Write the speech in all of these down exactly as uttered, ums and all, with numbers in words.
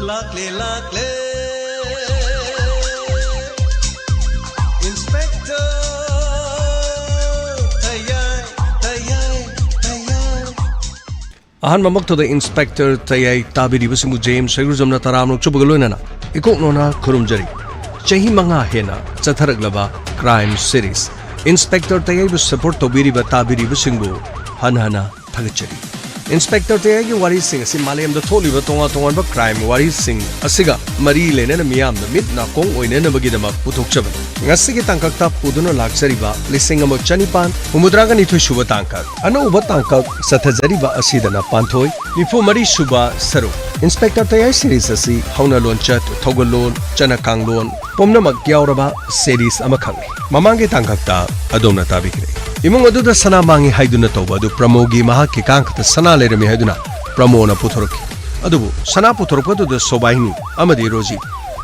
ꯂꯥꯛꯂꯦ, ꯂꯥꯛꯂꯦ, Inspector ꯇꯌꯥꯏ, ꯇꯌꯥꯏ, ꯇꯌꯥꯏ꯫ ꯑꯍꯥꯟꯕꯃꯛꯇꯗ Inspector ꯇꯌꯥꯏ ꯇꯥꯕꯤꯔꯤꯕꯁꯤꯡꯕꯨ James ꯁꯩꯒ꯭ꯔꯨꯖꯝꯅ ꯇꯔꯥꯝꯅ ꯑꯣꯛꯆꯕꯒ ꯂꯣꯏꯅꯅ ꯏꯀꯣꯛ ꯅꯣꯅ ꯈꯨꯔꯨꯝꯖꯔꯤ꯫ ꯆꯍꯤ ꯃꯉꯥ ꯍꯦꯟꯅ ꯆꯠꯊꯔꯛꯂꯕ crime series Inspector ꯇꯌꯥꯏꯕꯨ support ꯇꯧꯕꯤꯔꯤꯕ ꯇꯥꯕꯤꯔꯤꯕꯁꯤꯡꯕꯨ ꯍꯟꯅ ꯍꯟꯅ ꯊꯥꯒꯠꯆꯔꯤ꯫ Inspector ꯇꯌꯥꯏꯒꯤ ꯋꯥꯔꯤꯁꯤꯡ ꯑꯁꯤ ꯃꯥꯂꯦꯝꯗ ꯊꯣꯛꯂꯤꯕ ꯇꯣꯉꯥꯟ ꯇꯣꯉꯥꯟꯕ crime ꯋꯥꯔꯤꯁꯤꯡ ꯑꯁꯤꯒ ꯃꯔꯤ ꯂꯩꯅꯅ ꯃꯤꯌꯥꯝꯅ ꯃꯤꯠ ꯅꯥꯀꯣꯡ ꯑꯣꯏꯅꯅꯕꯒꯤꯗꯃꯛ ꯄꯨꯊꯣꯛꯆꯕꯅꯤ꯫ ꯉꯁꯤꯒꯤ ꯇꯥꯡꯀꯛꯇ ꯄꯨꯗꯨꯅ ꯂꯥꯛꯆꯔꯤꯕ ꯂꯤꯁꯤꯡ ꯑꯃ ꯆꯅꯤꯄꯥꯟ ꯍꯨꯝꯐꯨꯇꯔꯥꯒ ꯅꯤꯊꯣꯏ ꯁꯨꯕ ꯇꯥꯡꯀꯛ, ꯑꯅꯧꯕ ꯇꯥꯡꯀꯛ ꯆꯠꯊꯖꯔꯤꯕ ꯑꯁꯤꯗꯅ ꯄꯥꯟꯊꯣꯏ ꯅꯤꯐꯨ ꯃꯔꯤ ꯁꯨꯕ ꯁꯔꯨꯛ꯫ Inspector ꯇꯌꯥꯏ series ꯑꯁꯤ ꯍꯧꯅ ꯂꯣꯟꯆꯠ, ꯊꯧꯒꯜꯂꯣꯟ, ꯆꯠꯅ ꯀꯥꯡꯂꯣꯟ ꯄꯨꯝꯅꯃꯛ ꯌꯥꯎꯔꯕ series ꯑꯃꯈꯛꯅꯤ꯫ ꯃꯃꯥꯡꯒꯤ ꯇꯥꯡꯀꯛꯇ ꯑꯗꯣꯝꯅ ꯇꯥꯕꯤꯈ꯭ꯔꯦ꯫ ꯏꯃꯨꯡ ꯑꯗꯨꯗ ꯁꯅꯥ ꯃꯥꯡꯉꯤ ꯍꯥꯏꯗꯨꯅ ꯇꯧꯕ ꯑꯗꯨ ꯄ꯭ꯔꯃꯣꯒꯤ ꯃꯍꯥꯛꯀꯤ ꯀꯥꯡꯈꯛꯇ ꯁꯅꯥ ꯂꯩꯔꯝꯃꯤ ꯍꯥꯏꯗꯨꯅ ꯄ꯭ꯔꯃꯣꯅ ꯄꯨꯊꯣꯔꯛꯈꯤ꯫ ꯑꯗꯨꯕꯨ ꯁꯅꯥ ꯄꯨꯊꯣꯔꯛꯄꯗꯨꯗ ꯁꯣꯕꯥꯏꯅꯤ ꯑꯃꯗꯤ ꯔꯣꯖꯤ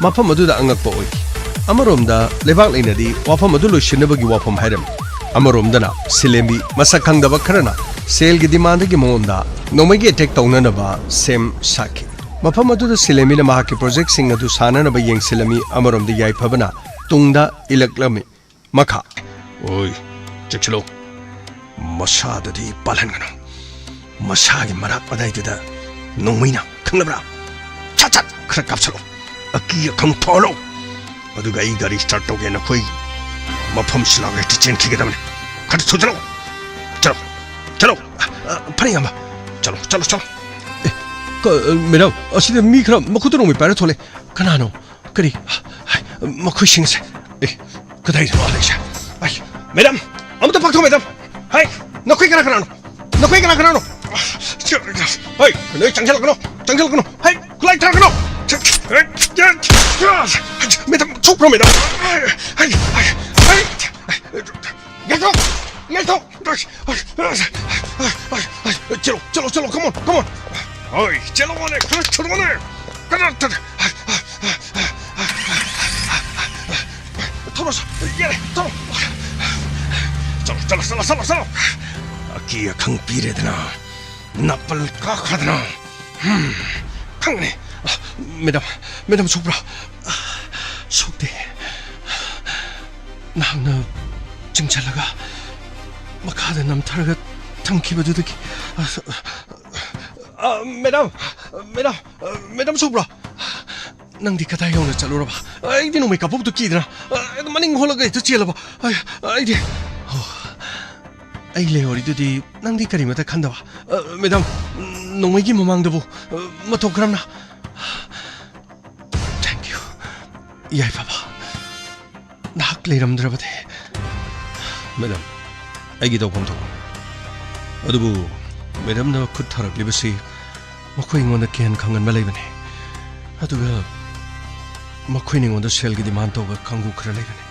ꯃꯐꯝ ꯑꯗꯨꯗ ꯑꯉꯛꯄ ꯑꯣꯏꯈꯤ꯫ ꯑꯃꯔꯣꯝꯗ ꯂꯩꯕꯥꯛ ꯂꯩꯅꯗꯤ ꯋꯥꯐꯝ ꯑꯗꯨ ꯂꯣꯏꯁꯤꯟꯅꯕꯒꯤ ꯋꯥꯐꯝ ꯍꯥꯏꯔꯝꯃꯤ, ꯑꯃꯔꯣꯝꯗꯅ ꯁꯤꯂꯦꯝꯕꯤ ꯃꯁꯛ ꯈꯪꯗꯕ ꯈꯔꯅ ꯁꯦꯜꯒꯤ demandꯒꯤ ꯃꯉꯣꯟꯗ ꯅꯣꯡꯃꯩꯒꯤ attack ꯇꯧꯅꯅꯕ ꯁꯦꯝ ꯁꯥꯈꯤ꯫ ꯃꯐꯝ ꯑꯗꯨꯗ ꯁꯤꯂꯦꯝꯕꯤꯅ ꯃꯍꯥꯛꯀꯤ projectꯁꯤꯡ ꯑꯗꯨ ꯁꯥꯟꯅꯅꯕ ꯌꯦꯡꯁꯤꯜꯂꯝꯃꯤ, ꯑꯃꯔꯣꯝꯗ ꯌꯥꯏꯐꯕꯅ ꯇꯨꯡꯗ ꯏꯜꯂꯛꯂꯝꯃꯤ꯫ ꯃꯈꯥ꯫ ꯑꯣꯏ, ꯆꯦꯛꯁꯤꯜꯂꯨ꯫ ꯃꯁꯥꯗꯗꯤ ꯄꯥꯜꯍꯟꯒꯅꯨ꯫ ꯃꯁꯥꯒꯤ ꯃꯔꯥꯛ ꯑꯗꯥꯏꯗꯨꯗ ꯅꯣꯡꯃꯩꯅ, ꯈꯪꯂꯕ꯭ꯔꯥ? ꯁꯠ ꯁꯠ ꯈꯔ ꯀꯥꯞꯁꯤꯜꯂꯨ꯫ ꯑꯀꯤ ꯑꯈꯪ ꯐꯥꯎꯍꯜꯂꯨ꯫ ꯑꯗꯨꯒ ꯑꯩ ꯒꯥꯔꯤ start ꯇꯧꯒꯦ, ꯅꯈꯣꯏ ꯃꯐꯝ ꯁꯤꯜꯂꯒ ꯍꯦꯛꯇ ꯆꯦꯟꯈꯤꯒꯗꯕꯅꯤ꯫ ꯈꯔ ꯊꯨꯖꯤꯜꯂꯨ꯫ ꯆꯠꯂꯣ, ꯆꯠꯂꯣ꯫ ꯑ, ꯐꯔꯦ, ꯏꯌꯥꯝꯕ꯫ ꯆꯠꯂꯣ, ꯆꯠꯂꯣ, ꯆꯠꯂꯣ꯫ ꯑꯦ, ꯀ-, ꯃꯦꯗꯥꯝ, ꯑꯁꯤꯗ ꯃꯤ ꯈꯔ ꯃꯈꯨꯠꯇ ꯅꯣꯡꯃꯩ ꯄꯥꯏꯔ ꯊꯣꯛꯂꯛꯑꯦ꯫ ꯀꯅꯥꯅꯣ? ꯀꯔꯤ? ꯍꯥꯏ, ꯃꯈꯣꯏꯁꯤꯡ ꯑꯁꯦ꯫ ꯑꯦ, ꯀꯗꯥꯏꯗꯅꯣ ꯂꯩꯁꯦ? ꯑꯩ, ꯃꯦꯗꯥꯝ, ꯑꯃꯨꯛꯇ ꯄꯥꯛꯊꯣꯛ, ꯃꯦꯗꯥꯝ꯫ ꯍꯥꯏ, ꯅꯈꯣꯏ ꯀꯅꯥ ꯀꯅꯥꯅꯣ? ꯅꯈꯣꯏ ꯀꯅꯥ ꯀꯅꯥꯅꯣ? ꯍꯥꯏ, ꯅꯣꯏ ꯆꯪꯁꯤꯜꯂꯛꯀꯅꯣ, ꯆꯪꯁꯤꯜꯂꯛꯀꯅꯣ꯫ ꯍꯥꯏ, ꯈꯨꯠꯂꯥꯏ ꯊꯥꯔꯛꯀꯅꯣ꯫ Madam, ꯊꯣꯛꯈ꯭ꯔꯣ, madam. ꯍꯥꯏ, ꯍꯥꯏ, ꯍꯥꯏ, ꯍꯥꯏ꯫ ꯉꯥꯏꯈꯣ, ꯉꯥꯏꯈꯣ꯫ ꯆꯦꯜꯂꯣ, ꯆꯦꯜꯂꯣ, ꯆꯦꯜꯂꯣ, come on, come on꯫ ꯍꯣꯏ, ꯆꯦꯜꯂꯣꯅꯦ, ꯈꯔ ꯊꯨꯔꯣꯅꯦ꯫ ꯀꯟꯅ ꯊꯨꯔꯦ꯫ ꯊꯧꯔꯣ, ꯌꯥꯔꯦ, ꯊꯧꯔꯣ꯫ ꯆꯠꯂꯣ, ꯆꯠꯂꯣ, ꯆꯠꯂꯣ, ꯆꯠꯂꯣ, ꯆꯠꯂꯣ꯫ ꯑꯀꯤ ꯑꯈꯪ ꯄꯤꯔꯦꯗꯅ, ꯅꯥꯄꯜ ꯀꯥꯈ꯭ꯔꯗꯅ꯫ ꯍꯝ, ꯈꯪꯒꯅꯤ, ꯃꯦꯗꯥꯝ, ꯃꯦꯗꯥꯝ ꯁꯣꯛꯄ꯭ꯔꯥ? ꯁꯣꯛꯇꯦ꯫ ꯅꯍꯥꯛꯅ ꯆꯤꯡꯁꯤꯜꯂꯒ ꯃꯈꯥꯗ ꯅꯝꯊꯔꯒ ꯊꯝꯈꯤꯕꯗꯨꯗꯒꯤ꯫ ꯑ, ꯃꯦꯗꯥꯝ, ꯃꯦꯗꯥꯝ, ꯃꯦꯗꯥꯝ ꯁꯣꯛꯄ꯭ꯔꯥ? ꯅꯪꯗꯤ ꯀꯗꯥꯏ ꯌꯧꯅ ꯆꯠꯂꯨꯔꯕ? ꯑꯩꯗꯤ ꯅꯣꯡꯃꯩ ꯀꯥꯞꯄꯕꯨ ꯀꯤꯗꯅ, ꯑ, ꯃꯅꯤꯡ ꯍꯣꯜꯂꯒ ꯍꯦꯛꯇ ꯆꯦꯜꯂꯕ꯫ ꯑꯩ, ꯑꯩꯗꯤ, ꯑꯣ, ꯑꯩ ꯂꯩꯍꯧꯔꯤꯗꯨꯗꯤ ꯅꯪꯗꯤ ꯀꯔꯤꯃꯠꯇ ꯈꯟꯗꯕ꯫ ꯑ, ꯃꯦꯗꯥꯝ, ꯅꯣꯡꯃꯩꯒꯤ ꯃꯃꯥꯡꯗꯕꯨ, ꯑ, ꯃꯇꯧ ꯀꯔꯝꯅ? Thank you꯫ ꯌꯥꯏꯐꯕ, ꯅꯍꯥꯛ ꯂꯩꯔꯝꯗ꯭ꯔꯕꯗꯤ꯫ ꯃꯦꯗꯥꯝ, ꯑꯩꯒꯤ ꯇꯧꯐꯝ ꯊꯣꯛꯄ꯫ ꯑꯗꯨꯕꯨ ꯃꯦꯗꯥꯝꯅ ꯈꯨꯠ ꯊꯥꯔꯛꯂꯤꯕꯁꯤ ꯃꯈꯣꯏ ꯑꯩꯉꯣꯟꯗ ꯀꯤꯍꯟ ꯈꯪꯍꯟꯕ ꯂꯩꯕꯅꯤ꯫ ꯑꯗꯨꯒ ꯃꯈꯣꯏꯅ ꯑꯩꯉꯣꯟꯗ ꯁꯦꯜꯒꯤ demand ꯇꯧꯕ ꯀꯥꯡꯕꯨ ꯈꯔ ꯂꯩꯕꯅꯤ꯫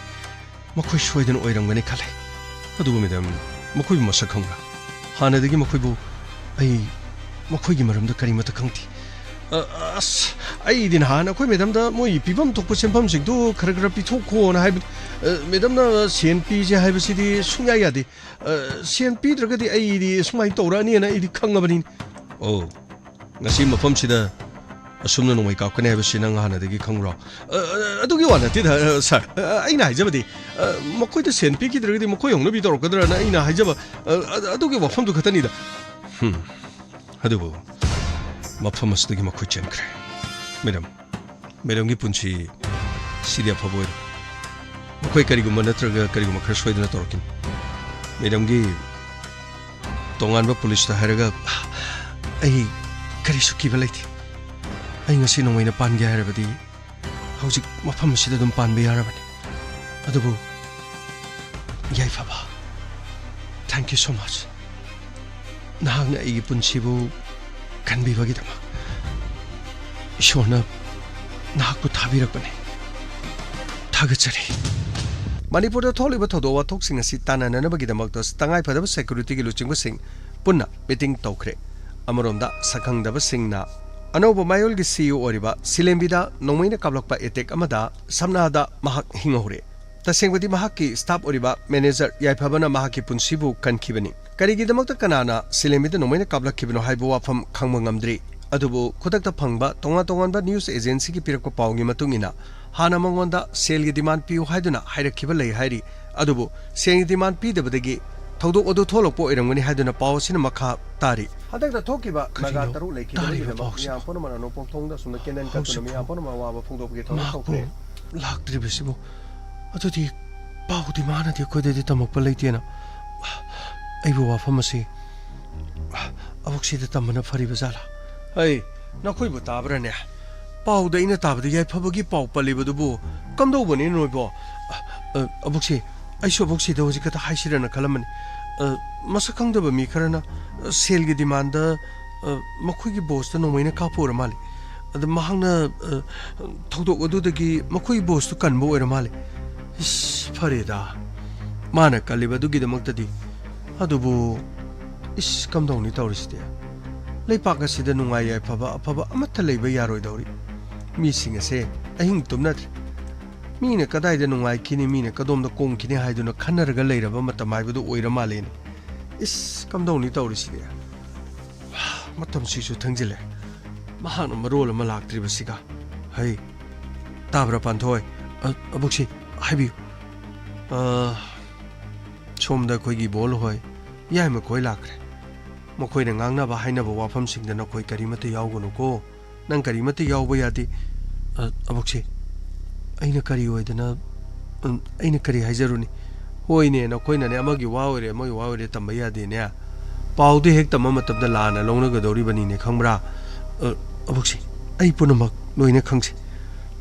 ꯃꯈꯣꯏ ꯁꯣꯏꯗꯅ ꯑꯣꯏꯔꯝꯒꯅꯤ ꯈꯜꯂꯤ꯫ ꯑꯗꯨꯕꯨ ꯃꯦꯗꯥꯝ, ꯃꯈꯣꯏꯕꯨ ꯃꯁꯛ ꯈꯪꯕ꯭ꯔꯥ? ꯍꯥꯟꯅꯗꯒꯤ ꯃꯈꯣꯏꯕꯨ ꯑꯩ ꯃꯈꯣꯏꯒꯤ ꯃꯔꯝꯗ ꯀꯔꯤꯃꯠꯇ ꯈꯪꯗꯦ꯫ ꯑ, ꯑꯁ, ꯑꯩꯗꯤ ꯅꯍꯥꯟ ꯑꯩꯈꯣꯏ ꯃꯦꯗꯥꯝꯗ ꯃꯣꯏ ꯄꯤꯐꯝ ꯊꯣꯛꯄ ꯁꯦꯟꯐꯝꯁꯤꯡꯗꯨ ꯈꯔ ꯈꯔ ꯄꯤꯊꯣꯛꯈꯣꯅ ꯍꯥꯏꯕꯅꯤ꯫ ꯑ, ꯃꯦꯗꯥꯝꯅ ꯁꯦꯟ ꯄꯤꯁꯦ ꯍꯥꯏꯕꯁꯤꯗꯤ ꯁꯨꯡꯌꯥ ꯌꯥꯗꯦ꯫ ꯑ, ꯁꯦꯟ ꯄꯤꯗ꯭ꯔꯒꯗꯤ ꯑꯩꯗꯤ ꯁꯨꯃꯥꯏꯅ ꯇꯧꯔꯛꯑꯅꯤꯅ ꯑꯩꯗꯤ ꯈꯪꯉꯕꯅꯤꯅꯦ꯫ ꯑꯣ, ꯉꯁꯤ ꯃꯐꯝꯁꯤꯗ ꯑꯁꯨꯝꯅ ꯅꯣꯡꯃꯩ ꯀꯥꯞꯀꯅꯤ ꯍꯥꯏꯕꯁꯤ ꯅꯪ ꯍꯥꯟꯅꯗꯒꯤ ꯈꯪꯕ꯭ꯔꯣ? ꯑ, ꯑ, ꯑꯗꯨꯒꯤ ꯋꯥ ꯅꯠꯇꯦꯗ, ꯑ, ꯁꯥꯔ꯫ ꯑ, ꯑꯩꯅ ꯍꯥꯏꯖꯕꯗꯤ, ꯑ, ꯃꯈꯣꯏꯗ ꯁꯦꯟ ꯄꯤꯈꯤꯗ꯭ꯔꯒꯗꯤ ꯃꯈꯣꯏ ꯍꯧꯅꯕꯤ ꯇꯧꯔꯛꯀꯗ꯭ꯔꯅ ꯑꯩꯅ ꯍꯥꯏꯖꯕ, ꯑ, ꯑ, ꯑꯗꯨꯒꯤ ꯋꯥꯐꯝꯗꯨ ꯈꯛꯇꯅꯤꯗ꯫ ꯍꯝ, ꯑꯗꯨꯕꯨ ꯃꯐꯝ ꯑꯁꯤꯗꯒꯤ ꯃꯈꯣꯏ ꯆꯦꯟꯈ꯭ꯔꯦ꯫ ꯃꯦꯗꯥꯝ, ꯃꯦꯗꯥꯝꯒꯤ ꯄꯨꯟꯁꯤ ꯁꯤꯗꯤ ꯑꯐꯕ ꯑꯣꯏꯔꯣꯏ꯫ ꯃꯈꯣꯏ ꯀꯔꯤꯒꯨꯝꯕ ꯅꯠꯇ꯭ꯔꯒ ꯀꯔꯤꯒꯨꯝꯕ ꯈꯔ ꯁꯣꯏꯗꯅ ꯇꯧꯔꯛꯈꯤꯅꯤ꯫ ꯃꯦꯗꯥꯝꯒꯤ ꯇꯣꯉꯥꯟꯕ ꯄꯨꯂꯤꯁꯇ ꯍꯥꯏꯔꯒ ꯑꯩ ꯀꯔꯤꯁꯨ ꯀꯤꯕ ꯂꯩꯇꯦ꯫ ꯑꯩ ꯉꯁꯤ ꯅꯣꯡꯃꯩꯅ ꯄꯥꯟꯒꯦ ꯍꯥꯏꯔꯕꯗꯤ ꯍꯧꯖꯤꯛ ꯃꯐꯝ ꯑꯁꯤꯗ ꯑꯗꯨꯝ ꯄꯥꯟꯕ ꯌꯥꯔꯕꯅꯤ꯫ ꯑꯗꯨꯕꯨ ꯌꯥꯏꯐꯕ, thank you so much꯫ ꯅꯍꯥꯛꯅ ꯑꯩꯒꯤ ꯄꯨꯟꯁꯤꯕꯨ ꯀꯟꯕꯤꯕꯒꯤꯗꯃꯛ ꯏꯁꯣꯔꯅ ꯅꯍꯥꯛꯄꯨ ꯊꯥꯕꯤꯔꯛꯄꯅꯤ꯫ ꯊꯥꯒꯠꯆꯔꯤ꯫ ꯃꯅꯤꯄꯨꯔꯗ ꯊꯣꯛꯂꯤꯕ ꯊꯧꯗꯣꯛ ꯋꯥꯊꯣꯛꯁꯤꯡ ꯑꯁꯤ ꯇꯥꯟꯅꯅꯅꯕꯒꯤꯗꯃꯛꯇ ꯇꯉꯥꯏꯐꯗꯕ ꯁꯦꯀ꯭ꯌꯨꯔꯤꯇꯤꯒꯤ ꯂꯨꯆꯤꯡꯕꯁꯤꯡ ꯄꯨꯟꯅ ꯃꯤꯇꯤꯡ ꯇꯧꯈ꯭ꯔꯦ꯫ ꯑꯃꯔꯣꯝꯗ ꯁꯛꯈꯪꯗꯕꯁꯤꯡꯅ ꯑꯅꯧꯕ ꯃꯌꯣꯜꯒꯤ ꯁꯤꯏꯑꯣ ꯑꯣꯏꯔꯤꯕ ꯁꯤꯂꯦꯝꯕꯤꯗ ꯅꯣꯡꯃꯩꯅ ꯀꯥꯞꯂꯛꯄ ꯑꯦꯇꯦꯛ ꯑꯃꯗ ꯁꯝꯅꯥꯗ ꯃꯍꯥꯛ ꯍꯤꯡꯍꯧꯔꯦ꯫ ꯇꯁꯦꯡꯕꯗꯤ ꯃꯍꯥꯛꯀꯤ ꯁ꯭ꯇꯥꯐ ꯑꯣꯏꯔꯤꯕ ꯃꯦꯅꯦꯖꯔ ꯌꯥꯏꯐꯕꯅ ꯃꯍꯥꯛꯀꯤ ꯄꯨꯟꯁꯤꯕꯨ ꯀꯟꯈꯤꯕꯅꯤ꯫ ꯀꯔꯤꯒꯤꯗꯃꯛꯇ ꯀꯅꯥꯅ ꯁꯤꯂꯦꯝꯕꯤꯗ ꯅꯣꯡꯃꯩꯅ ꯀꯥꯞꯂꯛꯈꯤꯕꯅꯣ ꯍꯥꯏꯕ ꯋꯥꯐꯝ ꯈꯪꯕ ꯉꯝꯗ꯭ꯔꯤ꯫ ꯑꯗꯨꯕꯨ ꯈꯨꯗꯛꯇ ꯐꯪꯕ ꯇꯣꯉꯥꯟ ꯇꯣꯉꯥꯟꯕ news agencyꯒꯤ ꯄꯤꯔꯛꯄ ꯄꯥꯎꯒꯤ ꯃꯇꯨꯡ ꯏꯟꯅ, ꯍꯥꯟꯅ ꯃꯉꯣꯟꯗ ꯁꯦꯜꯒꯤ demand ꯄꯤꯌꯨ ꯍꯥꯏꯗꯨꯅ ꯍꯥꯏꯔꯛꯈꯤꯕ ꯂꯩ ꯍꯥꯏꯔꯤ꯫ ꯑꯗꯨꯕꯨ ꯁꯦꯜꯒꯤ demand ꯄꯤꯗꯕꯗꯒꯤ ꯊꯧꯗꯣꯛ ꯑꯗꯨ ꯊꯣꯛꯂꯛꯄ ꯑꯣꯏꯔꯝꯒꯅꯤ ꯍꯥꯏꯗꯨꯅ ꯄꯥꯎ ꯑꯁꯤꯅ ꯃꯈꯥ ꯇꯥꯔꯤ꯫ ꯍꯟꯗꯛꯇ ꯊꯣꯛꯈꯤꯕ ꯀꯔꯤꯅꯣ ꯅꯥꯒꯥ ꯇꯔꯨꯛ ꯂꯩꯈꯤꯗꯕꯒꯤ ꯇꯥꯔꯤꯕ ꯄꯥꯎꯁꯤꯕꯨ? ꯃꯤꯌꯥꯝ ꯄꯨꯝꯅꯃꯛꯅ ꯅꯣꯡꯄꯣꯛ ꯊꯣꯡꯗ ꯑꯁꯨꯝꯅ candle ꯀꯠꯇꯨꯅ ꯍꯧꯖꯤꯛꯐꯥꯎ ꯃꯤꯌꯥꯝ ꯄꯨꯝꯅꯃꯛ ꯑꯋꯥꯕ ꯐꯣꯡꯗꯣꯛꯄꯒꯤ ꯊꯧꯔꯝ ꯃꯍꯥꯛꯄꯨ ꯇꯧꯈ꯭ꯔꯦ꯫ ꯂꯥꯛꯇ꯭ꯔꯤꯕꯁꯤꯕꯨ? ꯑꯗꯨꯗꯤ ꯄꯥꯎꯗꯤ ꯃꯥꯅꯗꯤ ꯑꯩꯈꯣꯏꯗꯗꯤ ꯇꯝꯃꯛꯄ ꯂꯩꯇꯦꯅ꯫ ꯑꯩꯕꯨ ꯋꯥꯐꯝ ꯑꯁꯤ ꯑꯕꯣꯛꯁꯤꯗ ꯇꯝꯕꯅ ꯐꯔꯤꯕ ꯖꯥꯠꯂꯥ? ꯑꯩ, ꯅꯈꯣꯏꯕꯨ ꯇꯥꯕ꯭ꯔꯥꯅꯦ? ꯄꯥꯎꯗ ꯑꯩꯅ ꯇꯥꯕꯗ ꯌꯥꯏꯐꯕꯒꯤ ꯄꯥꯎ ꯄꯜꯂꯤꯕꯗꯨꯕꯨ ꯀꯝꯗꯧꯕꯅꯤ ꯅꯣꯏꯕꯣ? ꯑ, ꯑ, ꯑꯕꯣꯛꯁꯤ, ꯑꯩꯁꯨ ꯑꯕꯣꯛꯁꯤꯗ ꯍꯧꯖꯤꯛ ꯈꯛꯇ ꯍꯥꯏꯁꯤꯔꯅ ꯈꯜꯂꯝꯕꯅꯤ꯫ ꯑ, ꯃꯁꯛ ꯈꯪꯗꯕ ꯃꯤ ꯈꯔꯅ, ꯑ, ꯁꯦꯜꯒꯤ demandꯗ, ꯑ, ꯃꯈꯣꯏꯒꯤ bossꯇ ꯅꯣꯡꯃꯩꯅ ꯀꯥꯞꯄ ꯑꯣꯏꯔ ꯃꯥꯜꯂꯦ꯫ ꯑꯗ ꯃꯍꯥꯛꯅ, ꯑ, ꯊꯧꯗꯣꯛ ꯑꯗꯨꯗꯒꯤ ꯃꯈꯣꯏꯒꯤ bossꯇꯨ ꯀꯟꯕ ꯑꯣꯏꯔ ꯃꯥꯜꯂꯦ꯫ ꯏꯁ, ꯐꯔꯦꯗ, ꯃꯥꯅ ꯀꯜꯂꯤꯕ ꯑꯗꯨꯒꯤꯗꯃꯛꯇꯗꯤ꯫ ꯑꯗꯨꯕꯨ, ꯏꯁ, ꯀꯝꯗꯧꯅꯤ ꯇꯧꯔꯤꯁꯤꯗꯤ? ꯂꯩꯄꯥꯛ ꯑꯁꯤꯗ ꯅꯨꯡꯉꯥꯏ ꯌꯥꯏꯐꯕ ꯑꯐꯕ ꯑꯃꯠꯇ ꯂꯩꯕ ꯌꯥꯔꯣꯏꯗꯧꯔꯤ꯫ ꯃꯤꯁꯤꯡ ꯑꯁꯦ ꯑꯍꯤꯡ ꯇꯨꯝꯅꯗ꯭ꯔꯦ꯫ ꯃꯤꯅ ꯀꯗꯥꯏꯗ ꯅꯨꯡꯉꯥꯏꯈꯤꯅꯤ, ꯃꯤꯅ ꯀꯗꯣꯝꯗ ꯀꯣꯝꯈꯤꯅꯤ ꯍꯥꯏꯗꯨꯅ ꯈꯟꯅꯔꯒ ꯂꯩꯔꯕ ꯃꯇꯝ ꯍꯥꯏꯕꯗꯨ ꯑꯣꯏꯔ ꯃꯥꯜꯂꯦꯅꯦ꯫ ꯏꯁ, ꯀꯝꯗꯧꯅꯤ ꯇꯧꯔꯤꯁꯤꯗꯤ? ꯃꯇꯝꯁꯤꯁꯨ ꯊꯦꯡꯖꯤꯜꯂꯦ꯫ ꯃꯍꯥꯛꯅ ꯃꯔꯣꯜ ꯑꯃ ꯂꯥꯛꯇ꯭ꯔꯤꯕꯁꯤꯒ꯫ ꯍꯩ, ꯇꯥꯕ꯭ꯔꯥ ꯄꯥꯟꯊꯣꯏ? ꯑ, ꯑꯕꯣꯛꯁꯤ, ꯍꯥꯏꯕꯤꯌꯨ꯫ ꯑ, ꯁꯣꯝꯗ ꯑꯩꯈꯣꯏꯒꯤ ꯕꯣꯜ ꯍꯣꯏ, ꯌꯥꯏꯃ ꯈꯣꯏ ꯂꯥꯛꯈ꯭ꯔꯦ꯫ ꯃꯈꯣꯏꯅ ꯉꯥꯡꯅꯕ ꯍꯥꯏꯅꯕ ꯋꯥꯐꯝꯁꯤꯡꯗ ꯅꯈꯣꯏ ꯀꯔꯤꯃꯠꯇ ꯌꯥꯎꯒꯅꯨꯀꯣ꯫ ꯅꯪ ꯀꯔꯤꯃꯠꯇ ꯌꯥꯎꯕ ꯌꯥꯗꯦ꯫ ꯑ, ꯑꯕꯣꯛꯁꯤ, ꯑꯩꯅ ꯀꯔꯤ ꯑꯣꯏꯗꯅ, ꯎꯝ, ꯑꯩꯅ ꯀꯔꯤ ꯍꯥꯏꯖꯔꯨꯅꯤ? ꯍꯣꯏꯅꯦ, ꯅꯈꯣꯏꯅꯅꯦ ꯑꯃꯒꯤ ꯋꯥ ꯑꯣꯏꯔꯦ, ꯑꯃꯒꯤ ꯋꯥ ꯑꯣꯏꯔꯦ ꯇꯝꯕ ꯌꯥꯗꯦꯅꯦ꯫ ꯄꯥꯎꯗꯤ ꯍꯦꯛ ꯇꯝꯕ ꯃꯇꯝꯗ ꯂꯥꯟꯅ ꯂꯧꯅꯒꯗꯧꯔꯤꯕꯅꯤꯅꯦ, ꯈꯪꯕ꯭ꯔꯥ? ꯑ, ꯑꯕꯣꯛꯁꯤ, ꯑꯩ ꯄꯨꯝꯅꯃꯛ ꯂꯣꯏꯅ ꯈꯪꯖꯩ꯫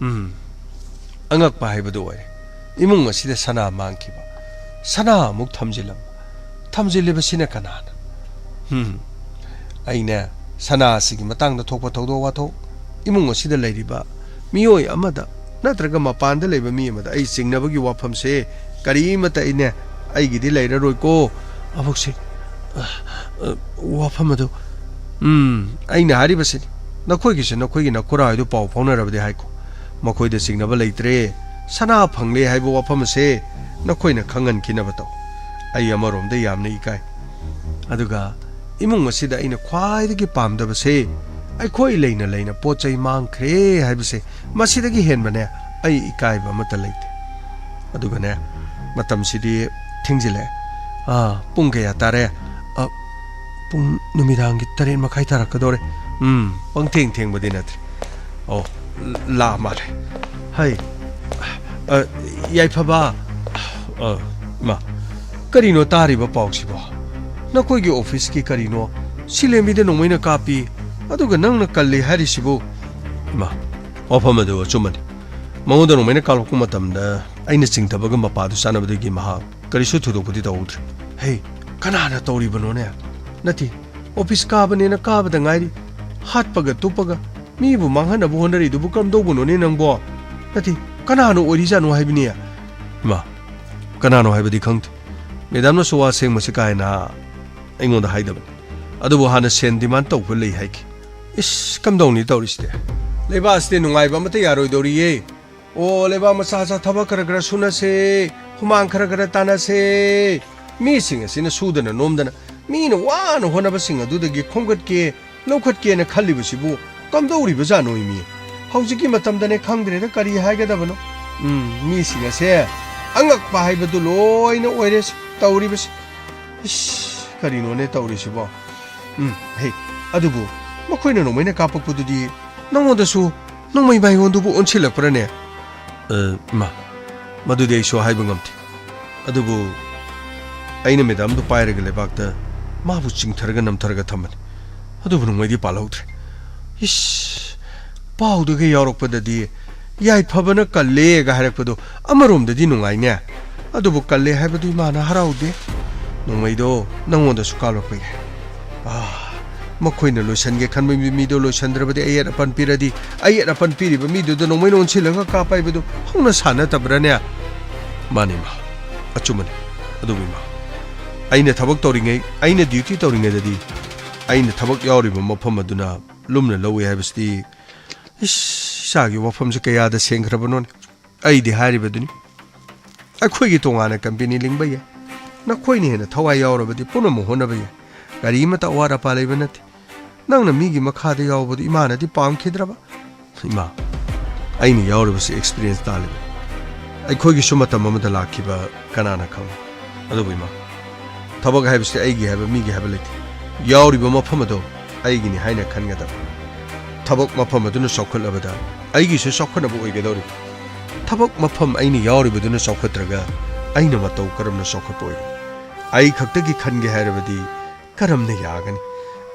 ꯎꯝ, ꯑꯉꯛꯄ ꯍꯥꯏꯕꯗꯨ ꯑꯣꯏꯔꯦ꯫ ꯏꯃꯨꯡ ꯑꯁꯤꯗ ꯁꯅꯥ ꯃꯥꯡꯈꯤꯕ, ꯁꯅꯥ ꯑꯃꯨꯛ ꯊꯝꯖꯤꯜꯂꯝꯕ, ꯊꯝꯖꯤꯜꯂꯤꯕꯁꯤꯅ ꯀꯅꯥꯅ? ꯎꯝ, ꯑꯩꯅ ꯁꯅꯥ ꯑꯁꯤꯒꯤ ꯃꯇꯥꯡꯗ ꯊꯣꯛꯄ ꯊꯧꯗꯣꯛ ꯋꯥꯊꯣꯛ ꯏꯃꯨꯡ ꯑꯁꯤꯗ ꯂꯩꯔꯤꯕ ꯃꯤꯑꯣꯏ ꯑꯃꯗ ꯅꯠꯇ꯭ꯔꯒ ꯃꯄꯥꯟꯗ ꯂꯩꯕ ꯃꯤ ꯑꯃꯗ ꯑꯩ ꯆꯤꯡꯅꯕꯒꯤ ꯋꯥꯐꯝꯁꯦ ꯀꯔꯤꯃꯠꯇ ꯑꯩꯅꯦ, ꯑꯩꯒꯤꯗꯤ ꯂꯩꯔꯔꯣꯏꯀꯣ꯫ ꯑꯕꯣꯛꯁꯤ, ꯑ, ꯑ, ꯋꯥꯐꯝ ꯑꯗꯨ, ꯎꯝ, ꯑꯩꯅ ꯍꯥꯏꯔꯤꯕꯁꯤꯅꯤ, ꯅꯈꯣꯏꯒꯤꯁꯨ ꯅꯈꯣꯏꯒꯤ ꯅꯈꯨꯔꯥ ꯍꯥꯏꯗꯨ ꯄꯥꯎ ꯐꯥꯎꯅꯔꯕꯗꯤ ꯍꯥꯏꯀꯣ꯫ ꯃꯈꯣꯏꯗ ꯆꯤꯡꯅꯕ ꯂꯩꯇ꯭ꯔꯦ, ꯁꯅꯥ ꯐꯪꯂꯦ ꯍꯥꯏꯕ ꯋꯥꯐꯝ ꯑꯁꯦ ꯅꯈꯣꯏꯅ ꯈꯪꯍꯟꯈꯤꯅꯕ ꯇꯧ꯫ ꯑꯩ ꯑꯃꯔꯣꯝꯗ ꯌꯥꯝꯅ ꯏꯀꯥꯏ꯫ ꯑꯗꯨꯒ ꯏꯃꯨꯡ ꯑꯁꯤꯗ ꯑꯩꯅ ꯈ꯭ꯋꯥꯏꯗꯒꯤ ꯄꯥꯝꯗꯕꯁꯦ ꯑꯩꯈꯣꯏ ꯂꯩꯅ ꯂꯩꯅ ꯄꯣꯠ ꯆꯩ ꯃꯥꯡꯈ꯭ꯔꯦ ꯍꯥꯏꯕꯁꯦ, ꯃꯁꯤꯗꯒꯤ ꯍꯦꯟꯕꯅꯦ ꯑꯩ ꯏꯀꯥꯏꯕ ꯑꯃꯠꯇ ꯂꯩꯇꯦ꯫ ꯑꯗꯨꯒꯅꯦ, ꯃꯇꯝꯁꯤꯗꯤ ꯊꯦꯡꯖꯤꯜꯂꯛꯑꯦ꯫ ꯑꯥ, ꯄꯨꯡ ꯀꯌꯥ ꯇꯥꯔꯦ? ꯑ, ꯄꯨꯡ ꯅꯨꯃꯤꯗꯥꯡꯒꯤ ꯇꯔꯦꯠ ꯃꯈꯥꯏ ꯇꯥꯔꯛꯀꯗꯧꯔꯦ꯫ ꯎꯝ, ꯄꯪꯊꯦꯡ ꯊꯦꯡꯕꯗꯤ ꯅꯠꯇ꯭ꯔꯦ꯫ ꯑꯣ, ꯂꯥꯛꯑ ꯃꯥꯜꯂꯦ꯫ ꯍꯩ, ꯑ, ꯌꯥꯏꯐꯕ꯫ ꯑ, ꯏꯃꯥ, ꯀꯔꯤꯅꯣ ꯇꯥꯔꯤꯕ ꯄꯥꯎꯁꯤꯕꯣ? ꯅꯈꯣꯏꯒꯤ ꯑꯣꯐꯤꯁꯀꯤ ꯀꯔꯤꯅꯣ? ꯁꯤꯂꯦꯝꯕꯤꯗ ꯅꯣꯡꯃꯩꯅ ꯀꯥꯞꯄꯤ, ꯑꯗꯨꯒ ꯅꯪꯅ ꯀꯜꯂꯤ ꯍꯥꯏꯔꯤꯁꯤꯕꯨ? ꯏꯃꯥ, ꯋꯥꯐꯝ ꯑꯗꯨ ꯑꯆꯨꯝꯕꯅꯤ꯫ ꯃꯉꯣꯟꯗ ꯅꯣꯡꯃꯩꯅ ꯀꯥꯞꯂꯛꯄ ꯃꯇꯝꯗ ꯑꯩꯅ ꯆꯤꯡꯊꯕꯒ ꯃꯄꯥꯗꯨ ꯆꯥꯅꯕꯗꯒꯤ ꯃꯍꯥꯛ ꯀꯔꯤꯁꯨ ꯊꯣꯏꯗꯣꯛꯄꯗꯤ ꯇꯧꯍꯧꯗ꯭ꯔꯦ꯫ ꯍꯦ, ꯀꯅꯥꯅ ꯇꯧꯔꯤꯕꯅꯣꯅꯦ? ꯅꯠꯇꯦ, ꯑꯣꯐꯤꯁ ꯀꯥꯕꯅꯦꯅ ꯀꯥꯕꯗ ꯉꯥꯏꯔꯤ꯫ ꯍꯥꯠꯄꯒ ꯇꯨꯞꯄꯒ ꯃꯤꯕꯨ ꯃꯥꯡꯍꯟꯅꯕ ꯍꯣꯠꯅꯔꯤꯗꯨꯕꯨ ꯀꯝꯗꯧꯕꯅꯣꯅꯦ ꯅꯪꯕꯣ? ꯅꯠꯇꯦ, ꯀꯅꯥꯅ ꯑꯣꯏꯔꯤꯖꯥꯠꯅꯣ ꯍꯥꯏꯕꯅꯤ? ꯏꯃꯥ, ꯀꯅꯥꯅꯣ ꯍꯥꯏꯕꯗꯤ ꯈꯪꯗꯦ꯫ ꯃꯦꯗꯥꯝꯅꯁꯨ ꯋꯥ ꯑꯁꯦꯡꯕꯁꯤ ꯀꯥ ꯍꯦꯟꯅ ꯑꯩꯉꯣꯟꯗ ꯍꯥꯏꯗꯕꯅꯤ꯫ ꯑꯗꯨꯕꯨ ꯍꯥꯟꯅ ꯁꯦꯟ ꯗꯤꯃꯥꯟ ꯇꯧꯕ ꯂꯩ ꯍꯥꯏꯈꯤ꯫ ꯏꯁ, ꯀꯝꯗꯧꯅꯤ ꯇꯧꯔꯤꯁꯤꯗꯤ? ꯂꯩꯕꯥꯛ ꯑꯁꯤꯗꯤ ꯅꯨꯡꯉꯥꯏꯕ ꯑꯃꯠꯇ ꯌꯥꯔꯣꯏꯗꯧꯔꯤꯌꯦ꯫ ꯑꯣ, ꯂꯩꯕꯥꯛ ꯃꯆꯥ ꯃꯆꯥ ꯊꯕꯛ ꯈꯔ ꯈꯔ ꯁꯨꯅꯁꯦ, ꯍꯨꯃꯥꯡ ꯈꯔ ꯈꯔ ꯇꯥꯅꯁꯦ꯫ ꯃꯤꯁꯤꯡ ꯑꯁꯤꯅ ꯁꯨꯗꯅ ꯅꯣꯝꯗꯅ ꯃꯤꯅ ꯋꯥꯅ ꯍꯣꯠꯅꯕꯁꯤꯡ ꯑꯗꯨꯗꯒꯤ ꯈꯣꯝꯒꯠꯀꯦ, ꯂꯧꯈꯠꯀꯦꯅ ꯈꯜꯂꯤꯕꯁꯤꯕꯨ ꯀꯝꯗꯧꯔꯤꯕꯖꯥꯠꯅꯣ ꯃꯤ? ꯍꯧꯖꯤꯛꯀꯤ ꯃꯇꯝꯗꯅꯦ ꯈꯪꯗ꯭ꯔꯦꯗ ꯀꯔꯤ ꯍꯥꯏꯒꯗꯕꯅꯣ꯫ ꯎꯝ, ꯃꯤꯁꯤꯡ ꯑꯁꯦ ꯑꯉꯛꯄ ꯍꯥꯏꯕꯗꯨ ꯂꯣꯏꯅ ꯑꯣꯏꯔꯦ ꯇꯧꯔꯤꯕꯁꯤ꯫ ꯏꯁ, ꯀꯔꯤꯅꯣꯅꯦ ꯇꯧꯔꯤꯁꯤꯕꯣ? ꯎꯝ, ꯍꯦ, ꯑꯗꯨꯕꯨ ꯃꯈꯣꯏꯅ ꯅꯣꯡꯃꯩꯅ ꯀꯥꯞꯄꯛꯄꯗꯨꯗꯤ ꯅꯉꯣꯟꯗꯁꯨ ꯅꯣꯡꯃꯩ ꯃꯥꯏꯑꯣꯟꯗꯨꯕꯨ ꯑꯣꯟꯁꯤꯜꯂꯛꯄ꯭ꯔꯅꯦ? ꯑ, ꯏꯃꯥ, ꯃꯗꯨꯗꯤ ꯑꯩꯁꯨ ꯍꯥꯏꯕ ꯉꯝꯗꯦ꯫ ꯑꯗꯨꯕꯨ ꯑꯩꯅ ꯃꯦꯗꯥꯝꯗꯨ ꯄꯥꯏꯔꯒ ꯂꯩꯕꯥꯛꯇ ꯃꯥꯕꯨ ꯆꯤꯡꯊꯔꯒ ꯅꯝꯊꯔꯒ ꯊꯝꯕꯅꯤ꯫ ꯑꯗꯨꯕꯨ ꯅꯣꯡꯃꯩꯗꯤ ꯄꯥꯜꯍꯧꯗ꯭ꯔꯦ꯫ ꯏꯁ, ꯄꯥꯎꯗꯒ ꯌꯥꯎꯔꯛꯄꯗꯗꯤ ꯌꯥꯏꯐꯕꯅ ꯀꯜꯂꯦꯒ ꯍꯥꯏꯔꯛꯄꯗꯣ ꯑꯃꯔꯣꯝꯗꯗꯤ ꯅꯨꯡꯉꯥꯏꯅꯦ꯫ ꯑꯗꯨꯕꯨ ꯀꯜꯂꯦ ꯍꯥꯏꯕꯗꯨ ꯏꯃꯥꯅ ꯍꯔꯥꯎꯗꯦ꯫ ꯅꯣꯡꯃꯩꯗꯣ ꯅꯪꯉꯣꯟꯗꯁꯨ ꯀꯥꯞꯂꯛꯄ ꯌꯥꯏ꯫ ꯑꯥ, ꯃꯈꯣꯏꯅ ꯂꯣꯏꯁꯟꯒꯦ ꯈꯟꯕ ꯃꯤꯗꯣ ꯂꯣꯏꯁꯟꯗ꯭ꯔꯕꯗꯤ ꯑꯌꯦꯠ ꯑꯄꯟ ꯄꯤꯔꯗꯤ, ꯑꯌꯦꯠ ꯑꯄꯟ ꯄꯤꯔꯤꯕ ꯃꯤꯗꯨꯗ ꯅꯣꯡꯃꯩꯅ ꯑꯣꯟꯁꯤꯜꯂꯒ ꯀꯥꯞꯄ ꯍꯥꯏꯕꯗꯨ ꯍꯧꯅ ꯁꯥ ꯅꯠꯇꯕ꯭ꯔꯥꯅꯦ? ꯃꯥꯅꯤ, ꯏꯃꯥ꯫ ꯑꯆꯨꯝꯕꯅꯤ꯫ ꯑꯗꯨꯕꯨ ꯏꯃꯥ, ꯑꯩꯅ ꯊꯕꯛ ꯇꯧꯔꯤꯉꯩ, ꯑꯩꯅ ꯗ꯭ꯌꯨꯇꯤ ꯇꯧꯔꯤꯉꯩꯗꯗꯤ ꯑꯩꯅ ꯊꯕꯛ ꯌꯥꯎꯔꯤꯕ ꯃꯐꯝ ꯑꯗꯨꯅ ꯂꯨꯝꯅ ꯂꯧꯏ ꯍꯥꯏꯕꯁꯤꯗꯤ, ꯏꯁ, ꯏꯁꯥꯒꯤ ꯋꯥꯐꯝꯁꯦ ꯀꯌꯥꯗ ꯁꯦꯡꯈ꯭ꯔꯕꯅꯣꯅꯦ꯫ ꯑꯩꯗꯤ ꯍꯥꯏꯔꯤꯕꯗꯨꯅꯤ꯫ ꯑꯩꯈꯣꯏꯒꯤ ꯇꯣꯉꯥꯟꯅ ꯀꯝꯄꯦꯅꯤ ꯂꯤꯡꯕ ꯌꯥꯏ꯫ ꯅꯈꯣꯏꯅ ꯍꯦꯟꯅ ꯊꯋꯥꯏ ꯌꯥꯎꯔꯕꯗꯤ ꯄꯨꯝꯅꯃꯛ ꯍꯣꯠꯅꯕ ꯌꯥꯏ꯫ ꯀꯔꯤꯃꯠꯇ ꯑꯋꯥꯠ ꯑꯄꯥ ꯂꯩꯕ ꯅꯠꯇꯦ꯫ ꯅꯪꯅ ꯃꯤꯒꯤ ꯃꯈꯥꯗ ꯌꯥꯎꯕꯗꯨ ꯏꯃꯥꯅꯗꯤ ꯄꯥꯝꯈꯤꯗ꯭ꯔꯕ? ꯏꯃꯥ, ꯑꯩꯅ ꯌꯥꯎꯔꯤꯕꯁꯤ experience ꯇꯥꯜꯂꯤꯕꯅꯤ꯫ ꯑꯩꯈꯣꯏꯒꯤꯁꯨ ꯃꯇꯝ ꯑꯃꯗ ꯂꯥꯛꯈꯤꯕ ꯀꯅꯥꯅ ꯈꯪꯕ? ꯑꯗꯨꯕꯨ ꯏꯃꯥ, ꯊꯕꯛ ꯍꯥꯏꯕꯁꯤ ꯑꯩꯒꯤ ꯍꯥꯏꯕ, ꯃꯤꯒꯤ ꯍꯥꯏꯕ ꯂꯩꯇꯦ꯫ ꯌꯥꯎꯔꯤꯕ ꯃꯐꯝ ꯑꯗꯣ ꯑꯩꯒꯤꯅꯤ ꯍꯥꯏꯅ ꯈꯟꯒꯗꯕ꯫ ꯊꯕꯛ ꯃꯐꯝ ꯑꯗꯨꯅ ꯆꯥꯎꯈꯠꯂꯕꯗ ꯑꯩꯒꯤꯁꯨ ꯆꯥꯎꯈꯠꯅꯕ ꯑꯣꯏꯒꯗꯧꯔꯤꯕꯅꯤ꯫ ꯊꯕꯛ ꯃꯐꯝ ꯑꯩꯅ ꯌꯥꯎꯔꯤꯕꯗꯨꯅ ꯆꯥꯎꯈꯠꯇ꯭ꯔꯒ ꯑꯩꯅ ꯃꯇꯧ ꯀꯔꯝꯅ ꯆꯥꯎꯈꯠꯄ ꯑꯣꯏꯒꯅꯤ? ꯑꯩ ꯈꯛꯇꯒꯤ ꯈꯟꯒꯦ ꯍꯥꯏꯔꯕꯗꯤ ꯀꯔꯝꯅ ꯌꯥꯒꯅꯤ?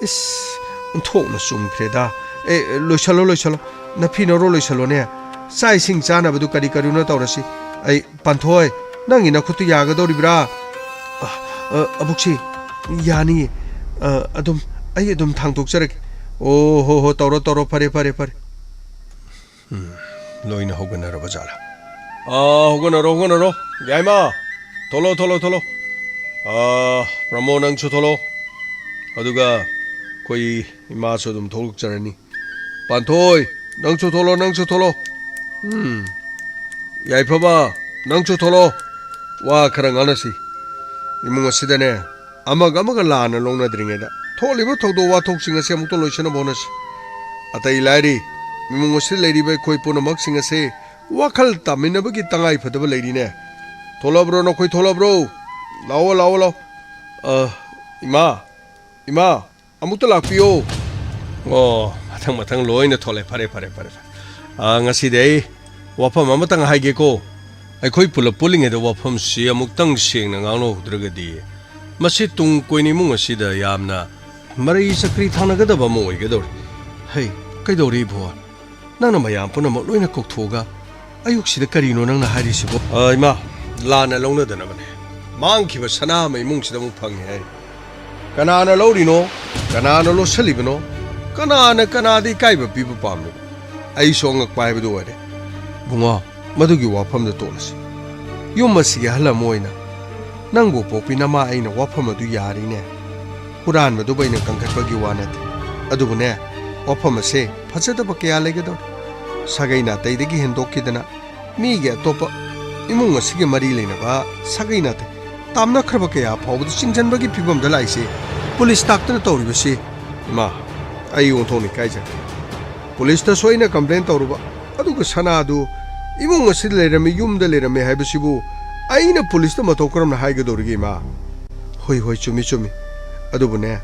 ꯏꯁ, ꯑꯣꯟꯊꯣꯛꯅ ꯆꯨꯝꯈ꯭ꯔꯦꯗ꯫ ꯑꯦ, ꯂꯣꯏꯁꯜꯂꯣ, ꯂꯣꯏꯁꯜꯂꯣ꯫ ꯅꯐꯤ ꯅꯔꯣꯜ ꯂꯣꯏꯁꯜꯂꯣꯅꯦ꯫ ꯆꯥꯛ ꯏꯁꯤꯡ ꯆꯥꯅꯕꯗꯨ ꯀꯔꯤ ꯀꯔꯤꯅꯣ ꯇꯧꯔꯁꯤ꯫ ꯑꯩ, ꯄꯥꯟꯊꯣꯏ, ꯅꯪꯒꯤ ꯅꯈꯨꯠꯇꯨ ꯌꯥꯒꯗꯧꯔꯤꯕ꯭ꯔꯥ? ꯑ, ꯑ, ꯑꯕꯨꯛꯁꯤ, ꯌꯥꯅꯤꯌꯦ꯫ ꯑ, ꯑꯗꯨꯝ, ꯑꯩ ꯑꯗꯨꯝ ꯊꯥꯡꯗꯣꯛꯆꯔꯒꯦ꯫ ꯑꯣ, ꯍꯣ, ꯍꯣ, ꯇꯧꯔꯣ, ꯇꯧꯔꯣ, ꯐꯔꯦ, ꯐꯔꯦ, ꯐꯔꯦ꯫ ꯎꯝ, ꯂꯣꯏꯅ ꯍꯧꯒꯠꯅꯔꯕ ꯖꯥꯠꯂꯥ? ꯑꯥ, ꯍꯧꯒꯠꯅꯔꯣ, ꯍꯧꯒꯠꯅꯔꯣ꯫ ꯌꯥꯏꯃ, ꯊꯣꯛꯂꯣ, ꯊꯣꯛꯂꯣ, ꯊꯣꯛꯂꯣ꯫ ꯑꯥ, ꯄ꯭ꯔꯃꯣ, ꯅꯪꯁꯨ ꯊꯣꯛꯂꯣ꯫ ꯑꯗꯨꯒ ꯑꯩꯈꯣꯏ ꯏꯃꯥꯁꯨ ꯑꯗꯨꯝ ꯊꯣꯛꯂꯛꯆꯔꯅꯤ꯫ ꯄꯥꯟꯊꯣꯏ, ꯅꯪꯁꯨ ꯊꯣꯛꯂꯣ, ꯅꯪꯁꯨ ꯊꯣꯛꯂꯣ꯫ ꯎꯝ꯫ ꯌꯥꯏꯐꯕ, ꯅꯪꯁꯨ ꯊꯣꯛꯂꯣ꯫ ꯋꯥ ꯈꯔ ꯉꯥꯡꯅꯁꯤ꯫ ꯏꯃꯨꯡ ꯑꯁꯤꯗꯅꯦ, ꯑꯃꯒ ꯑꯃꯒ ꯂꯥꯟꯅ ꯂꯧꯅꯗ꯭ꯔꯤꯉꯩꯗ ꯊꯣꯛꯂꯤꯕ ꯊꯧꯗꯣꯛ ꯋꯥꯊꯣꯛꯁꯤꯡ ꯑꯁꯤ ꯑꯃꯨꯛꯇ ꯂꯣꯏꯁꯤꯟꯅꯕ ꯍꯣꯠꯅꯁꯤ꯫ ꯑꯇꯩ ꯂꯥꯏꯔꯤ, ꯏꯃꯨꯡ ꯑꯁꯤꯗ ꯂꯩꯔꯤꯕ ꯑꯩꯈꯣꯏ ꯄꯨꯝꯅꯃꯛꯁꯤꯡ ꯑꯁꯤ ꯋꯥꯈꯜ ꯇꯥꯃꯤꯟꯅꯕꯒꯤ ꯇꯉꯥꯏ ꯐꯗꯕ ꯂꯩꯔꯤꯅꯦ꯫ ꯊꯣꯛꯂꯕ꯭ꯔꯣ ꯅꯈꯣꯏ, ꯊꯣꯛꯂꯕ꯭ꯔꯣ? ꯂꯥꯛꯑꯣ, ꯂꯥꯛꯑꯣ, ꯂꯥꯛꯑꯣ꯫ ꯑ, ꯏꯃꯥ, ꯏꯃꯥ, ꯑꯃꯨꯛꯇ ꯂꯥꯛꯄꯤꯌꯣ꯫ ꯑꯣ, ꯃꯊꯪ ꯃꯊꯪ ꯂꯣꯏꯅ ꯊꯣꯛꯂꯦ꯫ ꯐꯔꯦ, ꯐꯔꯦ, ꯐꯔꯦ, ꯐꯔꯦ꯫ ꯑ, ꯉꯁꯤꯗꯤ ꯑꯩ ꯋꯥꯐꯝ ꯑꯃꯇꯪ ꯍꯥꯏꯒꯦꯀꯣ꯫ ꯑꯩꯈꯣꯏ ꯄꯨꯂꯞ ꯄꯨꯜꯂꯤꯉꯩꯗ ꯋꯥꯐꯝꯁꯤ ꯑꯃꯨꯛꯇꯪ ꯁꯦꯡꯅ ꯉꯥꯡꯅꯍꯧꯗ꯭ꯔꯒꯗꯤ ꯃꯁꯤ ꯇꯨꯡ ꯀꯣꯏꯅ ꯏꯃꯨꯡ ꯑꯁꯤꯗ ꯌꯥꯝꯅ ꯃꯔꯩ ꯆꯀ꯭ꯔꯤ ꯊꯥꯅꯒꯗꯕ ꯑꯃ ꯑꯣꯏꯒꯗꯧꯔꯤ꯫ ꯍꯩ, ꯀꯩꯗꯧꯔꯦ ꯏꯕꯣ? ꯅꯪꯅ ꯃꯌꯥꯝ ꯄꯨꯝꯅꯃꯛ ꯂꯣꯏꯅ ꯀꯧꯊꯣꯛꯑꯒ ꯑꯌꯨꯛꯁꯤꯗ ꯀꯔꯤꯅꯣ ꯅꯪꯅ ꯍꯥꯏꯔꯤꯁꯤꯕꯣ? ꯑ, ꯏꯃꯥ, ꯂꯥꯟꯅ ꯂꯧꯅꯗꯅꯕꯅꯦ꯫ ꯃꯥꯡꯈꯤꯕ ꯁꯅꯥ ꯑꯃ ꯏꯃꯨꯡꯁꯤꯗ ꯑꯃꯨꯛ ꯐꯪꯉꯦ ꯍꯥꯏꯔꯤ꯫ ꯀꯅꯥꯅ ꯂꯧꯔꯤꯅꯣ? ꯀꯅꯥꯅ ꯂꯣꯠꯁꯤꯜꯂꯤꯕꯅꯣ? ꯀꯅꯥꯅ ꯀꯅꯥꯗ ꯏꯀꯥꯏꯕ ꯄꯤꯕ ꯄꯥꯝꯂꯤꯕ? ꯑꯩꯁꯨ ꯑꯉꯛꯄ ꯍꯥꯏꯕꯗꯨ ꯑꯣꯏꯔꯦ꯫ ꯕꯨꯡꯉꯣ, ꯃꯗꯨꯒꯤ ꯋꯥꯐꯝꯗ ꯇꯣꯛꯂꯁꯤ꯫ ꯌꯨꯝ ꯑꯁꯤꯒꯤ ꯑꯍꯜ ꯑꯃ ꯑꯣꯏꯅ ꯅꯪꯕꯨ ꯄꯣꯛꯄꯤ ꯅꯃꯥ ꯑꯩꯅ ꯋꯥꯐꯝ ꯑꯗꯨ ꯌꯥꯔꯤꯅꯦ꯫ ꯍꯨꯔꯥꯟꯕꯗꯨꯕꯨ ꯑꯩꯅ ꯀꯟꯈꯠꯄꯒꯤ ꯋꯥ ꯅꯠꯇꯦ꯫ ꯑꯗꯨꯕꯨꯅꯦ, ꯋꯥꯐꯝ ꯑꯁꯦ ꯐꯖꯗꯕ ꯀꯌꯥ ꯂꯩꯒꯗꯧꯔꯤ꯫ ꯁꯥꯒꯩ ꯅꯥꯇꯩꯗꯒꯤ ꯍꯦꯟꯗꯣꯛꯈꯤꯗꯅ ꯃꯤꯒꯤ ꯑꯇꯣꯞꯄ ꯏꯃꯨꯡ ꯑꯁꯤꯒꯤ ꯃꯔꯤ ꯂꯩꯅꯕ ꯁꯥꯒꯩ ꯅꯥꯇꯩ ꯇꯥꯝꯅꯈ꯭ꯔꯕ ꯀꯌꯥ ꯐꯥꯎꯕꯗ ꯆꯤꯡꯁꯤꯟꯕꯒꯤ ꯐꯤꯕꯝꯗ ꯂꯥꯛꯏꯁꯦ ꯄꯨꯂꯤꯁ ꯇꯥꯛꯇꯅ ꯇꯧꯔꯤꯕꯁꯤ, ꯏꯃꯥ, ꯑꯩ ꯑꯣꯟꯊꯣꯛꯅ ꯏꯀꯥꯏꯖꯔꯦ꯫ ꯄꯨꯂꯤꯁꯇꯁꯨ ꯑꯩꯅ ꯀꯝꯄ꯭ꯂꯦꯟ ꯇꯧꯔꯨꯕ, ꯑꯗꯨꯒ ꯁꯅꯥꯗꯨ ꯏꯃꯨꯡ ꯑꯁꯤꯗ ꯂꯩꯔꯝꯃꯤ, ꯌꯨꯝꯗ ꯂꯩꯔꯝꯃꯤ ꯍꯥꯏꯕꯁꯤꯕꯨ ꯑꯩꯅ ꯄꯨꯂꯤꯁꯇ ꯃꯇꯧ ꯀꯔꯝꯅ ꯍꯥꯏꯒꯗꯧꯔꯤꯒꯦ, ꯏꯃꯥ? ꯍꯣꯏ, ꯍꯣꯏ, ꯆꯨꯝꯃꯤ, ꯆꯨꯝꯃꯤ꯫ ꯑꯗꯨꯕꯨꯅꯦ,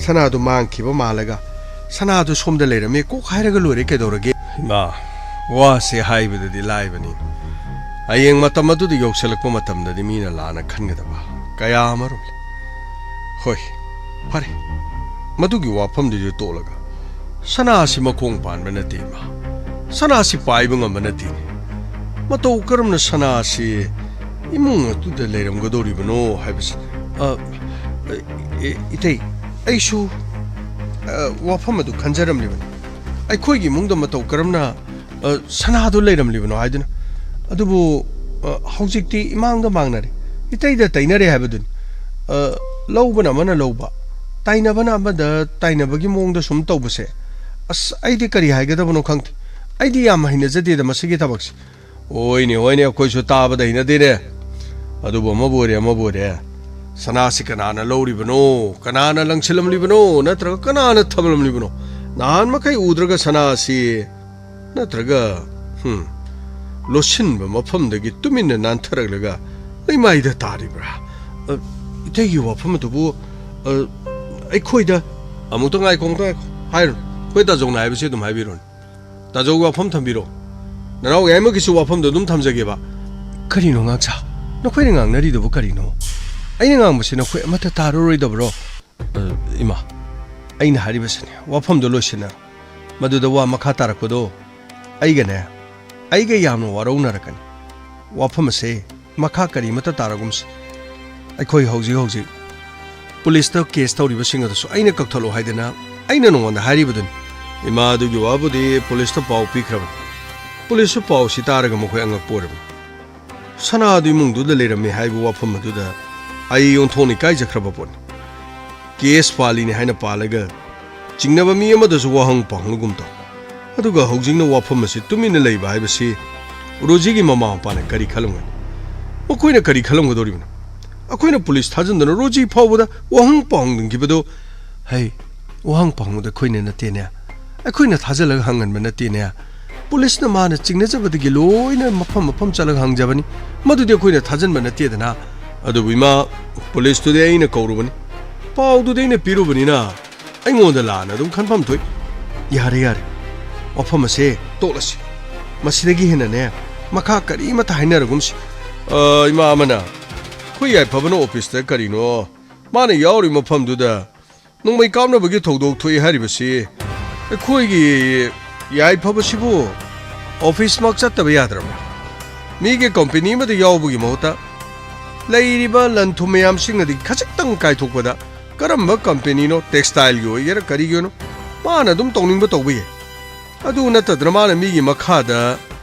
ꯁꯅꯥꯗꯨ ꯃꯥꯡꯈꯤꯕ ꯃꯥꯜꯂꯒ, "ꯁꯅꯥꯗꯨ ꯁꯣꯝꯗ ꯂꯩꯔꯝꯃꯤ" ꯀꯣꯛ ꯍꯥꯏꯔꯒ ꯂꯣꯏꯔꯦ, ꯀꯩꯗꯧꯔꯒꯦ? ꯏꯃꯥ, ꯋꯥꯁꯦ ꯍꯥꯏꯕꯗꯗꯤ ꯂꯥꯏꯕꯅꯤ꯫ ꯍꯌꯦꯡ ꯃꯇꯝ ꯑꯗꯨꯗ ꯌꯧꯁꯤꯜꯂꯛꯄ ꯃꯇꯝꯗꯗꯤ ꯃꯤꯅ ꯂꯥꯟꯅ ꯈꯟꯒꯗꯕ ꯀꯌꯥ ꯑꯃꯔꯣꯝ ꯂꯩ꯫ ꯍꯣꯏ, ꯐꯔꯦ, ꯃꯗꯨꯒꯤ ꯋꯥꯐꯝꯗꯨꯁꯨ ꯇꯣꯛꯂꯒ, ꯁꯅꯥꯁꯤ ꯃꯈꯣꯡ ꯄꯥꯟꯕ ꯅꯠꯇꯦ, ꯏꯃꯥ꯫ ꯁꯅꯥꯁꯤ ꯄꯥꯏꯕ ꯉꯝꯕ ꯅꯠꯇꯦꯅꯦ꯫ ꯃꯇꯧ ꯀꯔꯝꯅ ꯁꯅꯥꯁꯤ ꯏꯃꯨꯡ ꯑꯗꯨꯗ ꯂꯩꯔꯝꯒꯗꯧꯔꯤꯕꯅꯣ ꯍꯥꯏꯕꯁꯤ, ꯑ, ꯏ-, ꯏ-, ꯏꯇꯩ, ꯑꯩꯁꯨ, ꯑ, ꯋꯥꯐꯝ ꯑꯗꯨ ꯈꯟꯖꯔꯝꯂꯤꯕꯅꯤ꯫ ꯑꯩꯈꯣꯏꯒꯤ ꯏꯃꯨꯡꯗ ꯃꯇꯧ ꯀꯔꯝꯅ, ꯑ, ꯁꯅꯥꯗꯨ ꯂꯩꯔꯝꯂꯤꯕꯅꯣ ꯍꯥꯏꯗꯨꯅ꯫ ꯑꯗꯨꯕꯨ, ꯑ, ꯍꯧꯖꯤꯛꯇꯤ ꯏꯃꯥꯡꯗ ꯃꯥꯡꯅꯔꯦ, ꯏꯇꯩꯗ ꯇꯩꯅꯔꯦ ꯍꯥꯏꯕꯗꯨꯅꯤ꯫ ꯑ, ꯂꯧꯕꯅ ꯑꯃꯅ ꯂꯧꯕ, ꯇꯥꯏꯅꯕꯅ ꯑꯃꯗ ꯇꯥꯏꯅꯕꯒꯤ ꯃꯑꯣꯡꯗ ꯁꯨꯝ ꯇꯧꯕꯁꯦ, ꯑꯁ, ꯑꯩꯗꯤ ꯀꯔꯤ ꯍꯥꯏꯒꯗꯕꯅꯣ ꯈꯪꯗꯦ꯫ ꯑꯩꯗꯤ ꯌꯥꯝ ꯍꯩꯅꯖꯗꯦꯗ ꯃꯁꯤꯒꯤ ꯊꯕꯛꯁꯦ꯫ ꯍꯣꯏꯅꯦ, ꯍꯣꯏꯅꯦ, ꯑꯩꯈꯣꯏꯁꯨ ꯇꯥꯕꯗ ꯍꯩꯅꯗꯦꯅꯦ꯫ ꯑꯗꯨꯕꯨ ꯑꯃꯕꯨ ꯑꯣꯏꯔꯦ, ꯑꯃꯕꯨ ꯑꯣꯏꯔꯦ, ꯁꯅꯥꯁꯤ ꯀꯅꯥꯅ ꯂꯧꯔꯤꯕꯅꯣ, ꯀꯅꯥꯅ ꯂꯪꯁꯤꯜꯂꯝꯂꯤꯕꯅꯣ, ꯅꯠꯇ꯭ꯔꯒ ꯀꯅꯥꯅ ꯊꯝꯂꯝꯂꯤꯕꯅꯣ? ꯅꯍꯥꯟ ꯃꯈꯩ ꯎꯗ꯭ꯔꯒ ꯁꯅꯥꯁꯤ, ꯅꯠꯇ꯭ꯔꯒ, ꯍꯨꯝ, ꯂꯣꯠꯁꯤꯟꯕ ꯃꯐꯝꯗꯒꯤ ꯇꯨꯃꯤꯟꯅ ꯅꯥꯟꯊꯔꯛꯂꯒ ꯂꯩꯃꯥꯏꯗ ꯇꯥꯔꯤꯕ꯭ꯔꯥ? ꯑ, ꯏꯇꯩꯒꯤ ꯋꯥꯐꯝ ꯑꯗꯨꯕꯨ, ꯑ, ꯑꯩꯈꯣꯏꯗ ꯑꯃꯨꯛꯇ ꯉꯥꯏꯈꯣ, ꯑꯃꯨꯛꯇ ꯉꯥꯏꯈꯣ꯫ ꯍꯥꯏꯔꯨꯅꯨ꯫ ꯑꯩꯈꯣꯏ ꯇꯥꯖꯧꯅ ꯍꯥꯏꯕꯁꯤ ꯑꯗꯨꯝ ꯍꯥꯏꯕꯤꯔꯣꯅꯦ꯫ ꯇꯥꯖꯧꯒꯤ ꯋꯥꯐꯝ ꯊꯝꯕꯤꯔꯣ꯫ ꯅꯅꯥꯎ ꯌꯥꯏꯃꯒꯤꯁꯨ ꯋꯥꯐꯝꯗꯣ ꯑꯗꯨꯝ ꯊꯝꯖꯒꯦꯕ꯫ ꯀꯔꯤꯅꯣ, ꯉꯥꯛꯁꯥ? ꯅꯈꯣꯏꯅ ꯉꯥꯡꯅꯔꯤꯗꯨꯕꯨ ꯀꯔꯤꯅꯣ? ꯑꯩꯅ ꯉꯥꯡꯕꯁꯤ ꯅꯈꯣꯏ ꯑꯃꯠꯇ ꯇꯥꯔꯔꯣꯏꯗꯕ꯭ꯔꯣ? ꯑ, ꯏꯃꯥ, ꯑꯩꯅ ꯍꯥꯏꯔꯤꯕꯁꯤꯅꯦ, ꯋꯥꯐꯝꯗꯣ ꯂꯣꯏꯁꯤꯟꯅꯔꯣ꯫ ꯃꯗꯨꯗ ꯋꯥ ꯃꯈꯥ ꯇꯥꯔꯛꯄꯗꯣ ꯑꯩꯒꯅꯦ, ꯑꯩꯒ ꯌꯥꯝꯅ ꯋꯥꯔꯧꯅꯔꯛꯀꯅꯤ꯫ ꯋꯥꯐꯝ ꯑꯁꯦ ꯃꯈꯥ ꯀꯔꯤꯃꯠꯇ ꯇꯥꯔꯒꯨꯝꯁꯤ꯫ ꯑꯩꯈꯣꯏ ꯍꯧꯖꯤꯛ ꯍꯧꯖꯤꯛ ꯄꯨꯂꯤꯁꯇ ꯀꯦꯁ ꯇꯧꯔꯤꯕꯁꯤꯡ ꯑꯗꯨꯁꯨ ꯑꯩꯅ ꯀꯛꯊꯠꯂꯣ ꯍꯥꯏꯗꯅ ꯑꯩꯅ ꯅꯉꯣꯟꯗ ꯍꯥꯏꯔꯤꯕꯗꯨꯅꯤ꯫ ꯏꯃꯥ ꯑꯗꯨꯒꯤ ꯋꯥꯕꯨꯗꯤ ꯄꯨꯂꯤꯁꯇ ꯄꯥꯎ ꯄꯤꯈ꯭ꯔꯕꯅꯤ꯫ ꯄꯨꯂꯤꯁꯁꯨ ꯄꯥꯎꯁꯤ ꯇꯥꯔꯒ ꯃꯈꯣꯏ ꯑꯉꯛꯄ ꯑꯣꯏꯔꯕꯅꯤ꯫ ꯁꯅꯥ ꯑꯗꯨ ꯏꯃꯨꯡꯗꯨꯗ ꯂꯩꯔꯝꯃꯤ ꯍꯥꯏꯕ ꯋꯥꯐꯝ ꯑꯗꯨꯗ ꯑꯩ ꯑꯣꯟꯊꯣꯛꯅ ꯏꯀꯥꯏꯖꯈ꯭ꯔꯕ ꯄꯣꯠꯅꯤ꯫ ꯀꯦꯁ ꯄꯥꯜꯂꯤꯅꯤ ꯍꯥꯏꯅ ꯄꯥꯜꯂꯒ ꯆꯤꯡꯅꯕ ꯃꯤ ꯑꯃꯗꯁꯨ ꯋꯥꯍꯪ ꯄꯥꯎꯍꯪꯒꯨꯝ ꯇꯧ꯫ ꯑꯗꯨꯒ ꯍꯧꯖꯤꯛꯅ ꯋꯥꯐꯝ ꯑꯁꯤ ꯇꯨꯃꯤꯟꯅ ꯂꯩꯕ ꯍꯥꯏꯕꯁꯤ ꯔꯣꯖꯤꯒꯤ ꯃꯃꯥ ꯃꯄꯥꯅ ꯀꯔꯤ ꯈꯜꯂꯝꯒꯅꯤ? ꯃꯈꯣꯏꯅ ꯀꯔꯤ ꯈꯜꯂꯝꯒꯗꯧꯔꯤꯕꯅꯣ? ꯑꯩꯈꯣꯏꯅ ꯄꯨꯂꯤꯁ ꯊꯥꯖꯤꯟꯗꯨꯅ ꯔꯣꯖꯤ ꯐꯥꯎꯕꯗ ꯋꯥꯍꯪ ꯄꯥꯎꯍꯪꯗꯟꯈꯤꯕꯗꯨ, ꯍꯩ, ꯋꯥꯍꯪ ꯄꯥꯎꯍꯪꯗ ꯑꯩꯈꯣꯏꯅ ꯅꯠꯇꯦꯅꯦ꯫ ꯑꯩꯈꯣꯏꯅ ꯊꯥꯖꯤꯜꯂꯒ ꯍꯪꯍꯟꯕ ꯅꯠꯇꯦꯅꯦ꯫ ꯄꯨꯂꯤꯁꯅ ꯃꯥꯅ ꯆꯤꯡꯅꯖꯕꯗꯒꯤ ꯂꯣꯏꯅ ꯃꯐꯝ ꯃꯐꯝ ꯆꯠꯂꯒ ꯍꯪꯖꯕꯅꯤ꯫ ꯃꯗꯨꯗꯤ ꯑꯩꯈꯣꯏꯅ ꯊꯥꯖꯤꯟꯕ ꯅꯠꯇꯦꯗꯅ꯫ ꯑꯗꯨꯕꯨ ꯏꯃꯥ, ꯄꯨꯂꯤꯁꯇꯨꯗꯤ ꯑꯩꯅ ꯀꯧꯔꯨꯕꯅꯤ꯫ ꯄꯥꯎꯗꯨꯗꯤ ꯑꯩꯅ ꯄꯤꯔꯨꯕꯅꯤꯅ ꯑꯩꯉꯣꯟꯗ ꯂꯥꯟꯅ ꯑꯗꯨꯝ ꯈꯟꯐꯝ ꯊꯣꯛꯏ꯫ ꯌꯥꯔꯦ, ꯌꯥꯔꯦ꯫ ꯋꯥꯐꯝ ꯑꯁꯦ ꯇꯣꯛꯂꯁꯤ꯫ ꯃꯁꯤꯗꯒꯤ ꯍꯦꯟꯅꯅꯦ, ꯃꯈꯥ ꯀꯔꯤꯃꯠꯇ ꯍꯥꯏꯅꯔꯒꯨꯝꯁꯤ꯫ ꯑ, ꯏꯃꯥ ꯑꯃꯅ, "ꯑꯩꯈꯣꯏ ꯌꯥꯏꯐꯕꯅ ꯑꯣꯐꯤꯁꯇ ꯀꯔꯤꯅꯣ? ꯃꯥꯅ ꯌꯥꯎꯔꯤ ꯃꯐꯝꯗꯨꯗ ꯅꯣꯡꯃꯩ ꯀꯥꯞꯅꯕꯒꯤ ꯊꯧꯗꯣꯛ ꯊꯣꯛꯏ ꯍꯥꯏꯔꯤꯕꯁꯤ ꯑꯩꯈꯣꯏꯒꯤ ꯌꯥꯏꯐꯕꯁꯤꯕꯨ ꯑꯣꯐꯤꯁꯃꯛ ꯆꯠꯇꯕ ꯌꯥꯗ꯭ꯔꯕ꯭ꯔꯥ? ꯃꯤꯒꯤ ꯀꯝꯄꯦꯅꯤ ꯑꯃꯗ ꯌꯥꯎꯕꯒꯤ ꯃꯍꯨꯠꯇ ꯂꯩꯔꯤꯕ ꯂꯟ ꯊꯨꯝ ꯃꯌꯥꯝꯁꯤꯡ ꯑꯗꯒꯤ ꯈꯖꯤꯛꯇꯪ ꯀꯥꯏꯊꯣꯛꯄꯗ ꯀꯔꯝꯕ ꯀꯝꯄꯦꯅꯤꯅꯣ, ꯇꯦꯛꯁꯇꯥꯏꯜꯒꯤ ꯑꯣꯏꯒꯦꯔꯥ ꯀꯔꯤꯒꯤ ꯑꯣꯏꯅꯣ, ꯃꯥꯅ ꯑꯗꯨꯝ ꯇꯧꯅꯤꯡꯕ ꯇꯧꯕ ꯌꯥꯏ꯫ ꯑꯗꯨ ꯅꯠꯇꯗꯅ ꯃꯥꯅ ꯃꯤꯒꯤ ꯃꯈꯥꯗ,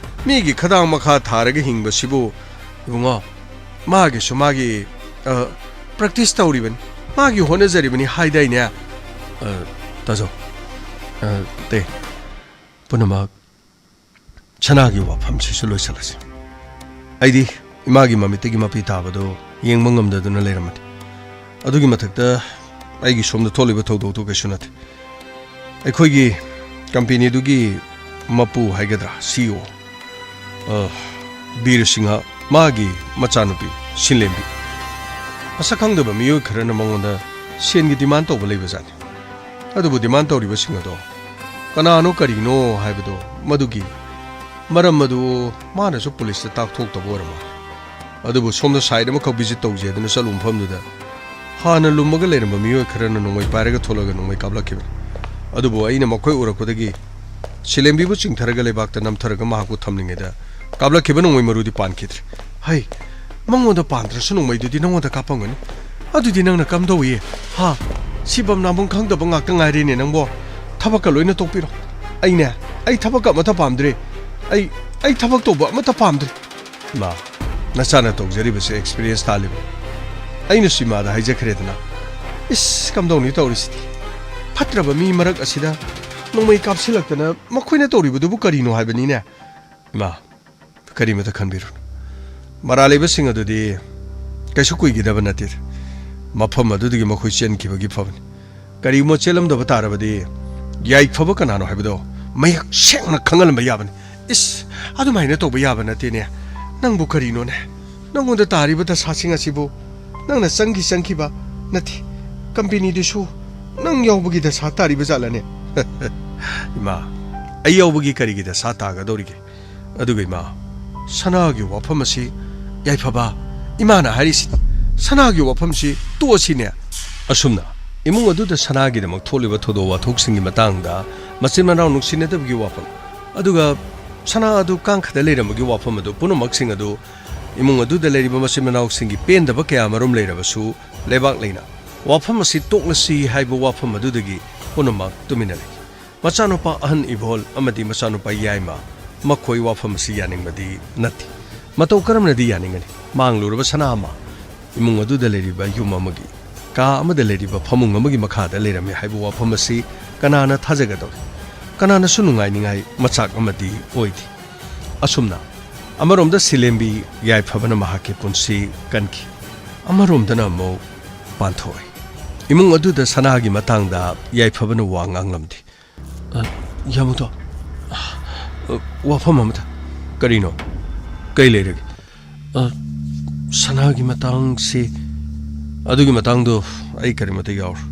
ꯃꯤꯒꯤ ꯈꯗꯥꯡ ꯃꯈꯥ ꯊꯥꯔꯒ ꯍꯤꯡꯕꯁꯤꯕꯨ, ꯏꯕꯨꯡꯉꯣ, ꯃꯥꯒꯤꯁꯨ ꯃꯥꯒꯤ, ꯑ, ꯄ꯭ꯔꯦꯛꯇꯤꯁ ꯇꯧꯔꯤꯕꯅꯤ, ꯃꯥꯒꯤ ꯍꯣꯠꯅꯖꯔꯤꯕꯅꯤ ꯍꯥꯏꯗꯥꯏꯅꯦ?" "ꯑ, ꯇꯥꯖꯧ, ꯑ, ꯇꯦ, ꯄꯨꯝꯅꯃꯛ ꯁꯅꯥꯒꯤ ꯋꯥꯐꯝꯁꯤꯁꯨ ꯂꯣꯏꯁꯤꯜꯂꯁꯤ꯫ ꯑꯩꯗꯤ ꯏꯃꯥꯒꯤ ꯃꯃꯤꯠꯇꯒꯤ ꯃꯄꯤ ꯇꯥꯕꯗꯣ ꯌꯦꯡꯕ ꯉꯝꯗꯗꯨꯅ ꯂꯩꯔꯝꯃꯅꯤ꯫ ꯑꯗꯨꯒꯤ ꯃꯊꯛꯇ ꯑꯩꯒꯤ ꯁꯣꯝꯗ ꯊꯣꯛꯂꯤꯕ ꯊꯧꯗꯣꯛꯇꯨ ꯀꯩꯁꯨ ꯅꯠꯇꯦ꯫ ꯑꯩꯈꯣꯏꯒꯤ ꯀꯝꯄꯦꯅꯤꯗꯨꯒꯤ ꯃꯄꯨ ꯍꯥꯏꯒꯗ꯭ꯔꯥ, ꯁꯤ ꯏ ꯑꯣ, ꯑ, ꯕꯤꯔ ꯁꯤꯡꯍ, ꯃꯥꯒꯤ ꯃꯆꯥꯅꯨꯄꯤ ꯁꯤꯂꯦꯝꯕꯤ꯫ ꯃꯁꯛ ꯈꯪꯗꯕ ꯃꯤꯑꯣꯏ ꯈꯔꯅ ꯃꯉꯣꯟꯗ ꯁꯦꯟꯒꯤ ꯗꯤꯃꯥꯟ ꯇꯧꯕ ꯂꯩꯕꯖꯥꯠꯅꯤ꯫ ꯑꯗꯨꯕꯨ ꯗꯤꯃꯥꯟ ꯇꯧꯔꯤꯕꯁꯤꯡ ꯑꯗꯣ ꯀꯅꯥꯅꯣ ꯀꯔꯤꯅꯣ ꯍꯥꯏꯕꯗꯣ, ꯃꯗꯨꯒꯤ ꯃꯔꯝ ꯑꯗꯨ ꯃꯥꯅꯁꯨ ꯄꯨꯂꯤꯁꯇ ꯇꯥꯛꯊꯣꯛꯇꯕ ꯑꯣꯏꯔ ꯃꯥꯜꯂꯦ꯫ ꯑꯗꯨꯕꯨ ꯁꯣꯝꯗ ꯁꯥꯏꯠ ꯑꯃꯈꯛ ꯚꯤꯖꯤꯠ ꯇꯧꯖꯦꯗꯅ ꯆꯠꯂꯨꯕ ꯃꯐꯝꯗꯨꯗ ꯍꯥꯟꯅ ꯂꯨꯝꯃꯒ ꯂꯩꯔꯝꯕ ꯃꯤꯑꯣꯏ ꯈꯔꯅ ꯅꯣꯡꯃꯩ ꯄꯥꯏꯔꯒ ꯊꯣꯛꯂꯒ ꯅꯣꯡꯃꯩ ꯀꯥꯞꯂꯛꯈꯤꯕꯅꯤ꯫ ꯑꯗꯨꯕꯨ ꯑꯩꯅ ꯃꯈꯣꯏ ꯎꯔꯛꯄꯗꯒꯤ ꯁꯤꯂꯦꯝꯕꯤꯕꯨ ꯆꯤꯡꯊꯔꯒ ꯂꯩꯕꯥꯛꯇ ꯅꯝꯊꯔꯒ ꯃꯍꯥꯛꯄꯨ ꯊꯝꯂꯤꯉꯩꯗ ꯀꯥꯞꯂꯛꯈꯤꯕ ꯅꯣꯡꯃꯩ ꯃꯔꯨꯗꯤ ꯄꯥꯟꯈꯤꯗ꯭ꯔꯦ꯫ "ꯍꯩ, ꯃꯉꯣꯟꯗ ꯄꯥꯟꯗ꯭ꯔꯁꯨ ꯅꯣꯡꯃꯩꯗꯨꯗꯤ ꯅꯉꯣꯟꯗ ꯀꯥꯞꯄꯝꯒꯅꯤ꯫ ꯑꯗꯨꯗꯤ ꯅꯪꯅ ꯀꯝꯗꯧꯏ? ꯍꯥ? ꯁꯤꯐꯝ ꯅꯥꯐꯝ ꯈꯪꯗꯕ ꯉꯥꯛꯇ ꯉꯥꯏꯔꯦꯅꯦ ꯅꯪꯕꯣ꯫ ꯊꯕꯛꯀ ꯂꯣꯏꯅ ꯇꯣꯛꯄꯤꯔꯣ꯫ ꯑꯩꯅꯦ, ꯑꯩ ꯊꯕꯛꯀ ꯑꯃꯠꯇ ꯄꯥꯝꯗ꯭ꯔꯦ꯫ ꯑꯩ, ꯑꯩ ꯊꯕꯛ ꯇꯧꯕ ꯑꯃꯠꯇ ꯄꯥꯝꯗ꯭ꯔꯦ꯫" ꯏꯃꯥ, ꯅꯆꯥꯅ ꯇꯧꯖꯔꯤꯕꯁꯦ ꯑꯦꯛꯁꯄꯤꯔꯤꯌꯦꯟꯁ ꯇꯥꯜꯂꯤꯕꯅꯤ꯫ ꯑꯩꯅꯁꯨ ꯏꯃꯥꯗ ꯍꯥꯏꯖꯈ꯭ꯔꯦꯗꯅ꯫ ꯏꯁ, ꯀꯝꯗꯧꯅꯤ ꯇꯧꯔꯤꯁꯤꯗꯤ? ꯐꯠꯇ꯭ꯔꯕ ꯃꯤ ꯃꯔꯛ ꯑꯁꯤꯗ ꯅꯣꯡꯃꯩ ꯀꯥꯞꯁꯤꯜꯂꯛꯇꯅ ꯃꯈꯣꯏꯅ ꯇꯧꯔꯤꯕꯗꯨꯕꯨ ꯀꯔꯤꯅꯣ ꯍꯥꯏꯕꯅꯤꯅꯦ? ꯏꯃꯥ, ꯀꯔꯤꯃꯇ ꯈꯟꯕꯤꯔꯨꯅꯨ꯫ ꯃꯔꯥꯜ ꯂꯩꯕꯁꯤꯡ ꯑꯗꯨꯗꯤ ꯀꯩꯁꯨ ꯀꯨꯏꯒꯗꯕ ꯅꯠꯇꯦ꯫ ꯃꯐꯝ ꯑꯗꯨꯗꯒꯤ ꯃꯈꯣꯏ ꯆꯦꯟꯈꯤꯕꯒꯤ ꯐꯕꯅꯤ꯫ ꯀꯔꯤꯒꯨꯝꯕ ꯆꯦꯜꯂꯝꯗꯕ ꯇꯥꯔꯕꯗꯤ ꯌꯥꯏꯐꯕ ꯀꯅꯥꯅꯣ ꯍꯥꯏꯕꯗꯣ ꯃꯌꯦꯛ ꯁꯦꯡꯅ ꯈꯪꯍꯜꯂꯝꯕ ꯌꯥꯕꯅꯤ꯫ ꯏꯁ, ꯑꯗꯨꯃꯥꯏꯅ ꯇꯧꯕ ꯌꯥꯕ ꯅꯠꯇꯦꯅꯦ꯫ ꯅꯪꯕꯨ ꯀꯔꯤꯅꯣꯅꯦ? ꯅꯪꯉꯣꯟꯗ ꯇꯥꯔꯤꯕ ꯗꯁꯥꯁꯤꯡ ꯑꯁꯤꯕꯨ ꯅꯪꯅ ꯆꯪꯈꯤ ꯆꯪꯈꯤꯕ ꯅꯠꯇꯦ꯫ ꯀꯝꯄꯦꯅꯤꯗꯨꯁꯨ ꯅꯪ ꯌꯥꯎꯕꯒꯤ ꯗꯁꯥ ꯇꯥꯔꯤꯕ ꯖꯥꯠꯂꯅꯦ? ꯏꯃꯥ, ꯑꯩ ꯌꯥꯎꯕꯒꯤ ꯀꯔꯤꯒꯤ ꯗꯁꯥ ꯇꯥꯒꯗꯧꯔꯤꯒꯦ? ꯑꯗꯨꯒ ꯏꯃꯥ, ꯁꯅꯥꯒꯤ ꯋꯥꯐꯝ ꯑꯁꯤ, ꯌꯥꯏꯐꯕ, ꯏꯃꯥꯅ ꯍꯥꯏꯔꯤꯁꯤ, ꯁꯅꯥꯒꯤ ꯋꯥꯐꯝꯁꯤ ꯇꯣꯛꯑꯁꯤꯅꯦ꯫ ꯑꯁꯨꯝꯅ ꯏꯃꯨꯡ ꯑꯗꯨꯗ ꯁꯅꯥꯒꯤꯗꯃꯛ ꯊꯣꯛꯂꯤꯕ ꯊꯧꯗꯣꯛ ꯋꯥꯊꯣꯛꯁꯤꯡꯒꯤ ꯃꯇꯥꯡꯗ, ꯃꯆꯤꯟ ꯃꯅꯥꯎ ꯅꯨꯡꯁꯤꯅꯗꯕꯒꯤ ꯋꯥꯐꯝ, ꯑꯗꯨꯒ ꯁꯅꯥ ꯑꯗꯨ ꯀꯥꯡꯈꯗ ꯂꯩꯔꯝꯕꯒꯤ ꯋꯥꯐꯝ ꯑꯗꯨ, ꯄꯨꯝꯅꯃꯛꯁꯤꯡ ꯑꯗꯨ ꯏꯃꯨꯡ ꯑꯗꯨꯗ ꯂꯩꯔꯤꯕ ꯃꯆꯤꯟ ꯃꯅꯥꯎꯁꯤꯡꯒꯤ ꯄꯦꯟꯗꯕ ꯀꯌꯥ ꯑꯃꯔꯣꯝ ꯂꯩꯔꯕꯁꯨ, ꯂꯩꯕꯥꯛ ꯂꯩꯅ ꯋꯥꯐꯝ ꯑꯁꯤ ꯇꯣꯛꯂꯁꯤ ꯍꯥꯏꯕ ꯋꯥꯐꯝ ꯑꯗꯨꯗꯒꯤ ꯄꯨꯝꯅꯃꯛ ꯇꯨꯃꯤꯟꯅ ꯂꯩ꯫ ꯃꯆꯥꯅꯨꯄꯥ ꯑꯍꯟ ꯏꯕꯣꯜ ꯑꯃꯗꯤ ꯃꯆꯥꯅꯨꯄꯥ ꯌꯥꯏꯃ, ꯃꯈꯣꯏ ꯋꯥꯐꯝ ꯑꯁꯤ ꯌꯥꯅꯤꯡꯕꯗꯤ ꯅꯠꯇꯦ꯫ ꯃꯇꯧ ꯀꯔꯝꯅꯗꯤ ꯌꯥꯅꯤꯡꯒꯅꯤ? ꯃꯥꯡꯂꯨꯔꯕ ꯁꯅꯥ ꯑꯃ, ꯏꯃꯨꯡ ꯑꯗꯨꯗ ꯂꯩꯔꯤꯕ ꯌꯨꯝ ꯑꯃꯒꯤ, ꯀꯥ ꯑꯃꯗ ꯂꯩꯔꯤꯕ ꯐꯃꯨꯡ ꯑꯃꯒꯤ ꯃꯈꯥꯗ ꯂꯩꯔꯝꯃꯤ ꯍꯥꯏꯕ ꯋꯥꯐꯝ ꯑꯁꯤ ꯀꯅꯥꯅ ꯊꯥꯖꯒꯗꯧꯔꯤ? ꯀꯅꯥꯅꯁꯨ ꯅꯨꯡꯉꯥꯏꯅꯤꯡꯉꯥꯏ ꯃꯆꯥꯛ ꯑꯃꯗꯤ ꯑꯣꯏꯗꯦ꯫ ꯑꯁꯨꯝꯅ, ꯑꯃꯔꯣꯝꯗ ꯁꯤꯂꯦꯝꯕꯤ ꯌꯥꯏꯐꯕꯅ ꯃꯍꯥꯛꯀꯤ ꯄꯨꯟꯁꯤ ꯀꯟꯈꯤ, ꯑꯃꯔꯣꯝꯗꯅ ꯑꯃꯨꯛ ꯄꯥꯟꯊꯣꯛꯏ꯫ ꯏꯃꯨꯡ ꯑꯗꯨꯗ ꯁꯅꯥꯒꯤ ꯃꯇꯥꯡꯗ ꯌꯥꯏꯐꯕꯅ ꯋꯥ ꯉꯥꯡꯂꯝꯗꯦ꯫ ꯑ, ꯌꯥꯃꯨꯗꯣ, ꯑ, ꯋꯥꯐꯝ ꯑꯃꯇ꯫ ꯀꯔꯤꯅꯣ? ꯀꯩ ꯂꯩꯔꯒꯦ? ꯑ, ꯁꯅꯥꯒꯤ ꯃꯇꯥꯡꯁꯤ, ꯑꯗꯨꯒꯤ ꯃꯇꯥꯡꯗꯣ ꯑꯩ ꯀꯔꯤꯃꯇ ꯌꯥꯎꯔꯣꯏ꯫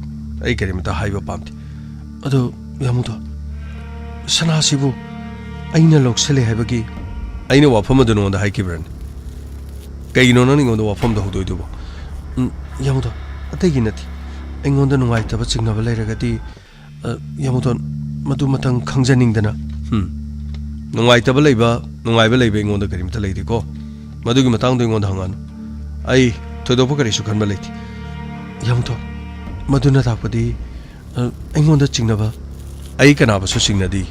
ꯑꯩ ꯀꯔꯤꯃꯇ ꯍꯥꯏꯕ ꯄꯥꯝꯗꯦ꯫ ꯑꯗꯣ, ꯌꯥꯃꯨꯗꯣ, ꯁꯅꯥꯁꯤꯕꯨ ꯑꯩꯅ ꯂꯧꯁꯤꯜꯂꯦ ꯍꯥꯏꯕꯒꯤ ꯑꯩꯅ ꯋꯥꯐꯝ ꯑꯗꯨ ꯅꯉꯣꯟꯗ ꯍꯥꯏꯈꯤꯕ꯭ꯔꯅꯦ? ꯀꯩꯒꯤꯅꯣ ꯅꯪꯅ ꯑꯩꯉꯣꯟꯗ ꯋꯥꯐꯝꯗꯣ ꯍꯧꯗꯣꯛꯏꯗꯨꯕꯣ? ꯎꯝ, ꯌꯥꯃꯨꯗꯣ, ꯑꯇꯩꯒꯤ ꯅꯠꯇꯦ꯫ ꯑꯩꯉꯣꯟꯗ ꯅꯨꯡꯉꯥꯏꯇꯕ ꯆꯤꯡꯅꯕ ꯂꯩꯔꯒꯗꯤ, ꯑ, ꯌꯥꯃꯨꯗꯣ, ꯃꯗꯨꯃꯇꯪ ꯈꯪꯖꯅꯤꯡꯗꯅ꯫ ꯎꯝ, ꯅꯨꯡꯉꯥꯏꯇꯕ ꯂꯩꯕ, ꯅꯨꯡꯉꯥꯏꯕ ꯂꯩꯕ ꯑꯩꯉꯣꯟꯗ ꯀꯔꯤꯝꯇ ꯂꯩꯇꯦꯀꯣ꯫ ꯃꯗꯨꯒꯤ ꯃꯇꯥꯡꯗ ꯑꯩꯉꯣꯟꯗ ꯍꯪꯉꯛꯑꯅꯨ꯫ ꯑꯩ ꯊꯣꯏꯗꯣꯛꯄ ꯀꯔꯤꯁꯨ ꯈꯟꯕ ꯂꯩꯇꯦ꯫ ꯌꯥꯃꯨꯗꯣ, ꯃꯗꯨꯅ ꯇꯥꯛꯄꯗꯤ, ꯑ, ꯑꯩꯉꯣꯟꯗ ꯆꯤꯡꯅꯕ? ꯑꯩ ꯀꯅꯥꯕꯨꯁꯨ ꯆꯤꯡꯅꯗꯦ꯫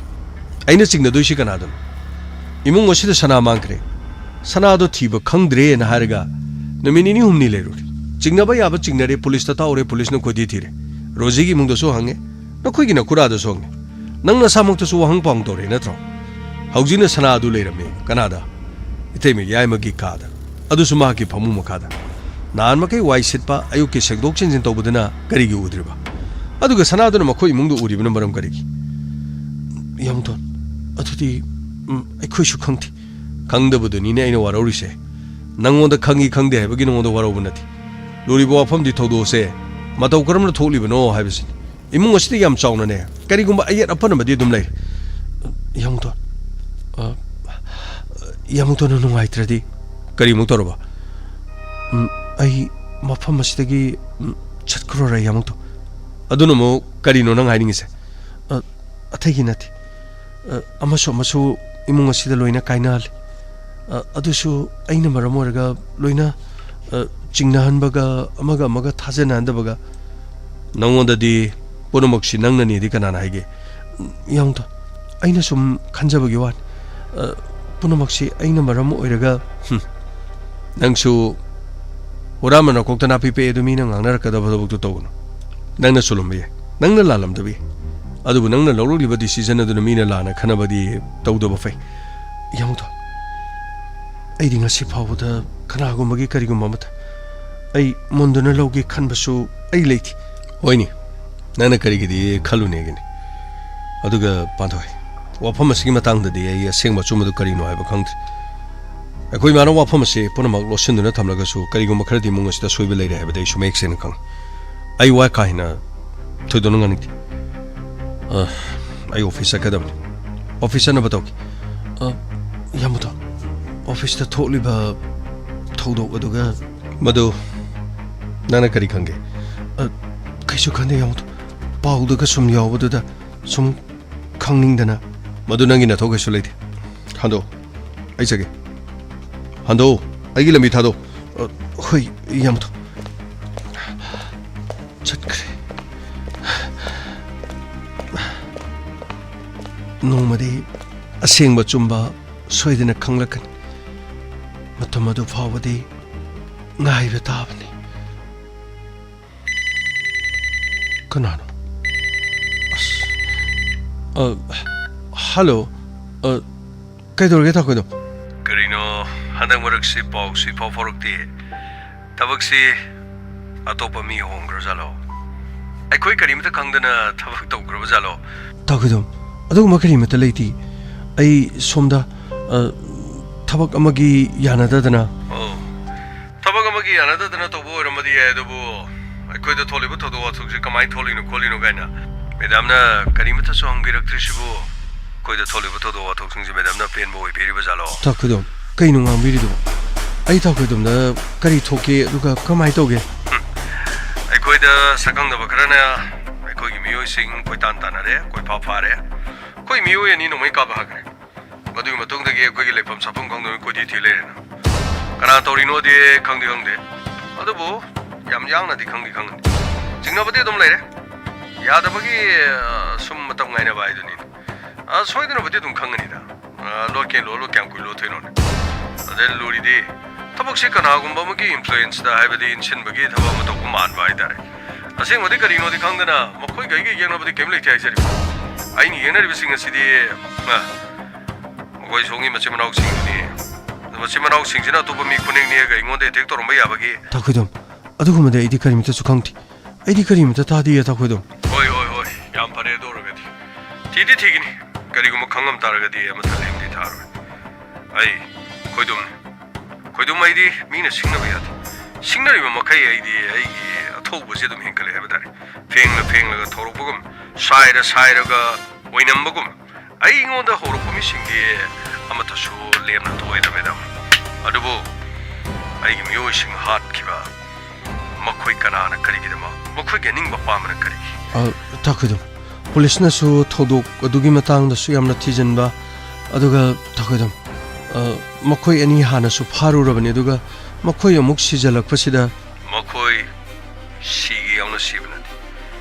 ꯑꯩꯅ ꯆꯤꯡꯅꯗꯣꯏꯁꯤ ꯀꯅꯥꯗꯅꯣ? ꯏꯃꯨꯡ ꯑꯁꯤꯗ ꯁꯅꯥ ꯃꯥꯡꯈ꯭ꯔꯦ, ꯁꯅꯥꯗꯣ ꯊꯤꯕ ꯈꯪꯗ꯭ꯔꯦꯅ ꯍꯥꯏꯔꯒ ꯅꯨꯃꯤꯠ ꯅꯤꯅꯤ ꯍꯨꯝꯅꯤ ꯂꯩꯔꯨꯔꯦ꯫ ꯆꯤꯡꯅꯕ ꯌꯥꯕ ꯆꯤꯡꯅꯔꯦ, ꯄꯨꯂꯤꯁꯇ ꯇꯥꯛꯎꯔꯦ, ꯄꯨꯂꯤꯁꯅ ꯀꯣꯏꯊꯤ ꯊꯤꯔꯦ꯫ ꯔꯣꯖꯤꯒꯤ ꯏꯃꯨꯡꯗꯁꯨ ꯍꯪꯉꯦ, ꯅꯈꯣꯏꯒꯤ ꯅꯈꯨꯔꯥꯗꯁꯨ ꯍꯪꯉꯦ꯫ ꯅꯪ ꯅꯁꯥꯃꯛꯇꯁꯨ ꯋꯥꯍꯪ ꯄꯥꯎꯍꯪ ꯇꯧꯔꯦ ꯅꯠꯇ꯭ꯔꯣ? ꯍꯧꯖꯤꯛꯅ ꯁꯅꯥ ꯑꯗꯨ ꯂꯩꯔꯝꯃꯤ꯫ ꯀꯅꯥꯗ? ꯏꯇꯩꯃ ꯌꯥꯏꯃꯒꯤ ꯀꯥꯗ, ꯑꯗꯨꯁꯨ ꯃꯍꯥꯛꯀꯤ ꯐꯃꯨꯡ ꯃꯈꯥꯗ꯫ ꯅꯍꯥꯟ ꯃꯈꯩ ꯋꯥꯏ ꯁꯤꯠꯄ, ꯑꯌꯨꯛꯀꯤ ꯁꯦꯡꯗꯣꯛ ꯁꯦꯡꯖꯤꯟ ꯇꯧꯕꯗꯨꯅ ꯀꯔꯤꯒꯤ ꯎꯗ꯭ꯔꯤꯕ? ꯑꯗꯨꯒ ꯁꯅꯥꯗꯨꯅ ꯃꯈꯣꯏ ꯏꯃꯨꯡꯗ ꯎꯔꯤꯕꯅ ꯃꯔꯝ ꯀꯔꯤꯒꯤ? ꯌꯥꯝꯊꯣꯟ, ꯑꯗꯨꯗꯤ, ꯎꯝ, ꯑꯩꯈꯣꯏꯁꯨ ꯈꯪꯗꯦ꯫ ꯈꯪꯗꯕꯗꯨꯅꯤꯅꯦ ꯑꯩꯅ ꯋꯥꯔꯧꯔꯤꯁꯦ꯫ ꯅꯪꯉꯣꯟꯗ ꯈꯪꯉꯤ ꯈꯪꯗꯦ ꯍꯥꯏꯕꯒꯤ ꯅꯉꯣꯟꯗ ꯋꯥꯔꯧꯕ ꯅꯠꯇꯦ꯫ ꯂꯨꯔꯤꯕ ꯋꯥꯐꯝꯗꯤ ꯊꯧꯗꯣꯛ ꯑꯁꯦ ꯃꯇꯧ ꯀꯔꯝꯅ ꯊꯣꯛꯂꯤꯕꯅꯣ ꯍꯥꯏꯕꯁꯤꯅꯤ꯫ ꯏꯃꯨꯡ ꯑꯁꯤꯗ ꯌꯥꯝ ꯆꯥꯎꯅꯅꯦ, ꯀꯔꯤꯒꯨꯝꯕ ꯑꯌꯦꯠ ꯑꯄꯟ ꯑꯃꯗꯤ ꯑꯗꯨꯝ ꯂꯩꯔꯦ꯫ ꯌꯥꯃꯨꯇꯣꯟ, ꯑ, ꯌꯥꯃꯨꯇꯣꯟꯅ ꯅꯨꯡꯉꯥꯏꯇ꯭ꯔꯗꯤ? ꯀꯔꯤꯃꯨꯛ ꯇꯧꯔꯕ? ꯎꯝ, ꯑꯩ ꯃꯐꯝ ꯑꯁꯤꯗꯒꯤ, ꯎꯝ, ꯆꯠꯈ꯭ꯔꯣꯔꯦ, ꯌꯥꯃꯨꯇꯣꯟ꯫ ꯑꯗꯨꯅ ꯑꯃꯨꯛ ꯀꯔꯤꯅꯣ ꯅꯪ ꯍꯥꯏꯅꯤꯡꯉꯤꯁꯦ? ꯑ, ꯑꯇꯩꯒꯤ ꯅꯠꯇꯦ꯫ ꯑ, ꯑꯃꯁꯨ ꯑꯃꯁꯨ ꯏꯃꯨꯡ ꯑꯁꯤꯗ ꯂꯣꯏꯅ ꯀꯥꯏꯅꯍꯜꯂꯤ꯫ ꯑ, ꯑꯗꯨꯁꯨ ꯑꯩꯅ ꯃꯔꯝ ꯑꯣꯏꯔꯒ ꯂꯣꯏꯅ, ꯑ, ꯆꯤꯡꯅꯍꯟꯕꯒ, ꯑꯃꯒ ꯑꯃꯒ ꯊꯥꯖꯅꯍꯟꯗꯕꯒ꯫ ꯅꯉꯣꯟꯗꯗꯤ ꯄꯨꯝꯅꯃꯛꯁꯤ ꯅꯪꯅꯅꯦꯗꯤ ꯀꯅꯥꯅ ꯍꯥꯏꯒꯦ? ꯌꯥꯃꯨꯇꯣꯟ, ꯑꯩꯅ ꯁꯨꯝ ꯈꯟꯖꯕꯒꯤ ꯋꯥꯅꯤ꯫ ꯑ, ꯄꯨꯝꯅꯃꯛꯁꯤ ꯑꯩꯅ ꯃꯔꯝ ꯑꯣꯏꯔꯒ꯫ ꯍꯨꯝ꯫ ꯅꯪꯁꯨ ꯍꯨꯔꯥꯟꯕ ꯅꯀꯣꯛꯇ ꯅꯥꯄꯤ ꯄꯛꯑꯦ ꯑꯗꯨ ꯃꯤꯅ ꯉꯥꯡꯅꯔꯛꯀꯗꯕ ꯊꯕꯛꯇꯨ ꯇꯧꯒꯅꯨ꯫ ꯅꯪꯅ ꯆꯨꯜꯂꯝꯕ ꯌꯥꯏ, ꯅꯪꯅ ꯂꯥꯜꯂꯝꯗꯕ ꯌꯥꯏ, ꯑꯗꯨꯕꯨ ꯅꯪꯅ ꯂꯧꯔꯛꯂꯤꯕ decision ꯑꯗꯨꯅ ꯃꯤꯅ ꯂꯥꯟꯅ ꯈꯟꯅꯕꯗꯤ ꯇꯧꯗꯕ ꯐꯩ꯫ ꯌꯥꯃꯨꯇꯣꯟ, ꯑꯩꯗꯤ ꯉꯁꯤ ꯐꯥꯎꯕꯗ ꯀꯅꯥꯒꯨꯝꯕꯒꯤ ꯀꯔꯤꯒꯨꯝꯕ ꯑꯃꯠꯇ ꯑꯩ ꯃꯨꯟꯗꯨꯅ ꯂꯧꯒꯦ ꯈꯟꯕꯁꯨ ꯑꯩ ꯂꯩꯇꯦ꯫ ꯍꯣꯏꯅꯦ, ꯅꯪꯅ ꯀꯔꯤꯒꯤꯗꯤ ꯈꯜꯂꯨꯅꯦꯒꯤꯅꯤ꯫ ꯑꯗꯨꯒ ꯄꯥꯟꯊꯣꯏ, ꯋꯥꯐꯝ ꯑꯁꯤꯒꯤ ꯃꯇꯥꯡꯗꯗꯤ ꯑꯩ ꯑꯁꯦꯡꯕ ꯑꯆꯨꯝꯕꯗꯨ ꯀꯔꯤꯅꯣ ꯍꯥꯏꯕ ꯈꯪꯗ꯭ꯔꯦ꯫ ꯑꯩꯈꯣꯏ ꯏꯃꯥꯅ ꯋꯥꯐꯝ ꯑꯁꯤ ꯄꯨꯝꯅꯃꯛ ꯂꯣꯠꯁꯤꯟꯗꯨꯅ ꯊꯝꯂꯒꯁꯨ ꯀꯔꯤꯒꯨꯝꯕ ꯈꯔꯗꯤ ꯏꯃꯨꯡ ꯑꯁꯤꯗ ꯑꯁꯣꯏꯕ ꯂꯩꯔꯦ ꯍꯥꯏꯕꯗꯤ ꯑꯩꯁꯨ ꯃꯌꯦꯛ ꯁꯦꯡꯅ ꯈꯪꯏ꯫ ꯑꯩ ꯋꯥ ꯀꯥ ꯍꯦꯟꯅ ꯊꯣꯏꯗꯣꯛꯅ ꯉꯥꯡꯅꯤꯡꯗꯦ꯫ ꯑ, ꯑꯩ office ꯆꯠꯀꯗꯕꯅꯤ꯫ Office ꯆꯠꯅꯕ ꯇꯧꯒꯦ꯫ ꯑ, ꯌꯥꯃꯨꯇꯣꯟ, office ꯇ ꯊꯣꯛꯂꯤꯕ ꯊꯧꯗꯣꯛ ꯑꯗꯨꯒ ꯃꯗꯨ ꯅꯪꯅ ꯀꯔꯤ ꯈꯪꯒꯦ? ꯑ, ꯀꯩꯁꯨ ꯈꯟꯗꯦ, ꯌꯥꯃꯨꯇꯣꯟ꯫ ꯄꯥꯎꯗꯒ ꯁꯨꯝ ꯌꯥꯎꯕꯗꯨꯗ ꯁꯨꯝ ꯈꯪꯅꯤꯡꯗꯅ꯫ ꯃꯗꯨ ꯅꯪꯒꯤ ꯅꯊꯧ ꯀꯩꯁꯨ ꯂꯩꯇꯦ꯫ ꯍꯟꯗꯣꯛ, ꯑꯩ ꯆꯠꯀꯦ꯫ ꯍꯟꯗꯣꯛ, ꯑꯩꯒꯤ ꯂꯝꯕꯤ ꯊꯥꯗꯣꯛ꯫ ꯑ, ꯍꯣꯏ, ꯌꯥꯃꯨꯇꯣꯟ꯫ ꯆꯠꯈ꯭ꯔꯦ꯫ ꯅꯣꯡꯃꯗꯤ ꯑꯁꯦꯡꯕ ꯑꯆꯨꯝꯕ ꯁꯣꯏꯗꯅ ꯈꯪꯂꯛꯀꯅꯤ꯫ ꯃꯇꯝ ꯑꯗꯨ ꯐꯥꯎꯕꯗꯤ ꯉꯥꯏꯕ ꯇꯥꯕꯅꯤ꯫ ꯀꯅꯥꯅꯣ? ꯑꯁ꯫ ꯑ, hello꯫ ꯑ, ꯀꯩꯗꯧꯔꯒꯦ, ꯊꯥꯀꯣꯏꯗꯣ? ꯀꯔꯤꯅꯣ, ꯍꯟꯗꯛ ꯃꯔꯛꯁꯤ ꯄꯥꯎꯁꯨ ꯏꯐꯥꯎ ꯐꯥꯎꯔꯛꯇꯦ꯫ ꯊꯕꯛꯁꯤ ꯑꯇꯣꯞꯄ ꯃꯤ ꯍꯣꯡꯈ꯭ꯔꯖꯥꯠꯂꯣ? ꯑꯩꯈꯣꯏ ꯀꯔꯤꯃꯇ ꯈꯪꯗꯅ ꯊꯕꯛ ꯇꯧꯈ꯭ꯔꯕ ꯖꯥꯠꯂꯣ? ꯇꯥꯈꯣꯏꯗꯣꯝ, ꯑꯗꯨꯒꯨꯝꯕ ꯀꯔꯤꯃꯇ ꯂꯩꯇꯦ꯫ ꯑꯩ ꯁꯣꯝꯗ, ꯑ, ꯊꯕꯛ ꯑꯃꯒꯤ ꯌꯥꯅꯗꯗꯅ꯫ ꯑꯣ, ꯊꯕꯛ ꯑꯃꯒꯤ ꯌꯥꯅꯗꯗꯅ ꯇꯧꯕ ꯑꯣꯏꯔꯝꯃꯗꯤ ꯌꯥꯏ, ꯑꯗꯨꯕꯨ ꯑꯩꯈꯣꯏꯗ ꯊꯣꯛꯂꯤꯕ ꯊꯧꯗꯣꯛ ꯋꯥꯊꯣꯛꯁꯦ ꯀꯃꯥꯏꯅ ꯊꯣꯛꯂꯤꯅꯣ ꯈꯣꯠꯂꯤꯅꯣ ꯀꯥꯏꯅ ꯃꯦꯗꯥꯝꯅ ꯀꯔꯤꯃꯇꯁꯨ ꯍꯪꯕꯤꯔꯛꯇ꯭ꯔꯤꯁꯤꯕꯨ? ꯑꯩꯈꯣꯏꯗ ꯊꯣꯛꯂꯤꯕ ꯊꯧꯗꯣꯛ ꯋꯥꯊꯣꯛꯁꯤꯡꯁꯦ ꯃꯦꯗꯥꯝꯅ ꯑꯄꯦꯟꯕ ꯑꯣꯏꯕꯤꯔꯤꯕ ꯖꯥꯠꯂꯣ? ꯇꯥꯈꯣꯏꯗꯣꯝ, ꯀꯩꯅꯣ ꯉꯥꯡꯕꯤꯔꯤꯗꯨꯕꯣ? ꯑꯩ ꯇꯥꯈꯣꯏꯗꯣꯝꯗ ꯀꯔꯤ ꯊꯣꯛꯀꯦ, ꯑꯗꯨꯒ ꯀꯃꯥꯏꯅ ꯇꯧꯒꯦ? ꯎꯝ꯫ ꯑꯩꯈꯣꯏꯗ ꯁꯛꯈꯪꯗꯕ ꯈꯔꯅ ꯑꯩꯈꯣꯏꯒꯤ ꯃꯤꯑꯣꯏꯁꯤꯡ ꯀꯣꯏꯇꯥꯟ ꯇꯥꯟꯅꯔꯦ, ꯀꯣꯏꯐꯥ ꯐꯥꯔꯦ꯫ ꯑꯩꯈꯣꯏ ꯃꯤꯑꯣꯏ ꯑꯅꯤ ꯅꯣꯡꯃꯩ ꯀꯥꯞꯄ ꯍꯥꯈ꯭ꯔꯦ꯫ ꯃꯗꯨꯒꯤ ꯃꯇꯨꯡꯗꯒꯤ ꯑꯩꯈꯣꯏꯒꯤ ꯂꯩꯐꯝ ꯆꯥꯐꯝ ꯈꯪꯗꯕ ꯀꯣꯏꯊꯤ ꯊꯤ ꯂꯩꯔꯦꯅ꯫ ꯀꯅꯥ ꯇꯧꯔꯤꯅꯣꯗꯤ ꯈꯪꯗꯤ ꯈꯪꯗꯦ, ꯑꯗꯨꯕꯨ ꯌꯥꯝ ꯌꯥꯡꯅꯗꯤ ꯈꯪꯗꯤ ꯈꯪꯒꯅꯤ꯫ ꯆꯤꯡꯅꯕꯗꯤ ꯑꯗꯨꯝ ꯂꯩꯔꯦ꯫ ꯌꯥꯗꯕꯒꯤ, ꯑ, ꯁꯨꯝ ꯃꯇꯝ ꯉꯥꯏꯅꯕ ꯍꯥꯏꯗꯨꯅꯤ꯫ ꯑ, ꯁꯣꯏꯗꯅꯕꯨꯗꯤ ꯑꯗꯨꯝ ꯈꯪꯒꯅꯤꯗ꯫ ꯑ, ꯂꯣꯠꯀꯦ ꯂꯣꯠꯂꯣ, ꯀꯌꯥꯝ ꯀꯨꯏ ꯂꯣꯠꯇꯣꯏꯅꯣꯅꯦ? ꯑꯗꯩ ꯂꯨꯔꯤꯗꯤ ꯊꯕꯛꯁꯤ ꯀꯅꯥꯒꯨꯝꯕ ꯑꯃꯒꯤ influenceꯇ, ꯍꯥꯏꯕꯗꯤ ꯏꯟꯁꯤꯟꯕꯒꯤ ꯊꯕꯛ ꯑꯃ ꯇꯧꯕ ꯃꯥꯟꯕ ꯍꯥꯏꯇꯥꯔꯦ꯫ ꯑꯁꯦꯡꯕꯗꯤ ꯀꯔꯤꯅꯣꯗꯤ ꯈꯪꯗꯅ ꯃꯈꯣꯏꯒ ꯑꯩꯒ ꯌꯦꯡꯅꯕꯗꯤ ꯀꯔꯤꯝ ꯂꯩꯇꯦ ꯍꯥꯏꯖꯔꯤꯕ꯫ ꯑꯩꯅ ꯌꯦꯡꯅꯔꯤꯕꯁꯤꯡ ꯑꯁꯤꯗꯤ, ꯑ, ꯃꯈꯣꯏ ꯁꯣꯝꯒꯤ ꯃꯆꯤꯟ ꯃꯅꯥꯎꯁꯤꯡꯗꯨꯅꯤ꯫ ꯑꯗꯨ ꯃꯆꯤꯟ ꯃꯅꯥꯎꯁꯤꯡꯁꯤꯅ ꯑꯇꯣꯞꯄ ꯃꯤ ꯈꯨꯅꯦꯛ ꯅꯦꯛꯑꯒ ꯑꯩꯉꯣꯟꯗ attack ꯇꯧꯔꯝꯕ ꯌꯥꯕꯒꯤ꯫ ꯇꯥꯈꯣꯏꯗꯣꯝ, ꯑꯗꯨꯒꯨꯝꯕꯗꯤ ꯑꯩꯗꯤ ꯀꯔꯤꯃꯇꯁꯨ ꯈꯪꯗꯦ꯫ ꯑꯩꯗꯤ ꯀꯔꯤꯃꯇ ꯇꯥꯗꯤꯌꯦ, ꯇꯥꯈꯣꯏꯗꯣꯝ꯫ ꯍꯣꯏ, ꯍꯣꯏ, ꯍꯣꯏ, ꯌꯥꯝ ꯐꯔꯦ꯫ ꯑꯗꯨ ꯑꯣꯏꯔꯒꯗꯤ ꯊꯤꯗꯤ ꯊꯤꯒꯅꯤ, ꯀꯔꯤꯒꯨꯝꯕ ꯈꯪꯉꯝ ꯇꯥꯔꯒꯗꯤ ꯑꯃꯠꯇ ꯂꯦꯝꯗꯤ ꯊꯥꯔꯣꯏ꯫ ꯑꯩ ꯈꯣꯏꯗꯨꯝꯅꯤ꯫ ꯈꯣꯏꯗꯨꯝ ꯑꯩꯗꯤ ꯃꯤꯅ ꯁꯤꯡꯅꯕ ꯌꯥꯗꯦ꯫ ꯁꯤꯡꯅꯔꯤꯕ ꯃꯈꯩ ꯑꯩꯗꯤ ꯑꯩꯒꯤ ꯑꯊꯧꯕꯁꯤ ꯑꯗꯨꯝ ꯍꯦꯟꯒꯠꯂꯦ ꯍꯥꯏꯕ ꯇꯥꯔꯦ꯫ ꯐꯦꯡꯂ ꯐꯦꯡꯂꯒ ꯊꯧꯔꯛꯄꯒꯨꯝ, ꯁꯥꯏꯔ ꯁꯥꯏꯔꯒ ꯑꯣꯏꯅꯝꯕꯒꯨꯝ, ꯑꯩꯉꯣꯟꯗ ꯍꯧꯔꯛꯄ ꯃꯤꯁꯤꯡꯗꯤ ꯑꯃꯠꯇꯁꯨ ꯂꯦꯝꯅ ꯊꯣꯛꯑꯣꯏꯗ, ꯃꯦꯗꯥꯝ꯫ ꯑꯗꯨꯕꯨ ꯑꯩꯒꯤ ꯃꯤꯑꯣꯏꯁꯤꯡ ꯍꯥꯠꯈꯤꯕ ꯃꯈꯣꯏ ꯀꯅꯥꯅ ꯀꯔꯤꯒꯤꯗꯃꯛ? ꯃꯈꯣꯏꯒꯤ ꯑꯅꯤꯡꯕ ꯑꯄꯥꯝꯕꯅ ꯀꯔꯤꯒꯤ? ꯑ, ꯇꯥꯈꯣꯏꯗꯣꯝ, ꯄꯨꯂꯤꯁꯅꯁꯨ ꯊꯧꯗꯣꯛ ꯑꯗꯨꯒꯤ ꯃꯇꯥꯡꯗꯁꯨ ꯌꯥꯝꯅ ꯊꯤꯖꯤꯟꯕ, ꯑꯗꯨꯒ ꯇꯥꯈꯣꯏꯗꯣꯝ, ꯑ, ꯃꯈꯣꯏ ꯑꯅꯤ ꯍꯥꯟꯅꯁꯨ ꯐꯥꯔꯨꯔꯕꯅꯤ, ꯑꯗꯨꯒ ꯃꯈꯣꯏ ꯑꯃꯨꯛ ꯁꯤꯖꯜꯂꯛꯄꯁꯤꯗ꯫ ꯃꯈꯣꯏ ꯁꯤꯒꯦ ꯌꯥꯎꯅ ꯁꯤꯕ ꯅꯠꯇꯦ꯫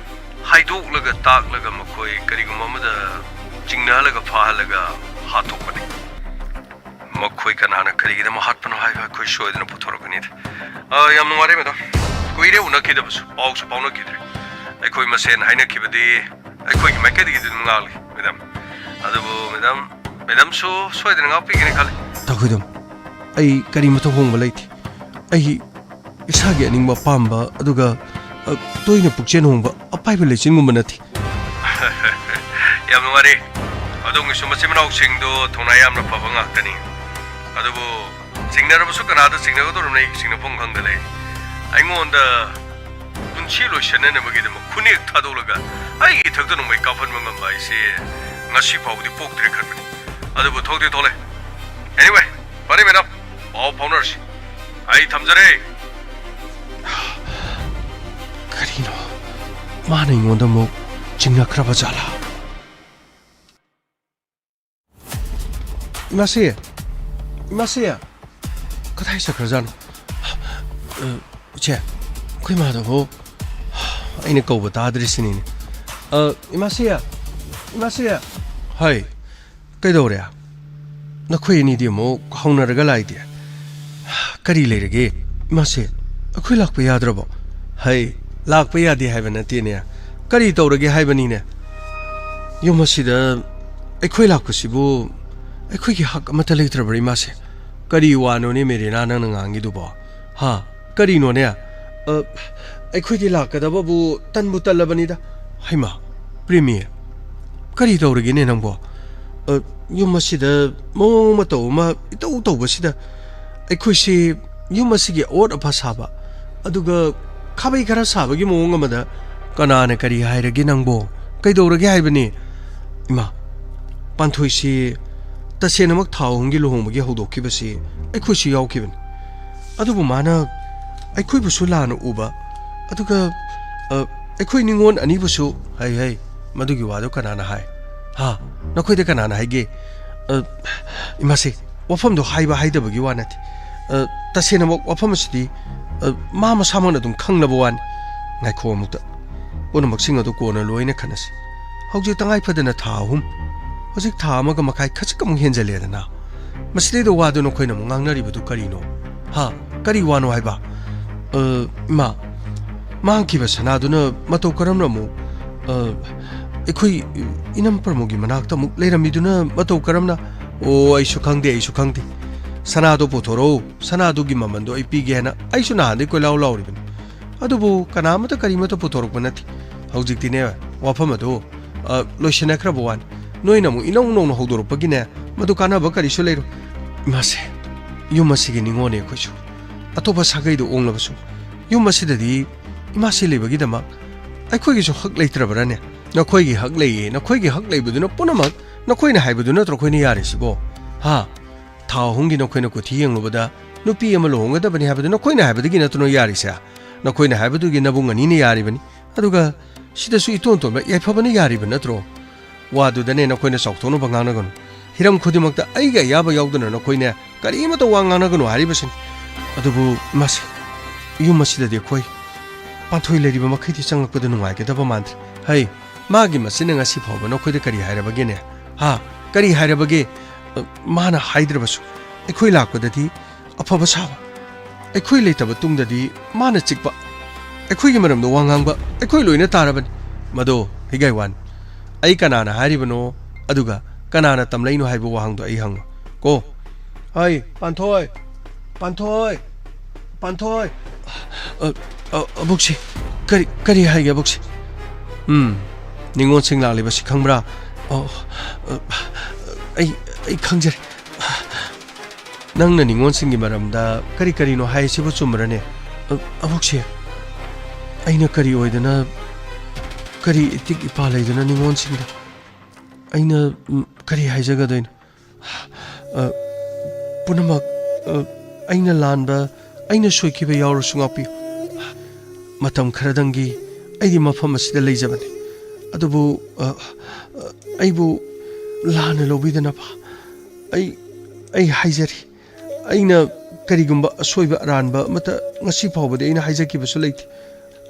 ꯍꯥꯏꯗꯣꯛꯂꯒ ꯇꯥꯛꯂꯒ ꯃꯈꯣꯏ ꯀꯔꯤꯒꯨꯝꯕ ꯑꯃꯗ ꯆꯤꯡꯅꯍꯜꯂꯒ ꯐꯥꯍꯜꯂꯒ ꯍꯥꯠꯇꯣꯛꯄꯅꯤ꯫ ꯃꯈꯣꯏ ꯀꯅꯥꯅ ꯀꯔꯤꯒꯤꯗꯃꯛ ꯍꯥꯠꯄꯅꯣ ꯍꯥꯏꯕ ꯑꯩꯈꯣꯏ ꯁꯣꯏꯗꯅ ꯄꯨꯊꯣꯔꯛꯀꯅꯤꯗ꯫ ꯑ, ꯌꯥꯝ ꯅꯨꯡꯉꯥꯏꯔꯦ, ꯃꯦꯗꯥꯝ꯫ ꯀꯨꯏꯔꯦ ꯎꯅꯈꯤꯗꯕꯁꯨ, ꯄꯥꯎꯁꯨ ꯐꯥꯎꯅꯈꯤꯗ꯭ꯔꯦ꯫ ꯑꯩꯈꯣꯏ ꯃꯁꯦꯟ ꯍꯥꯏꯅꯈꯤꯕꯗꯤ ꯑꯩꯈꯣꯏꯒꯤ ꯃꯥꯏꯀꯩꯗꯒꯤꯗꯤ ꯑꯗꯨꯝ ꯉꯥꯛꯂꯤ, ꯃꯦꯗꯥꯝ꯫ ꯑꯗꯨꯕꯨ, ꯃꯦꯗꯥꯝ, ꯃꯦꯗꯥꯝꯁꯨ ꯁꯣꯏꯗꯅ ꯉꯥꯛꯄꯤꯒꯅꯤ ꯈꯜꯂꯤ꯫ ꯇꯥꯈꯣꯏꯗꯣꯝ, ꯑꯩ ꯀꯔꯤꯃꯠꯇ ꯍꯣꯡꯕ ꯂꯩꯇꯦ꯫ ꯑꯩ ꯏꯁꯥꯒꯤ ꯑꯅꯤꯡꯕ ꯑꯄꯥꯝꯕ, ꯑꯗꯨꯒ, ꯑ, ꯇꯣꯏꯅ ꯄꯨꯛꯆꯦꯜ ꯍꯣꯡꯕ, ꯑꯄꯥꯏꯕ ꯂꯩꯆꯤꯟꯒꯨꯝꯕ ꯅꯠꯇꯦ꯫ ꯌꯥꯝ ꯅꯨꯡꯉꯥꯏꯔꯦ꯫ ꯑꯗꯣꯝꯒꯤꯁꯨ ꯃꯆꯤꯟ ꯃꯅꯥꯎꯁꯤꯡꯗꯣ ꯊꯧꯅꯥ ꯌꯥꯝꯅ ꯐꯕ ꯉꯥꯛꯇꯅꯤ꯫ ꯑꯗꯨꯕꯨ ꯆꯤꯡꯅꯔꯕꯁꯨ ꯀꯅꯥꯗ ꯆꯤꯡꯅꯒꯗꯧꯔꯕꯅꯣ ꯑꯩ ꯆꯤꯡꯅꯐꯝ ꯈꯪꯗ ꯂꯩ꯫ ꯑꯩꯉꯣꯟꯗ ꯄꯨꯟꯁꯤ ꯂꯣꯏꯁꯟꯅꯅꯕꯒꯤꯗꯃꯛ ꯈꯨꯅꯦꯛ ꯊꯥꯗꯣꯛꯂꯒ ꯑꯩꯒꯤ ꯏꯊꯛꯇ ꯅꯣꯡꯃꯩ ꯀꯥꯞꯍꯟꯕ ꯉꯝꯕ ꯍꯥꯏꯁꯦ ꯉꯁꯤ ꯐꯥꯎꯕꯗꯤ ꯄꯣꯛꯇ꯭ꯔꯤ ꯈꯟꯕꯅꯤ꯫ ꯑꯗꯨꯕꯨ ꯊꯣꯛꯇꯤ ꯊꯣꯛꯂꯦ꯫ Anyway, ꯐꯔꯦ ꯃꯦꯗꯥꯝ, ꯄꯥꯎ ꯐꯥꯎꯅꯔꯁꯤ꯫ ꯑꯩ ꯊꯝꯖꯔꯦ꯫ ꯀꯔꯤꯅꯣ? ꯃꯥꯅ ꯑꯩꯉꯣꯟꯗ ꯑꯃꯨꯛ ꯆꯤꯡꯅꯈ꯭ꯔꯕ ꯖꯥꯠꯂꯥ? ꯏꯃꯥꯁꯤ! ꯏꯃꯥꯁꯤ! ꯀꯗꯥꯏ ꯆꯠꯈ꯭ꯔꯖꯥꯠꯅꯣ? ꯑ, ꯏꯆꯦ, ꯑꯩꯈꯣꯏ ꯃꯥꯗꯨꯕꯨ ꯑꯩꯅ ꯀꯧꯕ ꯇꯥꯗ꯭ꯔꯤꯁꯤꯅꯤꯅꯦ꯫ ꯑ, ꯏꯃꯥꯁꯤ! ꯏꯃꯥꯁꯤ! ꯍꯥꯏ, ꯀꯩꯗꯧꯔꯦ? ꯅꯈꯣꯏ ꯑꯅꯤꯗꯤ ꯑꯃꯨꯛ ꯍꯧꯅꯔꯒ ꯂꯥꯛꯏꯗꯤ? ꯀꯔꯤ ꯂꯩꯔꯒꯦ? ꯏꯃꯥꯁꯤ, ꯑꯩꯈꯣꯏ ꯂꯥꯛꯄ ꯌꯥꯗ꯭ꯔꯕꯣ? ꯍꯩ, ꯂꯥꯛꯄ ꯌꯥꯗꯦ ꯍꯥꯏꯕ ꯅꯠꯇꯦꯅꯦ꯫ ꯀꯔꯤ ꯇꯧꯔꯒꯦ ꯍꯥꯏꯕꯅꯤꯅꯦ? ꯌꯨꯝ ꯑꯁꯤꯗ ꯑꯩꯈꯣꯏ ꯂꯥꯛꯄꯁꯤꯕꯨ ꯑꯩꯈꯣꯏꯒꯤ ꯍꯛ ꯑꯃꯠꯇ ꯂꯩꯇ꯭ꯔꯕ꯭ꯔꯥ, ꯏꯃꯥꯁꯤ? ꯀꯔꯤ ꯋꯥꯅꯣꯅꯦ ꯃꯦꯔꯤꯅꯥ ꯅꯪꯅ ꯉꯥꯡꯉꯤꯗꯨꯕꯣ? ꯍꯥ? ꯀꯔꯤꯅꯣꯅꯦ? ꯑ, ꯑꯩꯈꯣꯏꯗꯤ ꯂꯥꯛꯀꯗꯕꯕꯨ ꯇꯟꯕꯨ ꯇꯜꯂꯕꯅꯤꯗ꯫ ꯍꯩꯃꯥ, ꯄ꯭ꯔꯦꯃꯤ, ꯀꯔꯤ ꯇꯧꯔꯒꯦꯅꯦ ꯅꯪꯕꯣ? ꯑ, ꯌꯨꯝ ꯑꯁꯤꯗ ꯃꯑꯣꯡ ꯃꯇꯧ ꯑꯃ ꯏꯇꯧ ꯇꯧꯕꯁꯤꯗ ꯑꯩꯈꯣꯏꯁꯤ ꯌꯨꯝ ꯑꯁꯤꯒꯤ ꯑꯑꯣꯠ ꯑꯄꯥ ꯁꯥꯕ, ꯑꯗꯨꯒ ꯈꯥꯕꯩ ꯈꯔ ꯁꯥꯕꯒꯤ ꯃꯑꯣꯡ ꯑꯃꯗ ꯀꯅꯥꯅ ꯀꯔꯤ ꯍꯥꯏꯔꯒꯦ ꯅꯪꯕꯣ? ꯀꯩꯗꯧꯔꯒꯦ ꯍꯥꯏꯕꯅꯤ? ꯏꯃꯥ, ꯄꯥꯟꯊꯣꯏꯁꯤ ꯇꯁꯦꯡꯅꯃꯛ ꯊꯥ ꯑꯍꯨꯝꯒꯤ ꯂꯨꯍꯣꯡꯕꯒꯤ ꯍꯧꯗꯣꯛꯈꯤꯕꯁꯤ ꯑꯩꯈꯣꯏꯁꯨ ꯌꯥꯎꯈꯤꯕꯅꯤ꯫ ꯑꯗꯨꯕꯨ ꯃꯥꯅ ꯑꯩꯈꯣꯏꯕꯨꯁꯨ ꯂꯥꯟꯅ ꯎꯕ, ꯑꯗꯨꯒ, ꯑ, ꯑꯩꯈꯣꯏ ꯅꯤꯉꯣꯜ ꯑꯅꯤꯕꯨꯁꯨ, ꯍꯩ, ꯍꯩ, ꯃꯗꯨꯒꯤ ꯋꯥꯗꯨ ꯀꯅꯥꯅ ꯍꯥꯏ? ꯍꯥ? ꯅꯈꯣꯏꯗ ꯀꯅꯥꯅ ꯍꯥꯏꯒꯦ? ꯑ, ꯏꯃꯥꯁꯤ, ꯋꯥꯐꯝꯗꯣ ꯍꯥꯏꯕ ꯍꯥꯏꯗꯕꯒꯤ ꯋꯥ ꯅꯠꯇꯦ꯫ ꯑ, ꯇꯁꯦꯡꯅꯃꯛ ꯋꯥꯐꯝ ꯑꯁꯤꯗꯤ, ꯑ, ꯃꯥ ꯃꯁꯥꯃꯛꯅ ꯑꯗꯨꯝ ꯈꯪꯂꯕ ꯋꯥꯅꯤ꯫ ꯉꯥꯏꯈꯣ ꯑꯃꯨꯛꯇ꯫ ꯄꯨꯝꯅꯃꯛꯁꯤꯡ ꯑꯗꯨ ꯀꯣꯟꯅ ꯂꯣꯏꯅ ꯈꯟꯅꯁꯤ꯫ ꯍꯧꯖꯤꯛ ꯇꯉꯥꯏ ꯐꯗꯅ ꯊꯥ ꯑꯍꯨꯝ, ꯍꯧꯖꯤꯛ ꯊꯥ ꯑꯃꯒ ꯃꯈꯥꯏ ꯈꯖꯤꯛ ꯑꯃꯨꯛ ꯍꯦꯟꯖꯜꯂꯦꯗꯅ꯫ ꯃꯁꯤꯗꯩꯗ ꯋꯥꯗꯨ ꯅꯈꯣꯏꯅ ꯑꯃꯨꯛ ꯉꯥꯡꯅꯔꯤꯕꯗꯨ ꯀꯔꯤꯅꯣ? ꯍꯥ? ꯀꯔꯤ ꯋꯥꯅꯣ ꯍꯥꯏꯕ? ꯑ, ꯏꯃꯥ, ꯃꯥꯡꯈꯤꯕ ꯁꯅꯥꯗꯨꯅ ꯃꯇꯧ ꯀꯔꯝꯅ ꯑꯃꯨꯛ, ꯑ, ꯑꯩꯈꯣꯏ ꯏꯅꯝ ꯄ꯭ꯔꯃꯣꯒꯤ ꯃꯅꯥꯛꯇ ꯑꯃꯨꯛ ꯂꯩꯔꯝꯃꯤꯗꯨꯅ ꯃꯇꯧ ꯀꯔꯝꯅ? ꯑꯣ, ꯑꯩꯁꯨ ꯈꯪꯗꯦ, ꯑꯩꯁꯨ ꯈꯪꯗꯦ꯫ ꯁꯅꯥꯗꯣ ꯄꯨꯊꯣꯔꯛꯎ, ꯁꯅꯥꯗꯨꯒꯤ ꯃꯃꯟꯗꯣ ꯑꯩ ꯄꯤꯒꯦ ꯍꯥꯏꯅ ꯑꯩꯁꯨ ꯅꯍꯥꯟꯗꯩ ꯀꯣꯏꯂꯥꯎ ꯂꯥꯎꯔꯤꯕꯅꯤ꯫ ꯑꯗꯨꯕꯨ ꯀꯅꯥ ꯑꯃꯠꯇ ꯀꯔꯤꯃꯠꯇ ꯄꯨꯊꯣꯔꯛꯄ ꯅꯠꯇꯦ꯫ ꯍꯧꯖꯤꯛꯇꯤꯅꯦ, ꯋꯥꯐꯝ ꯑꯗꯨ, ꯑ, ꯂꯣꯏꯁꯤꯟꯅꯈ꯭ꯔꯕ ꯋꯥꯅꯤ꯫ ꯅꯣꯏꯅ ꯑꯃꯨꯛ ꯏꯅꯧ ꯅꯧꯅ ꯍꯧꯗꯣꯔꯛꯄꯒꯤꯅꯦ, ꯃꯗꯨ ꯀꯥꯟꯅꯕ ꯀꯔꯤꯁꯨ ꯂꯩꯔꯣꯏ꯫ ꯏꯃꯥꯁꯦ, ꯌꯨꯝ ꯑꯁꯤꯒꯤ ꯅꯤꯉꯣꯜꯅꯦ ꯑꯩꯈꯣꯏꯁꯨ꯫ ꯑꯇꯣꯞꯄ ꯁꯥꯒꯩꯗ ꯑꯣꯡꯂꯕꯁꯨ, ꯌꯨꯝ ꯑꯁꯤꯗꯗꯤ ꯏꯃꯥꯁꯤ ꯂꯩꯕꯒꯤꯗꯃꯛ ꯑꯩꯈꯣꯏꯒꯤꯁꯨ ꯍꯛ ꯂꯩꯇ꯭ꯔꯕ꯭ꯔꯥꯅꯦ? ꯅꯈꯣꯏꯒꯤ ꯍꯛ ꯂꯩꯌꯦ, ꯅꯈꯣꯏꯒꯤ ꯍꯛ ꯂꯩꯕꯗꯨꯅ ꯄꯨꯝꯅꯃꯛ ꯅꯈꯣꯏꯅ ꯍꯥꯏꯕꯗꯨ ꯅꯠꯇ꯭ꯔꯣ ꯑꯩꯈꯣꯏꯅ ꯌꯥꯔꯤꯁꯤꯕꯣ? ꯍꯥ? ꯊꯥ ꯑꯍꯨꯝꯒꯤ ꯅꯈꯣꯏꯅ ꯀꯨꯊꯤ ꯌꯦꯡꯂꯨꯕꯗ ꯅꯨꯄꯤ ꯑꯃ ꯂꯨꯍꯣꯡꯒꯗꯕꯅꯤ ꯍꯥꯏꯕꯗꯨ ꯅꯈꯣꯏꯅ ꯍꯥꯏꯕꯗꯒꯤ ꯅꯠꯇ꯭ꯔꯣ ꯌꯥꯔꯤꯁꯦ? ꯅꯈꯣꯏꯅ ꯍꯥꯏꯕꯗꯨꯒꯤ ꯅꯕꯨꯡ ꯑꯅꯤꯅ ꯌꯥꯔꯤꯕꯅꯤ꯫ ꯑꯗꯨꯒ ꯁꯤꯗꯁꯨ ꯏꯇꯣꯟ ꯇꯣꯟꯕ ꯌꯥꯏꯐꯕꯅ ꯌꯥꯔꯤꯕ ꯅꯠꯇ꯭ꯔꯣ? ꯋꯥꯗꯨꯗꯅꯦ ꯅꯈꯣꯏꯅ ꯆꯥꯎꯊꯣꯛꯅꯕ ꯉꯥꯡꯅꯒꯅꯨ꯫ ꯍꯤꯔꯝ ꯈꯨꯗꯤꯡꯃꯛꯇ ꯑꯩꯒꯤ ꯑꯌꯥꯕ ꯌꯥꯎꯗꯅ ꯅꯈꯣꯏꯅꯦ ꯀꯔꯤꯃꯠꯇ ꯋꯥ ꯉꯥꯡꯅꯒꯅꯨ ꯍꯥꯏꯔꯤꯕꯁꯤꯅꯤ꯫ ꯑꯗꯨꯕꯨ ꯃꯁꯤ, ꯌꯨꯝ ꯑꯁꯤꯗꯗꯤ ꯑꯩꯈꯣꯏ ꯄꯥꯟꯊꯣꯏ ꯂꯩꯔꯤꯕ ꯃꯈꯩꯗꯤ ꯆꯪꯂꯛꯄꯗ ꯅꯨꯡꯉꯥꯏꯒꯗꯕ ꯃꯥꯟꯗ꯭ꯔꯦ꯫ ꯍꯩ, ꯃꯥꯒꯤ ꯃꯆꯤꯟꯅ ꯉꯁꯤ ꯐꯥꯎꯕ ꯅꯈꯣꯏꯗ ꯀꯔꯤ ꯍꯥꯏꯔꯕꯒꯦꯅꯦ? ꯍꯥ? ꯀꯔꯤ ꯍꯥꯏꯔꯕꯒꯦ? ꯑ, ꯃꯥꯅ ꯍꯥꯏꯗ꯭ꯔꯕꯁꯨ ꯑꯩꯈꯣꯏ ꯂꯥꯛꯄꯗꯗꯤ ꯑꯐꯕ ꯁꯥꯕ, ꯑꯩꯈꯣꯏ ꯂꯩꯇꯕ ꯇꯨꯡꯗꯗꯤ ꯃꯥꯅ ꯆꯤꯛꯄ, ꯑꯩꯈꯣꯏꯒꯤ ꯃꯔꯝꯗ ꯋꯥ ꯉꯥꯡꯕ ꯑꯩꯈꯣꯏ ꯂꯣꯏꯅ ꯇꯥꯔꯕꯅꯤ꯫ ꯃꯗꯣ, ꯍꯤꯒꯥꯏꯋꯥꯟ, ꯑꯩ ꯀꯅꯥꯅ ꯍꯥꯏꯔꯤꯕꯅꯣ, ꯑꯗꯨꯒ ꯀꯅꯥꯅ ꯇꯝꯂꯛꯏꯅꯣ ꯍꯥꯏꯕ ꯋꯥꯍꯪꯗꯣ ꯑꯩ ꯍꯪꯉꯨ ꯀꯣ꯫ ꯍꯩ, ꯄꯥꯟꯊꯣꯏ! ꯄꯥꯟꯊꯣꯏ! ꯄꯥꯟꯊꯣꯏ! ꯑ, ꯑ, ꯑꯕꯨꯛꯁꯤ, ꯀꯔꯤ, ꯀꯔꯤ ꯍꯥꯏꯒꯦ, ꯑꯕꯨꯛꯁꯤ? ꯎꯝ, ꯅꯤꯉꯣꯜꯁꯤꯡ ꯂꯥꯛꯂꯤꯕꯁꯤ ꯈꯪꯕ꯭ꯔꯥ? ꯑꯣ, ꯑ, ꯑꯩ, ꯑꯩ ꯈꯪꯖꯔꯦ꯫ ꯅꯪꯅ ꯅꯤꯉꯣꯜꯁꯤꯡꯒꯤ ꯃꯔꯝꯗ ꯀꯔꯤ ꯀꯔꯤꯅꯣ ꯍꯥꯏꯁꯤꯕꯨ ꯆꯨꯝꯕ꯭ꯔꯅꯦ? ꯑ, ꯑꯕꯨꯛꯁꯤ, ꯑꯩꯅ ꯀꯔꯤ ꯑꯣꯏꯗꯅ, ꯀꯔꯤ ꯏꯇꯤꯛ ꯏꯄꯥ ꯂꯩꯗꯅ ꯅꯤꯉꯣꯜꯁꯤꯡꯗ ꯑꯩꯅ, ꯎꯝ, ꯀꯔꯤ ꯍꯥꯏꯖꯒꯗꯣꯏꯅꯣ? ꯑ, ꯄꯨꯝꯅꯃꯛ, ꯑ, ꯑꯩꯅ ꯂꯥꯟꯕ, ꯑꯩꯅ ꯁꯣꯏꯈꯤꯕ ꯌꯥꯎꯔꯁꯨ ꯉꯥꯛꯄꯤꯌꯨ꯫ ꯃꯇꯝ ꯈꯔꯗꯪꯒꯤ ꯑꯩꯗꯤ ꯃꯐꯝ ꯑꯁꯤꯗ ꯂꯩꯖꯕꯅꯤ꯫ ꯑꯗꯨꯕꯨ, ꯑ, ꯑ, ꯑꯩꯕꯨ ꯂꯥꯟꯅ ꯂꯧꯕꯤꯗꯅꯕ ꯑꯩ, ꯑꯩ ꯍꯥꯏꯖꯔꯤ꯫ ꯑꯩꯅ ꯀꯔꯤꯒꯨꯝꯕ ꯑꯁꯣꯏꯕ ꯑꯔꯥꯟꯕ ꯑꯃꯠꯇ ꯉꯁꯤ ꯐꯥꯎꯕꯗꯤ ꯑꯩꯅ ꯍꯥꯏꯖꯈꯤꯕꯁꯨ ꯂꯩꯇꯦ꯫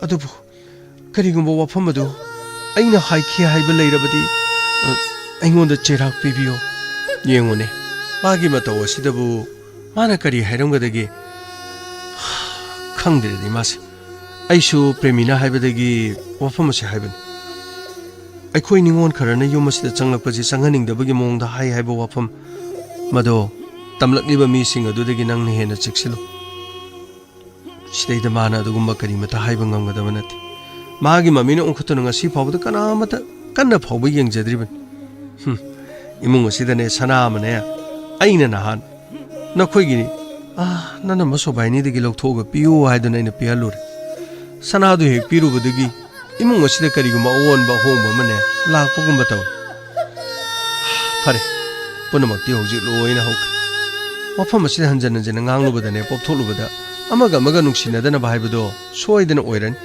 ꯑꯗꯨꯕꯨ ꯀꯔꯤꯒꯨꯝꯕ ꯋꯥꯐꯝ ꯑꯗꯨ ꯑꯩꯅ ꯍꯥꯏꯈꯤ ꯍꯥꯏꯕ ꯂꯩꯔꯕꯗꯤ, ꯑ, ꯑꯩꯉꯣꯟꯗ ꯆꯩꯔꯥꯛ ꯄꯤꯕꯤꯌꯨ꯫ ꯌꯦꯡꯉꯨꯅꯦ, ꯃꯥꯒꯤ ꯃꯇꯧ ꯑꯁꯤꯗꯕꯨ ꯃꯥꯅ ꯀꯔꯤ ꯍꯥꯏꯔꯝꯒꯗꯒꯦ? ꯈꯪꯗ꯭ꯔꯦꯗ ꯏꯃꯥꯁꯦ꯫ ꯑꯩꯁꯨ ꯄ꯭ꯔꯦꯃꯤꯅꯥ ꯍꯥꯏꯕꯗꯒꯤ ꯋꯥꯐꯝ ꯑꯁꯤ ꯍꯥꯏꯕꯅꯤ꯫ ꯑꯩꯈꯣꯏ ꯅꯤꯉꯣꯜ ꯈꯔꯅ ꯌꯨꯝ ꯑꯁꯤꯗ ꯆꯪꯂꯛꯄꯁꯤ ꯆꯪꯍꯟꯅꯤꯡꯗꯕꯒꯤ ꯃꯑꯣꯡꯗ ꯍꯥꯏ ꯍꯥꯏꯕ ꯋꯥꯐꯝ, ꯃꯗꯣ ꯇꯝꯂꯛꯂꯤꯕ ꯃꯤꯁꯤꯡ ꯑꯗꯨꯗꯒꯤ ꯅꯪꯅ ꯍꯦꯟꯅ ꯆꯦꯛꯁꯤꯜꯂꯨ꯫ ꯁꯤꯗꯩꯗ ꯃꯥꯅ ꯑꯗꯨꯒꯨꯝꯕ ꯀꯔꯤꯃꯇ ꯍꯥꯏꯕ ꯉꯝꯒꯗꯕ ꯅꯠꯇꯦ꯫ ꯃꯥꯒꯤ ꯃꯃꯤꯅ ꯑꯣꯟꯈꯠꯇꯨꯅ ꯉꯁꯤ ꯐꯥꯎꯕꯗ ꯀꯅꯥꯃꯠꯇ ꯀꯟꯅ ꯐꯥꯎꯕ ꯌꯦꯡꯖꯗ꯭ꯔꯤꯕꯅꯤ꯫ ꯍꯨꯝ, ꯏꯃꯨꯡ ꯑꯁꯤꯗꯅꯦ ꯁꯅꯥ ꯑꯃꯅꯦ, ꯑꯩꯅ ꯅꯍꯥꯟ ꯅꯈꯣꯏꯒꯤꯅꯤ, ꯑꯥ, ꯅꯅꯝꯃ ꯁꯣꯕꯥꯏꯅꯤꯗꯒꯤ ꯂꯧꯊꯣꯛꯑꯒ ꯄꯤꯌꯨ ꯍꯥꯏꯗꯨꯅ ꯑꯩꯅ ꯄꯤꯍꯜꯂꯨꯔꯦ꯫ ꯁꯅꯥꯗꯨ ꯍꯦꯛ ꯄꯤꯔꯨꯕꯗꯒꯤ ꯏꯃꯨꯡ ꯑꯁꯤꯗ ꯀꯔꯤꯒꯨꯝꯕ ꯑꯑꯣꯟꯕ ꯑꯍꯣꯡꯕ ꯑꯃꯅꯦ ꯂꯥꯛꯄꯒꯨꯝꯕ ꯇꯧꯏ꯫ ꯐꯔꯦ, ꯄꯨꯝꯅꯃꯛꯇꯤ ꯍꯧꯖꯤꯛ ꯂꯣꯏꯅ ꯍꯧꯈ꯭ꯔꯦ꯫ ꯋꯥꯐꯝ ꯑꯁꯤꯗ ꯍꯟꯖꯤꯟ ꯍꯟꯖꯤꯟꯅ ꯉꯥꯡꯂꯨꯕꯗꯅꯦ, ꯄꯣꯞꯊꯣꯛꯂꯨꯕꯗ ꯑꯃꯒ ꯑꯃꯒ ꯅꯨꯡꯁꯤꯅꯗꯅꯕ ꯍꯥꯏꯕꯗꯣ ꯁꯣꯏꯗꯅ ꯑꯣꯏꯔꯅꯤ꯫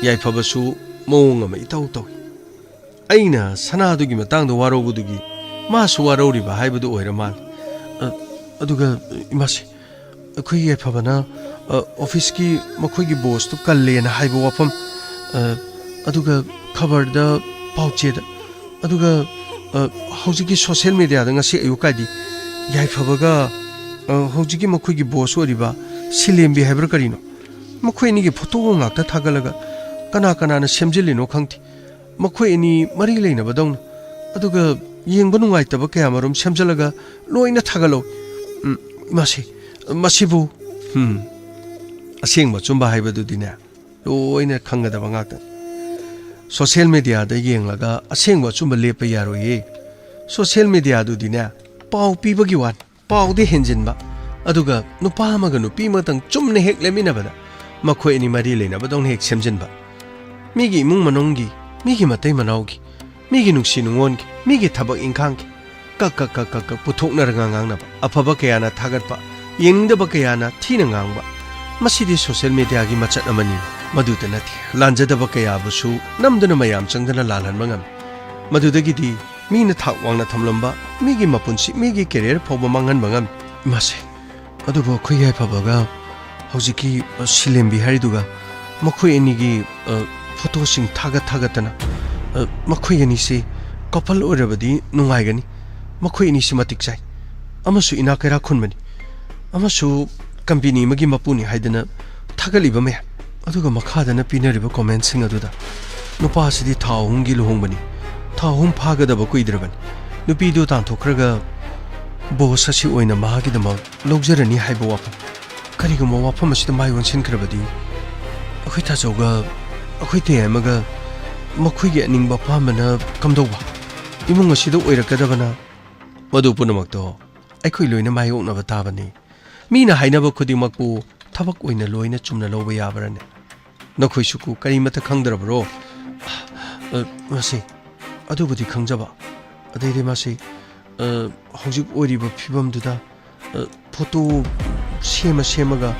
ꯌꯥꯏꯐꯕꯁꯨ ꯃꯑꯣꯡ ꯑꯃ ꯏꯇꯧ ꯇꯧꯏ꯫ ꯑꯩꯅ ꯁꯅꯥꯗꯨꯒꯤ ꯃꯇꯥꯡꯗ ꯋꯥꯔꯧꯕꯗꯨꯒꯤ ꯃꯥꯁꯨ ꯋꯥꯔꯧꯔꯤꯕ ꯍꯥꯏꯕꯗꯨ ꯑꯣꯏꯔ ꯃꯥꯜꯂꯦ꯫ ꯑ, ꯑꯗꯨꯒ, ꯏꯃꯥꯁꯦ, ꯑꯩꯈꯣꯏ ꯌꯥꯏꯐꯕꯅ, ꯑ, ꯑꯣꯐꯤꯁꯀꯤ ꯃꯈꯣꯏꯒꯤ ꯕꯣꯁꯇꯨ ꯀꯜꯂꯦꯅ ꯍꯥꯏꯕ ꯋꯥꯐꯝ, ꯑ, ꯑꯗꯨꯒ ꯈꯕꯔꯗ, ꯄꯥꯎꯆꯦꯗ, ꯑꯗꯨꯒ, ꯑ, ꯍꯧꯖꯤꯛꯀꯤ ꯁꯣꯁꯤꯌꯦꯜ ꯃꯦꯗꯤꯌꯥꯗ ꯉꯁꯤ ꯑꯌꯨꯛ ꯀꯥꯏꯗꯤ ꯌꯥꯏꯐꯕꯒ, ꯑ, ꯍꯧꯖꯤꯛꯀꯤ ꯃꯈꯣꯏꯒꯤ ꯕꯣꯁ ꯑꯣꯏꯔꯤꯕ ꯁꯤꯂꯦꯝꯕꯤ ꯍꯥꯏꯕ꯭ꯔꯥ ꯀꯔꯤꯅꯣ, ꯃꯈꯣꯏ ꯑꯅꯤꯒꯤ ꯐꯣꯇꯣ ꯉꯥꯛꯇ ꯊꯥꯒꯠꯂꯒ ꯀꯅꯥ ꯀꯅꯥꯅ ꯁꯦꯝꯖꯤꯜꯂꯤꯅꯣ ꯈꯪꯗꯦ꯫ ꯃꯈꯣꯏ ꯑꯅꯤ ꯃꯔꯤ ꯂꯩꯅꯕꯗꯧꯅ, ꯑꯗꯨꯒ ꯌꯦꯡꯕ ꯅꯨꯡꯉꯥꯏꯇꯕ ꯀꯌꯥꯃꯔꯨꯝ ꯁꯦꯝꯖꯤꯜꯂꯒ ꯂꯣꯏꯅ ꯊꯥꯒꯠꯂꯧꯏ꯫ ꯎꯝ, ꯃꯁꯤ, ꯃꯁꯤꯕꯨ, ꯎꯝ, ꯑꯁꯦꯡꯕ ꯑꯆꯨꯝꯕ ꯍꯥꯏꯕꯗꯨꯗꯤꯅꯦ, ꯂꯣꯏꯅ ꯈꯪꯒꯗꯕ ꯉꯥꯛꯇꯅꯤ꯫ ꯁꯣꯁꯤꯌꯦꯜ ꯃꯦꯗꯤꯌꯥꯗ ꯌꯦꯡꯂꯒ ꯑꯁꯦꯡꯕ ꯑꯆꯨꯝꯕ ꯂꯦꯞꯄ ꯌꯥꯔꯣꯏꯌꯦ꯫ ꯁꯣꯁꯤꯌꯦꯜ ꯃꯦꯗꯤꯌꯥꯗꯨꯗꯤꯅꯦ, ꯄꯥꯎ ꯄꯤꯕꯒꯤ ꯋꯥꯅꯤ꯫ ꯄꯥꯎꯗꯤ ꯍꯦꯟꯖꯤꯟꯕ, ꯑꯗꯨꯒ ꯅꯨꯄꯥ ꯑꯃꯒ ꯅꯨꯄꯤ ꯑꯃꯇꯪ ꯆꯨꯝꯅ ꯍꯦꯛ ꯂꯦꯞꯃꯤꯟꯅꯕꯗ ꯃꯈꯣꯏ ꯑꯅꯤ ꯃꯔꯤ ꯂꯩꯅꯕꯗꯧꯅ ꯍꯦꯛ ꯁꯦꯝꯖꯤꯟꯕ꯫ ꯃꯤꯒꯤ ꯏꯃꯨꯡ ꯃꯅꯨꯡꯒꯤ, ꯃꯤꯒꯤ ꯃꯇꯩ ꯃꯅꯥꯎꯒꯤ, ꯃꯤꯒꯤ ꯅꯨꯡꯁꯤ ꯅꯨꯡꯉꯣꯟꯒꯤ, ꯃꯤꯒꯤ ꯊꯕꯛ ꯏꯪꯈꯥꯡꯒꯤ ꯀꯛ ꯀꯛ ꯀꯛ ꯀꯛ ꯀꯛ ꯄꯨꯊꯣꯛꯅꯔꯒ ꯉꯥꯡꯅꯕ, ꯑꯐꯕ ꯀꯌꯥꯅ ꯊꯥꯒꯠꯄ, ꯌꯦꯡꯅꯤꯡꯗꯕ ꯀꯌꯥꯅ ꯊꯤꯅ ꯉꯥꯡꯕ꯫ ꯃꯁꯤꯗꯤ ꯁꯣꯁꯤꯌꯦꯜ ꯃꯦꯗꯤꯌꯥꯒꯤ ꯃꯆꯠ ꯑꯃꯅꯤ꯫ ꯃꯗꯨꯇ ꯅꯠꯇꯦ, ꯂꯥꯟꯖꯗꯕ ꯀꯌꯥꯕꯨꯁꯨ ꯅꯝꯗꯨꯅ ꯃꯌꯥꯝ ꯆꯪꯗꯅ ꯂꯥꯜꯍꯟꯕ ꯉꯝꯃꯤ꯫ ꯃꯗꯨꯗꯒꯤꯗꯤ ꯃꯤꯅ ꯊꯥꯛ ꯋꯥꯡꯅ ꯊꯝꯂꯝꯕ ꯃꯤꯒꯤ ꯃꯄꯨꯟꯁꯤ, ꯃꯤꯒꯤ ꯀꯦꯔꯤꯌꯔ ꯐꯥꯎꯕ ꯃꯥꯡꯍꯟꯕ ꯉꯝꯃꯤ꯫ ꯏꯃꯥꯁꯦ, ꯑꯗꯨꯕꯨ ꯑꯩꯈꯣꯏ ꯌꯥꯏꯐꯕꯒ ꯍꯧꯖꯤꯛꯀꯤ, ꯑ, ꯁꯤꯂꯦꯝꯕꯤ ꯍꯥꯏꯔꯤꯗꯨꯒ ꯃꯈꯣꯏ ꯑꯅꯤꯒꯤ, ꯑ, ꯐꯣꯇꯣꯁꯤꯡ ꯊꯥꯒꯠ ꯊꯥꯒꯠꯇꯅ, ꯑ, ꯃꯈꯣꯏ ꯑꯅꯤꯁꯤ ꯀꯄꯜ ꯑꯣꯏꯔꯕꯗꯤ ꯅꯨꯡꯉꯥꯏꯒꯅꯤ, ꯃꯈꯣꯏ ꯑꯅꯤꯁꯤ ꯃꯇꯤꯛ ꯆꯥꯏ, ꯑꯃꯁꯨ ꯏꯅꯥꯛ ꯀꯩꯔꯥꯛ ꯈꯨꯟꯕꯅꯤ, ꯑꯃꯁꯨ ꯀꯝꯄꯦꯅꯤ ꯑꯃꯒꯤ ꯃꯄꯨꯅꯤ ꯍꯥꯏꯗꯅ ꯊꯥꯒꯠꯂꯤꯕ ꯃꯌꯥꯝ, ꯑꯗꯨꯒ ꯃꯈꯥꯗꯅ ꯄꯤꯅꯔꯤꯕ ꯀꯣꯃꯦꯟꯁꯤꯡ ꯑꯗꯨꯗ, "ꯅꯨꯄꯥꯁꯤꯗꯤ ꯊꯥ ꯑꯍꯨꯝꯒꯤ ꯂꯨꯍꯣꯡꯕꯅꯤ, ꯊꯥ ꯑꯍꯨꯝ ꯐꯥꯒꯗꯕ ꯀꯨꯏꯗ꯭ꯔꯕꯅꯤ, ꯅꯨꯄꯤꯗꯨ ꯇꯥꯟꯊꯣꯛꯈ꯭ꯔꯒ ꯕꯣꯁ ꯑꯁꯤ ꯑꯣꯏꯅ ꯃꯍꯥꯛꯀꯤꯗꯃꯛ ꯂꯧꯖꯔꯅꯤ" ꯍꯥꯏꯕ ꯋꯥꯐꯝ꯫ ꯀꯔꯤꯒꯨꯝꯕ ꯋꯥꯐꯝ ꯑꯁꯤꯗ ꯃꯥꯏ ꯑꯣꯟꯁꯤꯟꯈ꯭ꯔꯕꯗꯤ ꯑꯩꯈꯣꯏ ꯇꯥꯆꯧꯒ ꯑꯩꯈꯣꯏ ꯇꯌꯥꯏꯃꯒ ꯃꯈꯣꯏꯒꯤ ꯑꯅꯤꯡꯕ ꯑꯄꯥꯝꯕꯅ ꯀꯝꯗꯧꯕ? ꯏꯃꯨꯡ ꯑꯁꯤꯗ ꯑꯣꯏꯔꯛꯀꯗꯕꯅ? ꯃꯗꯨ ꯄꯨꯝꯅꯃꯛꯇꯣ ꯑꯩꯈꯣꯏ ꯂꯣꯏꯅ ꯃꯥꯌꯣꯛꯅꯕ ꯇꯥꯕꯅꯤ꯫ ꯃꯤꯅ ꯍꯥꯏꯅꯕ ꯈꯨꯗꯤꯡꯃꯛꯄꯨ ꯊꯕꯛ ꯑꯣꯏꯅ ꯂꯣꯏꯅ ꯆꯨꯝꯅ ꯂꯧꯕ ꯌꯥꯕ꯭ꯔꯅꯦ? ꯅꯈꯣꯏꯁꯨꯀꯨ ꯀꯔꯤꯃꯠꯇ ꯈꯪꯗ꯭ꯔꯕꯔꯣ? ꯑ, ꯃꯁꯤ, ꯑꯗꯨꯕꯨꯗꯤ ꯈꯪꯖꯕ꯫ ꯑꯗꯩꯗꯤ ꯃꯁꯤ, ꯑ, ꯍꯧꯖꯤꯛ ꯑꯣꯏꯔꯤꯕ ꯐꯤꯕꯝꯗꯨꯗ, ꯑ, ꯐꯣꯇꯣ ꯁꯦꯝꯃ ꯁꯦꯝꯃꯒ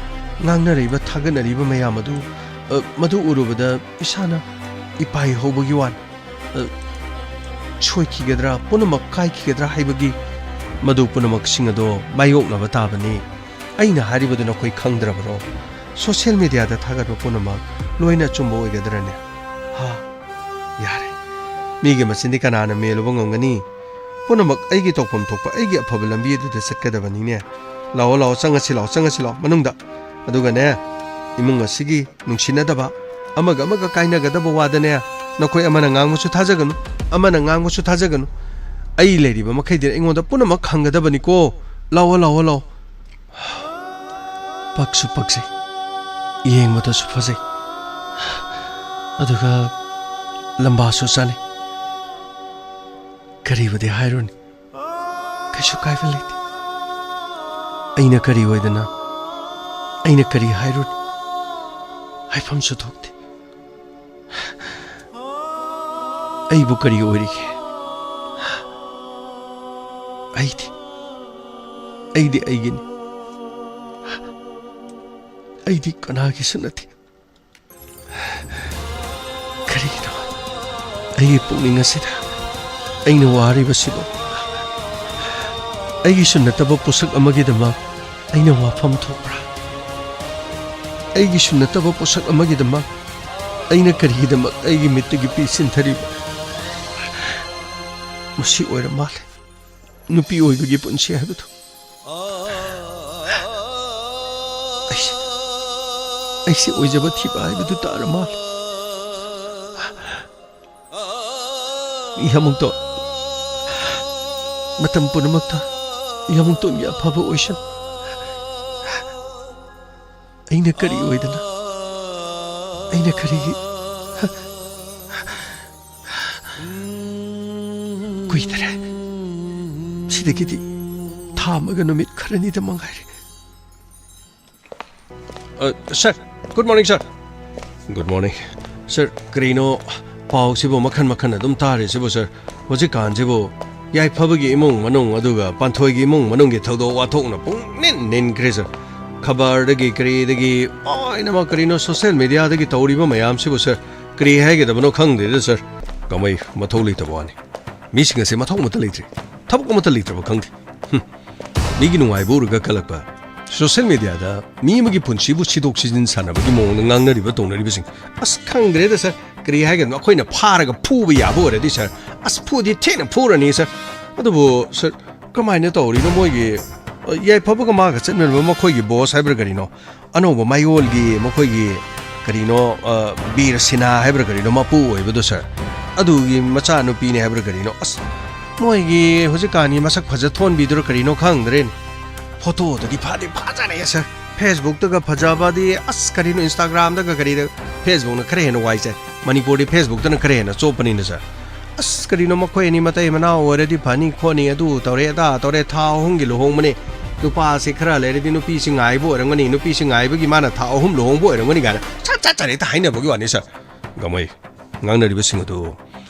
ꯉꯥꯡꯅꯔꯤꯕ, ꯊꯥꯒꯠꯅꯔꯤꯕ ꯃꯌꯥꯝ ꯑꯗꯨ, ꯑ, ꯃꯗꯨ ꯎꯔꯨꯕꯗ ꯏꯁꯥꯅ ꯏꯄꯥꯏ ꯍꯧꯕꯒꯤ ꯋꯥꯅꯤ꯫ ꯑ, ꯁꯣꯏꯈꯤꯒꯗ꯭ꯔꯥ, ꯄꯨꯝꯅꯃꯛ ꯀꯥꯏꯈꯤꯒꯗ꯭ꯔꯥ ꯍꯥꯏꯕꯒꯤ, ꯃꯗꯨ ꯄꯨꯝꯅꯃꯛꯁꯤꯡ ꯑꯗꯣ ꯃꯥꯌꯣꯛꯅꯕ ꯇꯥꯕꯅꯤ꯫ ꯑꯩꯅ ꯍꯥꯏꯔꯤꯕꯗꯨ ꯅꯈꯣꯏ ꯈꯪꯗ꯭ꯔꯕꯔꯣ? ꯁꯣꯁꯤꯌꯦꯜ ꯃꯤꯗꯤꯌꯥꯗ ꯊꯥꯒꯠꯄ ꯄꯨꯝꯅꯃꯛ ꯂꯣꯏꯅ ꯑꯆꯨꯝꯕ ꯑꯣꯏꯒꯗ꯭ꯔꯅꯦ? ꯍꯥ? ꯌꯥꯔꯦ꯫ ꯃꯤꯒꯤ ꯃꯆꯤꯟꯗꯤ ꯀꯅꯥꯅ ꯃꯦꯜꯂꯨꯕ ꯉꯝꯒꯅꯤ? ꯄꯨꯝꯅꯃꯛ ꯑꯩꯒꯤ ꯇꯧꯐꯝ ꯊꯣꯛꯄ ꯑꯩꯒꯤ ꯑꯐꯕ ꯂꯝꯕꯤ ꯑꯗꯨꯗ ꯆꯠꯀꯗꯕꯅꯤꯅꯦ꯫ ꯂꯥꯛꯑꯣ, ꯂꯥꯛꯑꯣ, ꯆꯪꯉꯁꯤ ꯂꯥꯛꯑꯣ, ꯆꯪꯉꯁꯤ ꯂꯥꯛꯑꯣ ꯃꯅꯨꯡꯗ꯫ ꯑꯗꯨꯒꯅꯦ, ꯏꯃꯨꯡ ꯑꯁꯤꯒꯤ ꯅꯨꯡꯁꯤꯅꯗꯕ, ꯑꯃꯒ ꯑꯃꯒ ꯀꯥꯏꯅꯒꯗꯕ ꯋꯥꯗꯅꯦ, ꯅꯈꯣꯏ ꯑꯃꯅ ꯉꯥꯡꯕꯁꯨ ꯊꯥꯖꯒꯅꯨ, ꯑꯃꯅ ꯉꯥꯡꯕꯁꯨ ꯊꯥꯖꯒꯅꯨ꯫ ꯑꯩ ꯂꯩꯔꯤꯕ ꯃꯈꯩꯗꯤ ꯑꯩꯉꯣꯟꯗ ꯄꯨꯝꯅꯃꯛ ꯈꯪꯒꯗꯕꯅꯤꯀꯣ꯫ ꯂꯥꯛꯑꯣ, ꯂꯥꯛꯑꯣ, ꯂꯥꯛꯑꯣ꯫ ꯄꯛꯁꯨ ꯄꯛꯆꯩ, ꯌꯦꯡꯕꯗꯁꯨ ꯐꯖꯩ, ꯑꯗꯨꯒ ꯂꯝꯕꯥꯁꯨ ꯆꯥꯅꯩ꯫ ꯀꯔꯤꯕꯨꯗꯤ ꯍꯥꯏꯔꯨꯅꯤ, ꯀꯩꯁꯨ ꯀꯥꯏꯕ ꯂꯩꯇꯦ꯫ ꯑꯩꯅ ꯀꯔꯤ ꯑꯣꯏꯗꯅ, ꯑꯩꯅ ꯀꯔꯤ ꯍꯥꯏꯔꯨꯅꯤ? ꯍꯥꯏꯐꯝꯁꯨ ꯊꯣꯛꯇꯦ꯫ ꯑꯩꯕꯨ ꯀꯔꯤ ꯑꯣꯏꯔꯤꯒꯦ? ꯑꯩꯗꯤ, ꯑꯩꯗꯤ ꯑꯩꯒꯤꯅꯤ꯫ ꯑꯩꯗꯤ ꯀꯅꯥꯒꯤꯁꯨ ꯅꯠꯇꯦ꯫ ꯀꯔꯤꯒꯤꯅꯣ ꯑꯩꯒꯤ ꯄꯨꯛꯅꯤꯡ ꯑꯁꯤꯗ ꯑꯩꯅ ꯋꯥꯔꯤꯕꯁꯤꯕꯨ? ꯑꯩꯒꯤꯁꯨ ꯅꯠꯇꯕ ꯄꯣꯠꯁꯛ ꯑꯃꯒꯤꯗꯃꯛ ꯑꯩꯅ ꯋꯥꯐꯝ ꯊꯣꯛꯄ꯭ꯔꯥ? ꯑꯩꯒꯤꯁꯨ ꯅꯠꯇꯕ ꯄꯣꯠꯁꯛ ꯑꯃꯒꯤꯗꯃꯛ ꯑꯩꯅ ꯀꯔꯤꯒꯤꯗꯃꯛ ꯑꯩꯒꯤ ꯃꯤꯠꯇꯒꯤ ꯄꯤ ꯁꯤꯟꯊꯔꯤꯕ? ꯃꯁꯤ ꯑꯣꯏꯔ ꯃꯥꯜꯂꯦ ꯅꯨꯄꯤ ꯑꯣꯏꯕꯒꯤ ꯄꯨꯟꯁꯤ ꯍꯥꯏꯕꯗꯨ꯫ ꯑꯩꯁꯦ, ꯑꯩꯁꯦ ꯑꯣꯏꯖꯕ ꯊꯤꯕ ꯍꯥꯏꯕꯗꯨ ꯇꯥꯔ ꯃꯥꯜꯂꯦ꯫ ꯌꯥꯃꯨꯛꯇꯣꯟ, ꯃꯇꯝ ꯄꯨꯝꯅꯃꯛꯇ ꯌꯥꯃꯨꯛꯇꯣꯟꯒꯤ ꯑꯐꯕ ꯑꯣꯏꯁꯅꯨ꯫ ꯑꯩꯅ ꯀꯔꯤ ꯑꯣꯏꯗꯅ, ꯑꯩꯅ ꯀꯔꯤꯒꯤ ꯀꯨꯏꯗꯔꯦ꯫ ꯁꯤꯗꯒꯤꯗꯤ ꯊꯥ ꯑꯃꯒ ꯅꯨꯃꯤꯠ ꯈꯔꯅꯤꯗ ꯃꯉꯥꯏꯔꯦ꯫ ꯑ, sir, good morning, sir. Good morning. Sir, ꯀꯔꯤꯅꯣ ꯄꯥꯎꯁꯤꯕꯨ ꯃꯈꯟ ꯃꯈꯟ ꯑꯗꯨꯝ ꯇꯥꯔꯤꯁꯤꯕꯨ, ꯁꯔ? ꯍꯧꯖꯤꯛꯀꯥꯟꯁꯤꯕꯨ ꯌꯥꯏꯐꯕꯒꯤ ꯏꯃꯨꯡ ꯃꯅꯨꯡ, ꯑꯗꯨꯒ ꯄꯥꯟꯊꯣꯏꯒꯤ ꯏꯃꯨꯡ ꯃꯅꯨꯡꯒꯤ ꯊꯧꯗꯣꯛ ꯋꯥꯊꯣꯛꯅ ꯄꯨꯡꯅꯤꯟ ꯅꯤꯟꯈ꯭ꯔꯦ, ꯁꯔ꯫ ꯈꯕꯔꯗꯒꯤ ꯀꯔꯤꯗꯒꯤ ꯂꯣꯏꯅꯃꯛ ꯀꯔꯤꯅꯣ ꯁꯣꯁꯦꯜ ꯃꯦꯗꯤꯌꯥꯗꯒꯤ ꯇꯧꯔꯤꯕ ꯃꯌꯥꯝꯁꯤꯕꯨ, ꯁꯔ, ꯀꯔꯤ ꯍꯥꯏꯒꯗꯕꯅꯣ ꯈꯪꯗꯦꯗ, ꯁꯔ꯫ ꯀꯃꯥꯏ ꯃꯊꯧ ꯂꯩꯇꯕ ꯋꯥꯅꯤ꯫ ꯃꯤꯁꯤꯡ ꯑꯁꯦ ꯃꯊꯧ ꯑꯃꯠꯇ ꯂꯩꯇ꯭ꯔꯦ, ꯊꯕꯛ ꯑꯃꯠꯇ ꯂꯩꯇ꯭ꯔꯕ ꯈꯪꯗꯦ꯫ ꯍꯨꯝ꯫ ꯃꯤꯒꯤ ꯅꯨꯡꯉꯥꯏꯕ ꯎꯔꯒ ꯀꯜꯂꯛꯄ꯫ ꯁꯣꯁꯦꯜ ꯃꯦꯗꯤꯌꯥꯗ ꯃꯤ ꯑꯃꯒꯤ ꯄꯨꯟꯁꯤꯕꯨ ꯁꯤꯗꯣꯛ ꯁꯤꯖꯤꯟ ꯁꯥꯟꯅꯕꯒꯤ ꯃꯑꯣꯡꯗ ꯉꯥꯡꯅꯔꯤꯕ ꯇꯧꯅꯔꯤꯕꯁꯤꯡ, ꯑꯁ, ꯈꯪꯗ꯭ꯔꯦꯗ, ꯁꯔ꯫ ꯀꯔꯤ ꯍꯥꯏꯒꯗꯕꯅꯣ? ꯑꯩꯈꯣꯏꯅ ꯐꯥꯔꯒ ꯐꯨꯕ ꯌꯥꯕ ꯑꯣꯏꯔꯗꯤ, ꯁꯔ, ꯑꯁ, ꯐꯨꯗꯤ ꯊꯤꯅ ꯐꯨꯔꯅꯤ, ꯁꯔ꯫ ꯑꯗꯨꯕꯨ, ꯁꯔ, ꯀꯃꯥꯏꯅ ꯇꯧꯔꯤꯅꯣ ꯃꯣꯏꯒꯤ, ꯑ, ꯌꯥꯏꯐꯕꯒ ꯃꯥꯒ ꯆꯠꯃꯤꯟꯅꯕ ꯃꯈꯣꯏꯒꯤ ꯕꯣꯁ ꯍꯥꯏꯕ꯭ꯔꯥ ꯀꯔꯤꯅꯣ? ꯑꯅꯧꯕ ꯃꯌꯣꯜꯒꯤ ꯃꯈꯣꯏꯒꯤ ꯀꯔꯤꯅꯣ, ꯑ, ꯕꯤꯔ ꯁꯤꯟꯍꯥ ꯍꯥꯏꯕ꯭ꯔꯥ ꯀꯔꯤꯅꯣ, ꯃꯄꯨ ꯑꯣꯏꯕꯗꯣ, ꯁꯔ, ꯑꯗꯨꯒꯤ ꯃꯆꯥꯅꯨꯄꯤꯅꯦ ꯍꯥꯏꯕ꯭ꯔꯥ ꯀꯔꯤꯅꯣ? ꯑꯁ, ꯃꯣꯏꯒꯤ ꯍꯧꯖꯤꯛꯀꯥꯟꯒꯤ ꯃꯁꯛ ꯐꯖ ꯊꯣꯟꯕꯤꯗꯨꯔ ꯀꯔꯤꯅꯣ ꯈꯪꯗ꯭ꯔꯦꯅꯦ꯫ ꯐꯣꯇꯣꯗꯗꯤ ꯐꯗꯤ ꯐꯖꯔꯦ, ꯁꯔ꯫ ꯐꯦꯁꯕꯨꯛꯇꯒ ꯐꯖꯕꯗꯤ, ꯑꯁ, ꯀꯔꯤꯅꯣ, ꯏꯟꯁꯇꯥꯒ꯭ꯔꯥꯝꯗꯒ ꯀꯔꯤꯗ, ꯐꯦꯁꯕꯨꯛꯅ ꯈꯔ ꯍꯦꯟꯅ ꯋꯥꯏ ꯆꯥꯏ꯫ ꯃꯅꯤꯄꯨꯔꯗꯤ ꯐꯦꯁꯕꯨꯛꯇꯅ ꯈꯔ ꯍꯦꯟꯅ ꯆꯣꯞꯄꯅꯤꯅ, ꯁꯔ꯫ ꯑꯁ, ꯀꯔꯤꯅꯣ, ꯃꯈꯣꯏ ꯑꯅꯤ ꯃꯇꯩ ꯃꯅꯥꯎ ꯑꯣꯏꯔꯗꯤ ꯐꯅꯤ ꯈꯣꯠꯅꯤ, ꯑꯗꯨ ꯇꯧꯔꯦ, ꯑꯗꯥ ꯇꯧꯔꯦ, ꯊꯥ ꯑꯍꯨꯝꯒꯤ ꯂꯨꯍꯣꯡꯕꯅꯤ, ꯅꯨꯄꯥꯁꯤ ꯈꯔ ꯂꯩꯔꯗꯤ ꯅꯨꯄꯤꯁꯤ ꯉꯥꯏꯕ ꯑꯣꯏꯔꯝꯒꯅꯤ, ꯅꯨꯄꯤꯁꯤ ꯉꯥꯏꯕꯒꯤ ꯃꯥꯅ ꯊꯥ ꯑꯍꯨꯝ ꯂꯨꯍꯣꯡꯕ ꯑꯣꯏꯔꯝꯒꯅꯤ ꯀꯥꯏꯅ ꯁꯠ ꯁꯠ ꯁꯠ ꯍꯦꯛꯇ ꯍꯥꯏꯅꯕꯒꯤ ꯋꯥꯅꯤ, ꯁꯔ꯫ ꯒꯃꯩ, ꯉꯥꯡꯅꯔꯤꯕꯁꯤꯡ ꯑꯗꯨ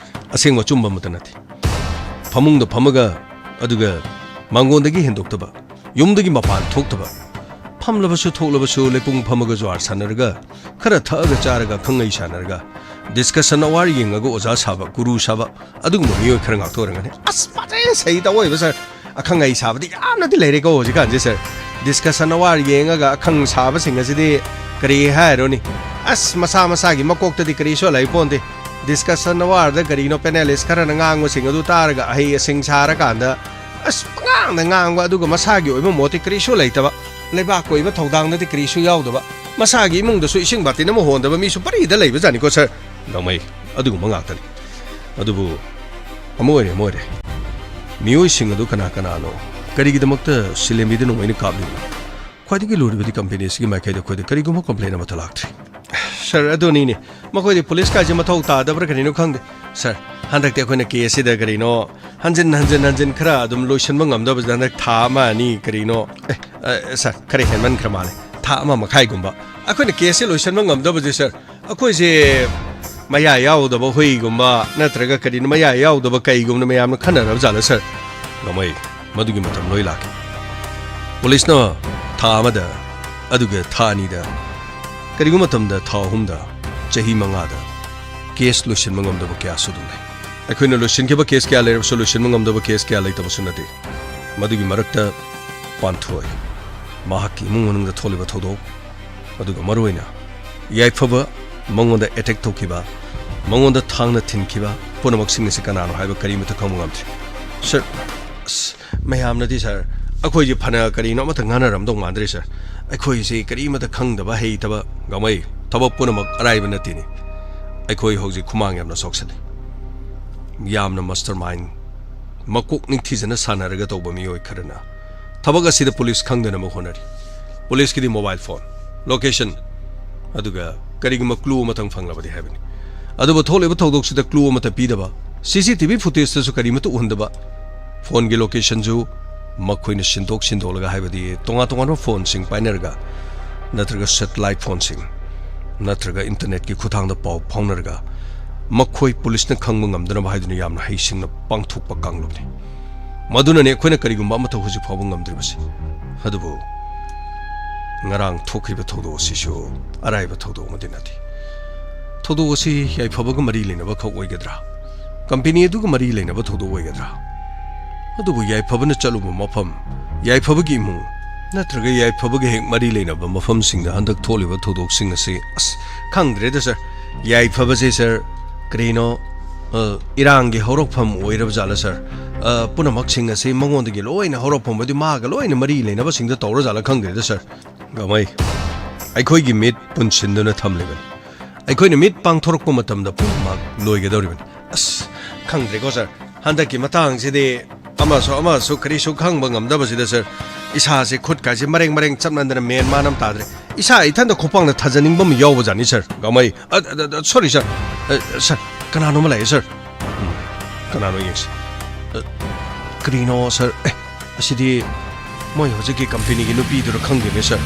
ꯑꯁꯦꯡꯕ ꯑꯆꯨꯝꯕ ꯑꯃꯠꯇ ꯅꯠꯇꯦ꯫ ꯐꯃꯨꯡꯗ ꯐꯝꯃꯒ, ꯑꯗꯨꯒ ꯃꯥꯡꯒꯣꯟꯗꯒꯤ ꯍꯦꯟꯗꯣꯛꯇꯕ, ꯌꯨꯝꯗꯒꯤ ꯃꯄꯥꯟ ꯊꯣꯛꯇꯕ, ꯐꯝꯂꯕꯁꯨ ꯊꯣꯛꯂꯕꯁꯨ ꯂꯩꯄꯨꯡ ꯐꯝꯃꯒ ꯖ꯭ꯋꯥꯔ ꯁꯥꯟꯅꯔꯒ, ꯈꯔ ꯊꯛꯑꯒ ꯆꯥꯔꯒ ꯑꯈꯪ ꯑꯍꯩ ꯁꯥꯟꯅꯔꯒ, ꯗꯤꯁꯀꯁꯟ ꯑꯋꯥꯔ ꯌꯦꯡꯉꯒ ꯑꯣꯖꯥ ꯁꯥꯕ, ꯒꯨꯔꯨ ꯁꯥꯕ, ꯑꯗꯨꯒꯨꯝꯕ ꯃꯤꯑꯣꯏ ꯈꯔ ꯉꯥꯛꯇ ꯑꯣꯏꯔꯝꯒꯅꯤ꯫ ꯑꯁ, ꯐꯖꯩ, ꯁꯩ ꯇꯧꯑꯣꯏꯕ, ꯁꯔ꯫ ꯑꯈꯪ ꯑꯍꯩ ꯁꯥꯕꯗꯤ ꯌꯥꯝꯅꯗꯤ ꯂꯩꯔꯦꯀꯣ ꯍꯧꯖꯤꯛꯀꯥꯟꯁꯦ, ꯁꯔ꯫ ꯗꯤꯁꯀꯁꯟ ꯑꯋꯥꯔ ꯌꯦꯡꯉꯒ ꯑꯈꯪ ꯁꯥꯕꯁꯤꯡ ꯑꯁꯤꯗꯤ ꯀꯔꯤ ꯍꯥꯏꯔꯨꯅꯤ? ꯑꯁ, ꯃꯁꯥ ꯃꯁꯥꯒꯤ ꯃꯀꯣꯛꯇꯗꯤ ꯀꯔꯤꯁꯨ ꯂꯩ ꯄꯣꯟꯗꯦ꯫ ꯗꯤꯁꯀꯁꯟ ꯑꯋꯥꯔꯗ ꯀꯔꯤꯅꯣ ꯄꯦꯅꯦꯂꯤꯁ ꯈꯔꯅ ꯉꯥꯡꯕꯁꯤꯡ ꯑꯗꯨ ꯇꯥꯔꯒ ꯑꯍꯩ ꯑꯁꯤꯡ ꯁꯥꯔꯀꯥꯟꯗ, ꯑꯁ, ꯄꯉꯥꯡꯗ ꯉꯥꯡꯕ, ꯑꯗꯨꯒ ꯃꯁꯥꯒꯤ ꯑꯣꯏꯕ ꯃꯣꯠꯇꯤ ꯀꯔꯤꯁꯨ ꯂꯩꯇꯕ꯫ ꯂꯩꯕꯥꯛꯀꯤ ꯑꯣꯏꯕ ꯊꯧꯗꯥꯡꯗꯗꯤ ꯀꯔꯤꯁꯨ ꯌꯥꯎꯗꯕ꯫ ꯃꯁꯥꯒꯤ ꯏꯃꯨꯡꯗꯁꯨ ꯏꯁꯤꯡ ꯕꯥꯇꯤꯟ ꯑꯃ ꯍꯣꯟꯗꯕ ꯃꯤꯁꯨ ꯄꯔꯤꯗ ꯂꯩꯕꯖꯥꯠꯅꯤꯀꯣ, ꯁꯔ꯫ ꯅꯣꯡꯃꯩ, ꯑꯗꯨꯒꯨꯝꯕ ꯉꯥꯛꯇꯅꯤ꯫ ꯑꯗꯨꯕꯨ ꯑꯃ ꯑꯣꯏꯔꯦ, ꯑꯃ ꯑꯣꯏꯔꯦ꯫ ꯃꯤꯑꯣꯏꯁꯤꯡ ꯑꯗꯨ ꯀꯅꯥ ꯀꯅꯥꯅꯣ? ꯀꯔꯤꯒꯤꯗꯃꯛꯇ ꯁꯤꯂꯦꯝꯕꯤꯗ ꯅꯣꯡꯃꯩꯅ ꯀꯥꯞꯂꯤꯕꯅꯣ? ꯈ꯭ꯋꯥꯏꯗꯒꯤ ꯂꯨꯔꯤꯕꯗꯤ ꯀꯝꯄꯦꯅꯤ ꯑꯁꯤꯒꯤ ꯃꯥꯏꯀꯩꯗ ꯑꯩꯈꯣꯏꯗ ꯀꯔꯤꯒꯨꯝꯕ ꯀꯝꯄ꯭ꯂꯦꯟ ꯑꯃꯠꯇ ꯂꯥꯛꯇ꯭ꯔꯤ꯫ ꯁꯥꯔ, ꯑꯗꯨꯅꯤꯅꯦ꯫ ꯃꯈꯣꯏꯗꯤ ꯄꯨꯂꯤꯁ ꯀꯥꯏꯁꯦ ꯃꯊꯧ ꯇꯥꯗꯕ꯭ꯔꯥ ꯀꯔꯤꯅꯣ ꯈꯪꯗꯦ꯫ ꯁꯥꯔ, ꯍꯟꯗꯛꯇꯤ ꯑꯩꯈꯣꯏꯅ ꯀꯦꯁꯁꯤꯗ ꯀꯔꯤꯅꯣ ꯍꯟꯖꯤꯟ ꯍꯟꯖꯤꯟ ꯍꯟꯖꯤꯟ ꯈꯔ ꯑꯗꯨꯝ ꯂꯣꯏꯁꯤꯟꯕ ꯉꯝꯗꯕꯁꯤꯗ ꯍꯟꯗꯛ ꯊꯥ ꯑꯃ ꯑꯅꯤ ꯀꯔꯤꯅꯣ, ꯑꯦ, ꯑ, ꯁꯥꯔ, ꯈꯔ ꯍꯦꯟꯃꯟꯈ꯭ꯔ ꯃꯥꯜꯂꯦ꯫ ꯊꯥ ꯑꯃ ꯃꯈꯥꯏꯒꯨꯝꯕ ꯑꯩꯈꯣꯏꯅ ꯀꯦꯁꯁꯦ ꯂꯣꯏꯁꯤꯟꯕ ꯉꯝꯗꯕꯁꯦ, ꯁꯥꯔ, ꯑꯩꯈꯣꯏꯁꯦ ꯃꯌꯥ ꯌꯥꯎꯗꯕ ꯍꯨꯏꯒꯨꯝꯕ ꯅꯠꯇ꯭ꯔꯒ ꯀꯔꯤꯅꯣ, ꯃꯌꯥ ꯌꯥꯎꯗꯕ ꯀꯩꯒꯨꯝꯕꯅ ꯃꯌꯥꯝꯅ ꯈꯟꯅꯔꯕ ꯖꯥꯠꯂ, ꯁꯥꯔ? ꯉꯝꯃꯣꯏ꯫ ꯃꯗꯨꯒꯤ ꯃꯇꯝ ꯂꯣꯏ ꯂꯥꯛꯈꯤ꯫ ꯄꯨꯂꯤꯁꯅ ꯊꯥ ꯑꯃꯗ, ꯑꯗꯨꯒ ꯊꯥ ꯑꯅꯤꯗ, ꯀꯔꯤꯒꯨꯝꯕ ꯃꯇꯝꯗ ꯊꯥ ꯑꯍꯨꯝꯗ, ꯆꯍꯤ ꯃꯉꯥꯗ ꯀꯦꯁ ꯂꯣꯏꯁꯤꯟꯕ ꯉꯝꯗꯕ ꯀꯌꯥꯁꯨ ꯑꯗꯨꯝ ꯂꯩ꯫ ꯑꯩꯈꯣꯏꯅ ꯂꯣꯏꯁꯤꯟꯈꯤꯕ ꯀꯦꯁ ꯀꯌꯥ ꯂꯩꯔꯕꯁꯨ ꯂꯣꯏꯁꯤꯟꯕ ꯉꯝꯗꯕ ꯀꯦꯁ ꯀꯌꯥ ꯂꯩꯇꯕꯁꯨ ꯅꯠꯇꯦ꯫ ꯃꯗꯨꯒꯤ ꯃꯔꯛꯇ ꯄꯥꯟꯊꯣꯏ, ꯃꯍꯥꯛꯀꯤ ꯏꯃꯨꯡ ꯃꯅꯨꯡꯗ ꯊꯣꯛꯂꯤꯕ ꯊꯧꯗꯣꯛ, ꯑꯗꯨꯒ ꯃꯔꯨꯑꯣꯏꯅ ꯌꯥꯏꯐꯕ ꯃꯉꯣꯟꯗ ꯑꯦꯇꯦꯛ ꯇꯧꯈꯤꯕ, ꯃꯉꯣꯟꯗ ꯊꯥꯡꯅ ꯊꯤꯟꯈꯤꯕ ꯄꯨꯝꯅꯃꯛꯁꯤꯡ ꯑꯁꯤ ꯀꯅꯥꯅꯣ ꯍꯥꯏꯕ ꯀꯔꯤꯃꯠꯇ ꯈꯪꯕ ꯉꯝꯗ꯭ꯔꯤ꯫ ꯁꯥꯔ, ꯑꯁ, ꯃꯌꯥꯝꯅꯗꯤ, ꯁꯥꯔ, ꯑꯩꯈꯣꯏꯁꯦ ꯐꯅ ꯀꯔꯤꯅꯣ ꯑꯃꯠꯇ ꯉꯥꯡꯅꯔꯝꯗꯧ ꯃꯥꯟꯗ꯭ꯔꯦ, ꯁꯥꯔ꯫ ꯑꯩꯈꯣꯏꯁꯦ ꯀꯔꯤꯃꯠꯇ ꯈꯪꯗꯕ, ꯍꯩꯇꯕ, ꯉꯝꯃꯩ꯫ ꯊꯕꯛ ꯄꯨꯝꯅꯃꯛ ꯑꯔꯥꯏꯕ ꯅꯠꯇꯦꯅꯦ꯫ ꯑꯩꯈꯣꯏ ꯍꯧꯖꯤꯛ ꯈꯨꯃꯥꯡ ꯌꯥꯝꯅ ꯆꯥꯎꯁꯜꯂꯤ꯫ ꯌꯥꯝꯅ ꯃꯁꯇꯔ ꯃꯥꯏꯟ, ꯃꯀꯣꯛ ꯅꯤꯡꯊꯤꯖꯅ ꯁꯥꯟꯅꯔꯒ ꯇꯧꯕ ꯃꯤꯑꯣꯏ ꯈꯔꯅ ꯊꯕꯛ ꯑꯁꯤꯗ ꯄꯨꯂꯤꯁ ꯈꯪꯗꯅꯕ ꯍꯣꯠꯅꯔꯤ꯫ ꯄꯨꯂꯤꯁꯀꯤꯗꯤ ꯃꯣꯕꯥꯏꯜ ꯐꯣꯟ, ꯂꯣꯀꯦꯁꯟ, ꯑꯗꯨꯒ ꯀꯔꯤꯒꯨꯝꯕ ꯀ꯭ꯂꯨ ꯑꯃꯇꯪ ꯐꯪꯂꯕꯗꯤ ꯍꯥꯏꯕꯅꯤ꯫ ꯑꯗꯨꯕꯨ ꯊꯣꯛꯂꯤꯕ ꯊꯧꯗꯣꯛꯁꯤꯗ ꯀ꯭ꯂꯨ ꯑꯃꯠꯇ ꯄꯤꯗꯕ, ꯁꯤ ꯁꯤ ꯇꯤ ꯚꯤ ꯐꯨꯇꯦꯖꯇꯁꯨ ꯀꯔꯤꯃꯠꯇ ꯎꯍꯟꯗꯕ, ꯐꯣꯟꯒꯤ ꯂꯣꯀꯦꯁꯟꯁꯨ ꯃꯈꯣꯏꯅ ꯁꯤꯟꯗꯣꯛ ꯁꯤꯟꯗꯣꯛꯂꯒ, ꯍꯥꯏꯕꯗꯤ ꯇꯣꯉꯥꯟ ꯇꯣꯉꯥꯟꯕ ꯐꯣꯟꯁꯤꯡ ꯄꯥꯏꯅꯔꯒ, ꯅꯠꯇ꯭ꯔꯒ ꯁꯦꯇꯦꯂꯥꯏꯠ ꯐꯣꯟꯁꯤꯡ, ꯅꯠꯇ꯭ꯔꯒ ꯏꯟꯇꯔꯅꯦꯠꯀꯤ ꯈꯨꯠꯊꯥꯡꯗ ꯄꯥꯎ ꯐꯥꯎꯅꯔꯒ, ꯃꯈꯣꯏ ꯄꯨꯂꯤꯁꯅ ꯈꯪꯕ ꯉꯝꯗꯅꯕ ꯍꯥꯏꯗꯨꯅ ꯌꯥꯝꯅ ꯍꯩꯁꯤꯡꯅ ꯄꯥꯡꯊꯣꯛꯄ ꯀꯥꯡꯂꯨꯞꯅꯤ꯫ ꯃꯗꯨꯅꯅꯤ ꯑꯩꯈꯣꯏꯅ ꯀꯔꯤꯒꯨꯝꯕ ꯑꯃꯠꯇ ꯍꯧꯖꯤꯛ ꯐꯥꯎꯕ ꯉꯝꯗ꯭ꯔꯤꯕꯁꯤ꯫ ꯑꯗꯨꯕꯨ ꯉꯔꯥꯡ ꯊꯣꯛꯈꯤꯕ ꯊꯧꯗꯣꯛ ꯑꯁꯤꯁꯨ ꯑꯔꯥꯏꯕ ꯊꯧꯗꯣꯛ ꯑꯃꯗꯤ ꯅꯠꯇꯦ꯫ ꯊꯧꯗꯣꯛ ꯑꯁꯤ ꯌꯥꯏꯐꯕꯒ ꯃꯔꯤ ꯂꯩꯅꯕ ꯈꯛ ꯑꯣꯏꯒꯗ꯭ꯔꯥ? ꯀꯝꯄꯦꯅꯤ ꯑꯗꯨꯒ ꯃꯔꯤ ꯂꯩꯅꯕ ꯊꯧꯗꯣꯛ ꯑꯣꯏꯒꯗ꯭ꯔꯥ? ꯑꯗꯨꯕꯨ ꯌꯥꯏꯐꯕꯅ ꯆꯠꯂꯨꯕ ꯃꯐꯝ, ꯌꯥꯏꯐꯕꯒꯤ ꯏꯃꯨꯡ, ꯅꯠꯇ꯭ꯔꯒ ꯌꯥꯏꯐꯕꯒ ꯍꯦꯛ ꯃꯔꯤ ꯂꯩꯅꯕ ꯃꯐꯝꯁꯤꯡꯗ ꯍꯟꯗꯛ ꯊꯣꯛꯂꯤꯕ ꯊꯧꯗꯣꯛꯁꯤꯡ ꯑꯁꯤ, ꯑꯁ, ꯈꯪꯗ꯭ꯔꯦꯗ, ꯁꯥꯔ꯫ ꯌꯥꯏꯐꯕꯁꯦ, ꯁꯥꯔ, ꯀꯔꯤꯅꯣ, ꯑ, ꯏꯔꯥꯡꯒꯤ ꯍꯧꯔꯛꯐꯝ ꯑꯣꯏꯔꯕ ꯖꯥꯠꯂ, ꯁꯥꯔ? ꯑ, ꯄꯨꯝꯅꯃꯛꯁꯤꯡ ꯑꯁꯤ ꯃꯉꯣꯟꯗꯒꯤ ꯂꯣꯏꯅ ꯍꯧꯔꯛꯐꯝ ꯑꯣꯏꯗꯣꯏ, ꯃꯥꯒ ꯂꯣꯏꯅ ꯃꯔꯤ ꯂꯩꯅꯕꯁꯤꯡꯗ ꯇꯧꯔ ꯖꯥꯠꯂ ꯈꯪꯗ꯭ꯔꯦꯗ, ꯁꯥꯔ꯫ ꯉꯝꯃꯩ, ꯑꯩꯈꯣꯏꯒꯤ ꯃꯤꯠ ꯄꯨꯟꯁꯤꯟꯗꯨꯅ ꯊꯝꯂꯤꯕꯅꯤ꯫ ꯑꯩꯈꯣꯏꯅ ꯃꯤꯠ ꯄꯥꯡꯊꯣꯔꯛꯄ ꯃꯇꯝꯗ ꯄꯨꯝꯅꯃꯛ ꯂꯣꯏꯒꯗꯧꯔꯤꯕꯅꯤ꯫ ꯑꯁ, ꯈꯪꯗ꯭ꯔꯦꯀꯣ, ꯁꯥꯔ꯫ ꯍꯟꯗꯛꯀꯤ ꯃꯇꯥꯡꯁꯤꯗꯤ ꯑꯃꯁꯨ ꯑꯃꯁꯨ ꯀꯔꯤꯁꯨ ꯈꯪꯕ ꯉꯝꯗꯕꯁꯤꯗ, ꯁꯥꯔ, ꯏꯁꯥꯁꯦ ꯈꯨꯠꯀꯥꯁꯦ ꯃꯔꯦꯡ ꯃꯔꯦꯡ ꯆꯞꯅꯗꯅ ꯃꯦꯟ ꯃꯥꯟ ꯑꯃ ꯇꯥꯗ꯭ꯔꯦ꯫ ꯏꯁꯥ ꯏꯊꯟꯇ ꯈꯣꯡꯄꯥꯛꯅ ꯊꯥꯖꯅꯤꯡꯕ ꯑꯃ ꯌꯥꯎꯕꯖꯥꯠꯅꯤ, ꯁꯥꯔ꯫ ꯒꯥꯡꯃꯩ, ꯑ, ꯑ, ꯑ, ꯁꯣꯔꯤ, ꯁꯥꯔ꯫ ꯑ, ꯁꯥꯔ, ꯀꯅꯥꯅꯣ ꯑꯃ ꯂꯥꯛꯑꯦ, ꯁꯥꯔ꯫ ꯎꯝ, ꯀꯅꯥꯅꯣ ꯌꯦꯡꯁꯤ꯫ ꯑ, ꯀꯔꯤꯅꯣ, ꯁꯥꯔ? ꯑꯦ, ꯑꯁꯤꯗꯤ ꯃꯣꯏ ꯍꯧꯖꯤꯛꯀꯤ ꯀꯝꯄꯦꯅꯤꯒꯤ ꯅꯨꯄꯤꯗꯨꯔ ꯈꯪꯗꯦꯅꯦ, ꯁꯥꯔ꯫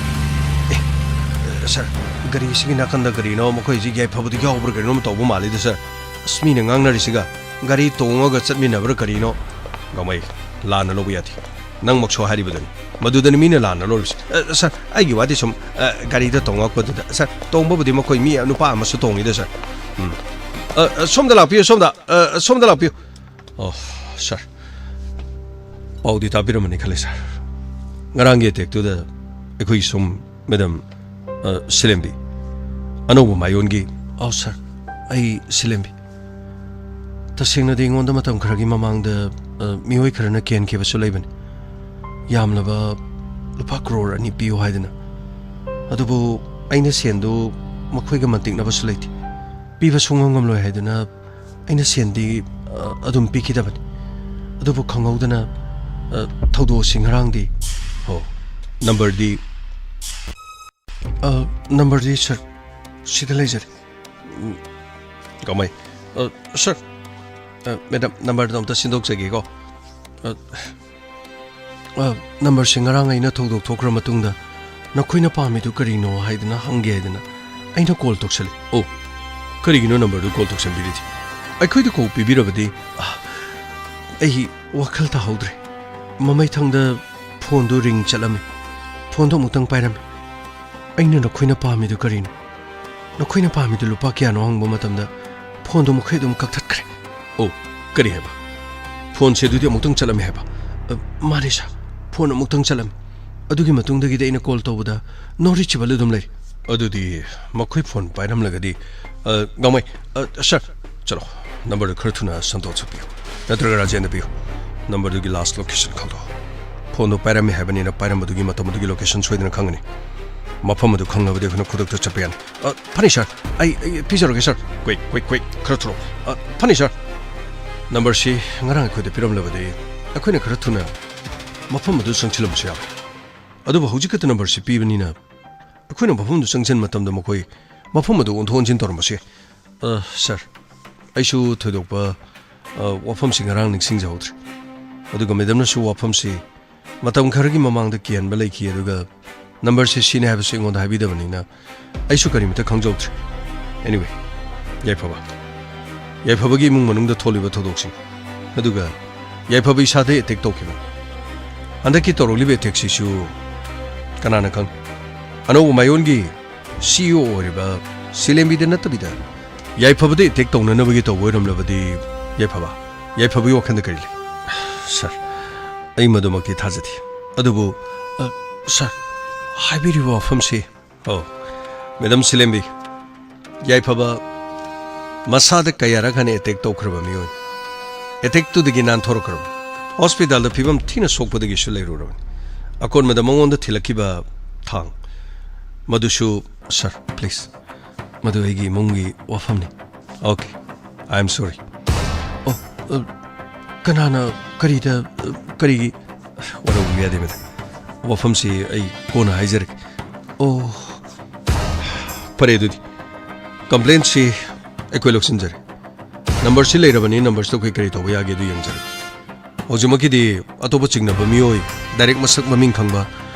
ꯑꯦ, ꯁꯥꯔ, ꯒꯥꯔꯤꯁꯤꯒꯤ ꯅꯥꯀꯟꯗ ꯀꯔꯤꯅꯣ, ꯃꯈꯣꯏꯁꯤ ꯌꯥꯏꯐꯕꯗ ꯌꯥꯎꯕ꯭ꯔꯥ ꯀꯔꯤꯅꯣꯝ ꯇꯧꯕ ꯃꯥꯜꯂꯤꯗ, ꯁꯥꯔ꯫ ꯑꯁ, ꯃꯤꯅ ꯉꯥꯡꯅꯔꯤꯁꯤꯒ ꯒꯥꯔꯤ ꯇꯣꯡꯉꯒ ꯆꯠꯃꯤꯟꯅꯕ꯭ꯔꯥ ꯀꯔꯤꯅꯣ? ꯒꯥꯡꯃꯩ, ꯂꯥꯟꯅ ꯂꯧꯕ ꯌꯥꯗꯦ꯫ ꯅꯪꯃꯛꯁꯨ ꯍꯥꯏꯔꯤꯕꯗꯨꯅꯤ꯫ ꯃꯗꯨꯗꯅꯤ ꯃꯤꯅ ꯂꯥꯟꯅ ꯂꯧꯔꯤꯁꯤ꯫ ꯑ, ꯁꯥꯔ, ꯑꯩꯒꯤ ꯋꯥꯗꯤ ꯁꯨꯝ, ꯑ, ꯒꯥꯔꯤꯗ ꯇꯣꯡꯉꯛꯄꯗꯨꯗ꯫ ꯁꯥꯔ, ꯇꯣꯡꯕꯕꯨꯗꯤ ꯃꯈꯣꯏ ꯃꯤ ꯅꯨꯄꯥ ꯑꯃꯁꯨ ꯇꯣꯡꯉꯤꯗ, ꯁꯥꯔ꯫ ꯎꯝ꯫ ꯑ, ꯑ, ꯁꯣꯝꯗ ꯂꯥꯛꯄꯤꯌꯨ, ꯁꯣꯝꯗ꯫ ꯑ, ꯁꯣꯝꯗ ꯂꯥꯛꯄꯤꯌꯨ꯫ ꯑꯣ, ꯁꯥꯔ꯫ ꯄꯥꯎꯗꯤ ꯇꯥꯕꯤꯔꯝꯃꯅꯤ ꯈꯜꯂꯦ, ꯁꯥꯔ꯫ ꯉꯔꯥꯡꯒꯤ ꯑꯦꯇꯦꯛꯇꯨꯗ ꯑꯩꯈꯣꯏꯒꯤ ꯁꯨꯝ ꯃꯦꯗꯥꯝ, ꯑ, ꯁꯤꯂꯦꯝꯕꯤ꯫ ꯑꯅꯧꯕ ꯃꯌꯣꯟꯒꯤ꯫ ꯑꯧ, ꯁꯥꯔ꯫ ꯑꯩ ꯁꯤꯂꯦꯝꯕꯤ꯫ ꯇꯁꯦꯡꯅꯗꯤ ꯑꯩꯉꯣꯟꯗ ꯃꯇꯝ ꯈꯔꯒꯤ ꯃꯃꯥꯡꯗ, ꯑ, ꯃꯤꯑꯣꯏ ꯈꯔꯅ ꯀꯦꯟꯈꯤꯕꯁꯨ ꯂꯩꯕꯅꯤ꯫ ꯌꯥꯝꯂꯕ ꯂꯨꯄꯥ ꯀ꯭ꯔꯣꯔ ꯑꯅꯤ ꯄꯤꯌꯨ ꯍꯥꯏꯗꯅ꯫ ꯑꯗꯨꯕꯨ ꯑꯩꯅ ꯁꯦꯟꯗꯨ ꯃꯈꯣꯏꯒ ꯃꯟꯇꯤꯛꯅꯕꯁꯨ ꯂꯩꯇꯦ꯫ ꯄꯤꯕ ꯁꯨꯡꯉꯝ ꯉꯝꯂꯣꯏ ꯍꯥꯏꯗꯨꯅ ꯑꯩꯅ ꯁꯦꯟꯗꯤ, ꯑ, ꯑꯗꯨꯝ ꯄꯤꯈꯤꯗꯕꯅꯤ꯫ ꯑꯗꯨꯕꯨ ꯈꯪꯍꯧꯗꯅ, ꯑ, ꯊꯧꯗꯣꯛ ꯑꯁꯤ ꯉꯔꯥꯡꯗꯤ꯫ ꯍꯣ, ꯅꯝꯕꯔꯗꯤ? ꯑ, ꯅꯝꯕꯔꯗꯤ, ꯁꯥꯔ, ꯁꯤꯗ ꯂꯩꯖꯔꯦ꯫ ꯎꯝ, ꯒꯥꯡꯃꯩ꯫ ꯑ, ꯁꯥꯔ, ꯑ, ꯃꯦꯗꯥꯝ, ꯅꯝꯕꯔꯗꯣ ꯑꯝꯇ ꯁꯤꯟꯗꯣꯛꯆꯒꯦꯀꯣ꯫ ꯑ, ꯑ, ꯅꯝꯕꯔꯁꯦ ꯉꯔꯥꯡ ꯑꯩꯅ ꯊꯧꯗꯣꯛ ꯊꯣꯛꯈ꯭ꯔ ꯃꯇꯨꯡꯗ ꯅꯈꯣꯏꯅ ꯄꯥꯝꯃꯤꯗꯨ ꯀꯔꯤꯅꯣ ꯍꯥꯏꯗꯨꯅ ꯍꯪꯒꯦ ꯍꯥꯏꯗꯅ ꯑꯩꯅ ꯀꯣꯜ ꯇꯧꯁꯜꯂꯤ꯫ ꯑꯣ, ꯀꯔꯤꯒꯤꯅꯣ ꯅꯝꯕꯔꯗꯨ ꯀꯣꯜ ꯇꯧꯁꯟꯕꯤꯔꯤꯗꯤ? ꯑꯩꯈꯣꯏꯗ ꯀꯣꯜ ꯄꯤꯕꯤꯔꯕꯗꯤ? ꯑ, ꯑꯩ ꯋꯥꯈꯜ ꯇꯥꯍꯧꯗ꯭ꯔꯦ꯫ ꯃꯃꯩꯊꯪꯗ ꯐꯣꯟꯗꯨ ꯔꯤꯡ ꯆꯠꯂꯝꯃꯤ꯫ ꯐꯣꯟꯗꯨ ꯑꯃꯨꯛꯇꯪ ꯄꯥꯏꯔꯝꯃꯤ꯫ ꯑꯩꯅ ꯅꯈꯣꯏꯅ ꯄꯥꯝꯃꯤꯗꯨ ꯀꯔꯤꯅꯣ? ꯅꯈꯣꯏꯅ ꯄꯥꯝꯃꯤꯗꯨ ꯂꯨꯄꯥ ꯀꯌꯥꯅꯣ ꯍꯪꯕ ꯃꯇꯝꯗ ꯐꯣꯟꯗꯨ ꯃꯈꯣꯏ ꯑꯗꯨꯝ ꯀꯛꯊꯠꯈ꯭ꯔꯦ꯫ ꯑꯣ, ꯀꯔꯤ ꯍꯥꯏꯕ? ꯐꯣꯟꯁꯦ ꯑꯗꯨꯗꯤ ꯑꯃꯨꯛꯇꯪ ꯆꯠꯂꯝꯃꯤ ꯍꯥꯏꯕ? ꯑ, ꯃꯥꯅꯦ ꯁꯥꯔ, ꯐꯣꯟ ꯑꯃꯨꯛꯇꯪ ꯆꯠꯂꯝꯃꯤ꯫ ꯑꯗꯨꯒꯤ ꯃꯇꯨꯡꯗꯒꯤꯗꯤ ꯑꯩꯅ ꯀꯣꯜ ꯇꯧꯕꯗ no reachable ꯑꯗꯨꯝ ꯂꯩ꯫ ꯑꯗꯨꯗꯤ ꯃꯈꯣꯏ ꯐꯣꯟ ꯄꯥꯏꯔꯝꯂꯒꯗꯤ, ꯑ, ꯒꯥꯡꯃꯩ, ꯑ, ꯁꯥꯔ, ꯆꯠꯂꯣ, ꯅꯝꯕꯔꯗꯨ ꯈꯔ ꯊꯨꯅ ꯁꯟꯇꯣꯁꯇ ꯄꯤꯌꯨ, ꯅꯠꯇ꯭ꯔꯒ ꯔꯥꯖꯦꯟꯗ ꯄꯤꯌꯨ꯫ ꯅꯝꯕꯔꯗꯨꯒꯤ ꯂꯥꯁ ꯂꯣꯀꯦꯁꯟ ꯈꯪꯗꯣꯛꯑꯣ꯫ ꯐꯣꯟꯗꯣ ꯄꯥꯏꯔꯝꯃꯤ ꯍꯥꯏꯕꯅꯤꯅ ꯄꯥꯏꯔꯝꯕꯗꯨꯒꯤ ꯃꯇꯝ ꯑꯗꯨꯒꯤ ꯂꯣꯀꯦꯁꯟ ꯁꯣꯏꯗꯅ ꯈꯪꯒꯅꯤ꯫ ꯃꯐꯝ ꯑꯗꯨ ꯈꯪꯂꯕꯗꯤ ꯑꯩꯈꯣꯏꯅ ꯈꯨꯗꯛꯇ ꯆꯠꯄ ꯌꯥꯅꯤ꯫ ꯑ, ꯐꯅꯤ ꯁꯥꯔ, ꯑꯩ, ꯑꯩ ꯄꯤꯖꯔꯒꯦ ꯁꯥꯔ꯫ ꯀ꯭ꯋꯤꯛ, ꯀ꯭ꯋꯤꯛ, ꯀ꯭ꯋꯤꯛ, ꯈꯔ ꯊꯨꯔꯣ꯫ ꯑ, ꯐꯅꯤ ꯁꯥꯔ꯫ ꯅꯝꯕꯔꯁꯤ ꯉꯔꯥꯡ ꯑꯩꯈꯣꯏꯗ ꯄꯤꯔꯝꯂꯕꯗꯤ ꯑꯩꯈꯣꯏꯅ ꯈꯔ ꯊꯨꯅ ꯃꯐꯝ ꯑꯗꯨ ꯆꯪꯁꯤꯜꯂꯝꯕꯁꯨ ꯌꯥꯕ꯫ ꯑꯗꯨꯕꯨ ꯍꯧꯖꯤꯛ ꯈꯛꯇ ꯅꯝꯕꯔꯁꯤ ꯄꯤꯕꯅꯤꯅ ꯑꯩꯈꯣꯏꯅ ꯃꯐꯝꯗꯨ ꯆꯪꯁꯤꯟ ꯃꯇꯝꯗ ꯃꯈꯣꯏ ꯃꯐꯝ ꯑꯗꯨ ꯑꯣꯟꯊꯣꯛ ꯑꯣꯟꯁꯤꯟ ꯇꯧꯔꯝꯕꯁꯨ ꯌꯥꯏ꯫ ꯑ, ꯁꯥꯔ, ꯑꯩꯁꯨ ꯊꯣꯏꯗꯣꯛꯄ, ꯑ, ꯋꯥꯐꯝꯁꯤ ꯉꯔꯥꯡ ꯅꯤꯡꯁꯤꯡꯖꯍꯧꯗ꯭ꯔꯦ꯫ ꯑꯗꯨꯒ ꯃꯦꯗꯝꯅꯁꯨ ꯋꯥꯐꯝꯁꯤ ꯃꯇꯝ ꯈꯔꯒꯤ ꯃꯃꯥꯡꯗ ꯀꯤꯍꯟꯕ ꯂꯩꯈꯤ, ꯑꯗꯨꯒ ꯅꯝꯕꯔꯁꯤ ꯁꯤꯅꯤ ꯍꯥꯏꯕꯁꯤ ꯑꯩꯉꯣꯟꯗ ꯍꯥꯏꯕꯤꯗꯕꯅꯤꯅ ꯑꯩꯁꯨ ꯀꯔꯤꯃꯇ ꯈꯪꯖꯍꯧꯗ꯭ꯔꯦ꯫ Anyway, ꯌꯥꯏꯐꯕ, ꯌꯥꯏꯐꯕꯒꯤ ꯏꯃꯨꯡ ꯃꯅꯨꯡꯗ ꯊꯣꯛꯂꯤꯕ ꯊꯧꯗꯣꯛꯁꯤꯡ, ꯑꯗꯨꯒ ꯌꯥꯏꯐꯕ ꯏꯁꯥꯗ ꯑꯦꯇꯦꯛ ꯇꯧꯈꯤꯕꯅꯤ꯫ ꯍꯟꯗꯛꯀꯤ ꯇꯧꯔꯛꯂꯤꯕ ꯑꯦꯇꯦꯛꯁꯤꯁꯨ ꯀꯅꯥꯅ ꯈꯪ, ꯑꯅꯧꯕ ꯃꯌꯣꯟꯒꯤ CEO ꯑꯣꯏꯔꯤꯕ ꯁꯤꯂꯦꯝꯕꯤꯗ ꯅꯠꯇꯕꯤꯗ ꯌꯥꯏꯐꯕꯗ ꯑꯦꯇꯦꯛ ꯇꯧꯅꯅꯕꯒꯤ ꯇꯧꯕ ꯑꯣꯏꯔꯝꯂꯕꯗꯤ? ꯌꯥꯏꯐꯕ, ꯌꯥꯏꯐꯕꯒꯤ ꯋꯥꯈꯜꯗ ꯀꯔꯤ ꯂꯩ? ꯁꯥꯔ, ꯑꯩ ꯃꯗꯨꯃꯛꯇꯤ ꯊꯥꯖꯗꯦ꯫ ꯑꯗꯨꯕꯨ, ꯑ, ꯁꯥꯔ, ꯍꯥꯏꯕꯤꯔꯤꯕ ꯋꯥꯐꯝꯁꯤ, ꯑꯣ, ꯃꯦꯗꯝ ꯁꯤꯂꯦꯝꯕꯤ, ꯌꯥꯏꯐꯕ ꯃꯁꯥꯗ ꯀꯌꯥꯔꯛ ꯍꯥꯟꯅ ꯑꯦꯇꯦꯛ ꯇꯧꯈ꯭ꯔꯕ ꯃꯤꯑꯣꯏ꯫ ꯑꯦꯇꯦꯛꯇꯨꯗꯒꯤ ꯅꯥꯟꯊꯣꯔꯛꯈ꯭ꯔꯕ꯫ ꯍꯣꯁꯄꯤꯇꯥꯜꯗ ꯐꯤꯕꯝ ꯊꯤꯅ ꯁꯣꯛꯄꯗꯒꯤꯁꯨ ꯂꯩꯔꯨꯔꯕꯅꯤ꯫ ꯑꯀꯣꯟꯕꯗ ꯃꯉꯣꯟꯗ ꯊꯤꯜꯂꯛꯈꯤꯕ ꯊꯥꯡ, ꯃꯗꯨꯁꯨ, ꯁꯥꯔ, ꯄ꯭ꯂꯤꯖ, ꯃꯗꯨ ꯑꯩꯒꯤ ꯏꯃꯨꯡꯒꯤ ꯋꯥꯐꯝꯅꯤ꯫ Okay, I am sorry. ꯑꯣ, ꯑ, ꯀꯅꯥꯅ, ꯀꯔꯤꯗ, ꯑ, ꯀꯔꯤꯒꯤ? ꯋꯥꯔꯧꯕꯤꯕ ꯌꯥꯗꯦ, ꯃꯦꯗꯥꯝ꯫ ꯋꯥꯐꯝꯁꯤ ꯑꯩ ꯀꯣꯟꯅ ꯍꯥꯏꯖꯔꯒꯦ꯫ ꯑꯣ, ꯐꯔꯦ ꯑꯗꯨꯗꯤ꯫ ꯀꯝꯄ꯭ꯂꯦꯟꯁꯤ ꯑꯩꯈꯣꯏ ꯂꯧꯁꯤꯟꯖꯔꯦ꯫ ꯅꯝꯕꯔꯁꯤ ꯂꯩꯔꯕꯅꯤ, ꯅꯝꯕꯔꯁꯤꯗ ꯑꯩꯈꯣꯏ ꯀꯔꯤ ꯇꯧꯕ ꯌꯥꯒꯦ ꯑꯗꯨ ꯌꯦꯡꯖꯔꯒꯦ꯫ ꯍꯧꯖꯤꯛꯃꯛꯀꯤꯗꯤ ꯑꯇꯣꯞꯄ ꯆꯤꯡꯅꯕ ꯃꯤꯑꯣꯏ, ꯗꯥꯏꯔꯦꯛ ꯃꯁꯛ ꯃꯃꯤꯡ ꯈꯪꯕ,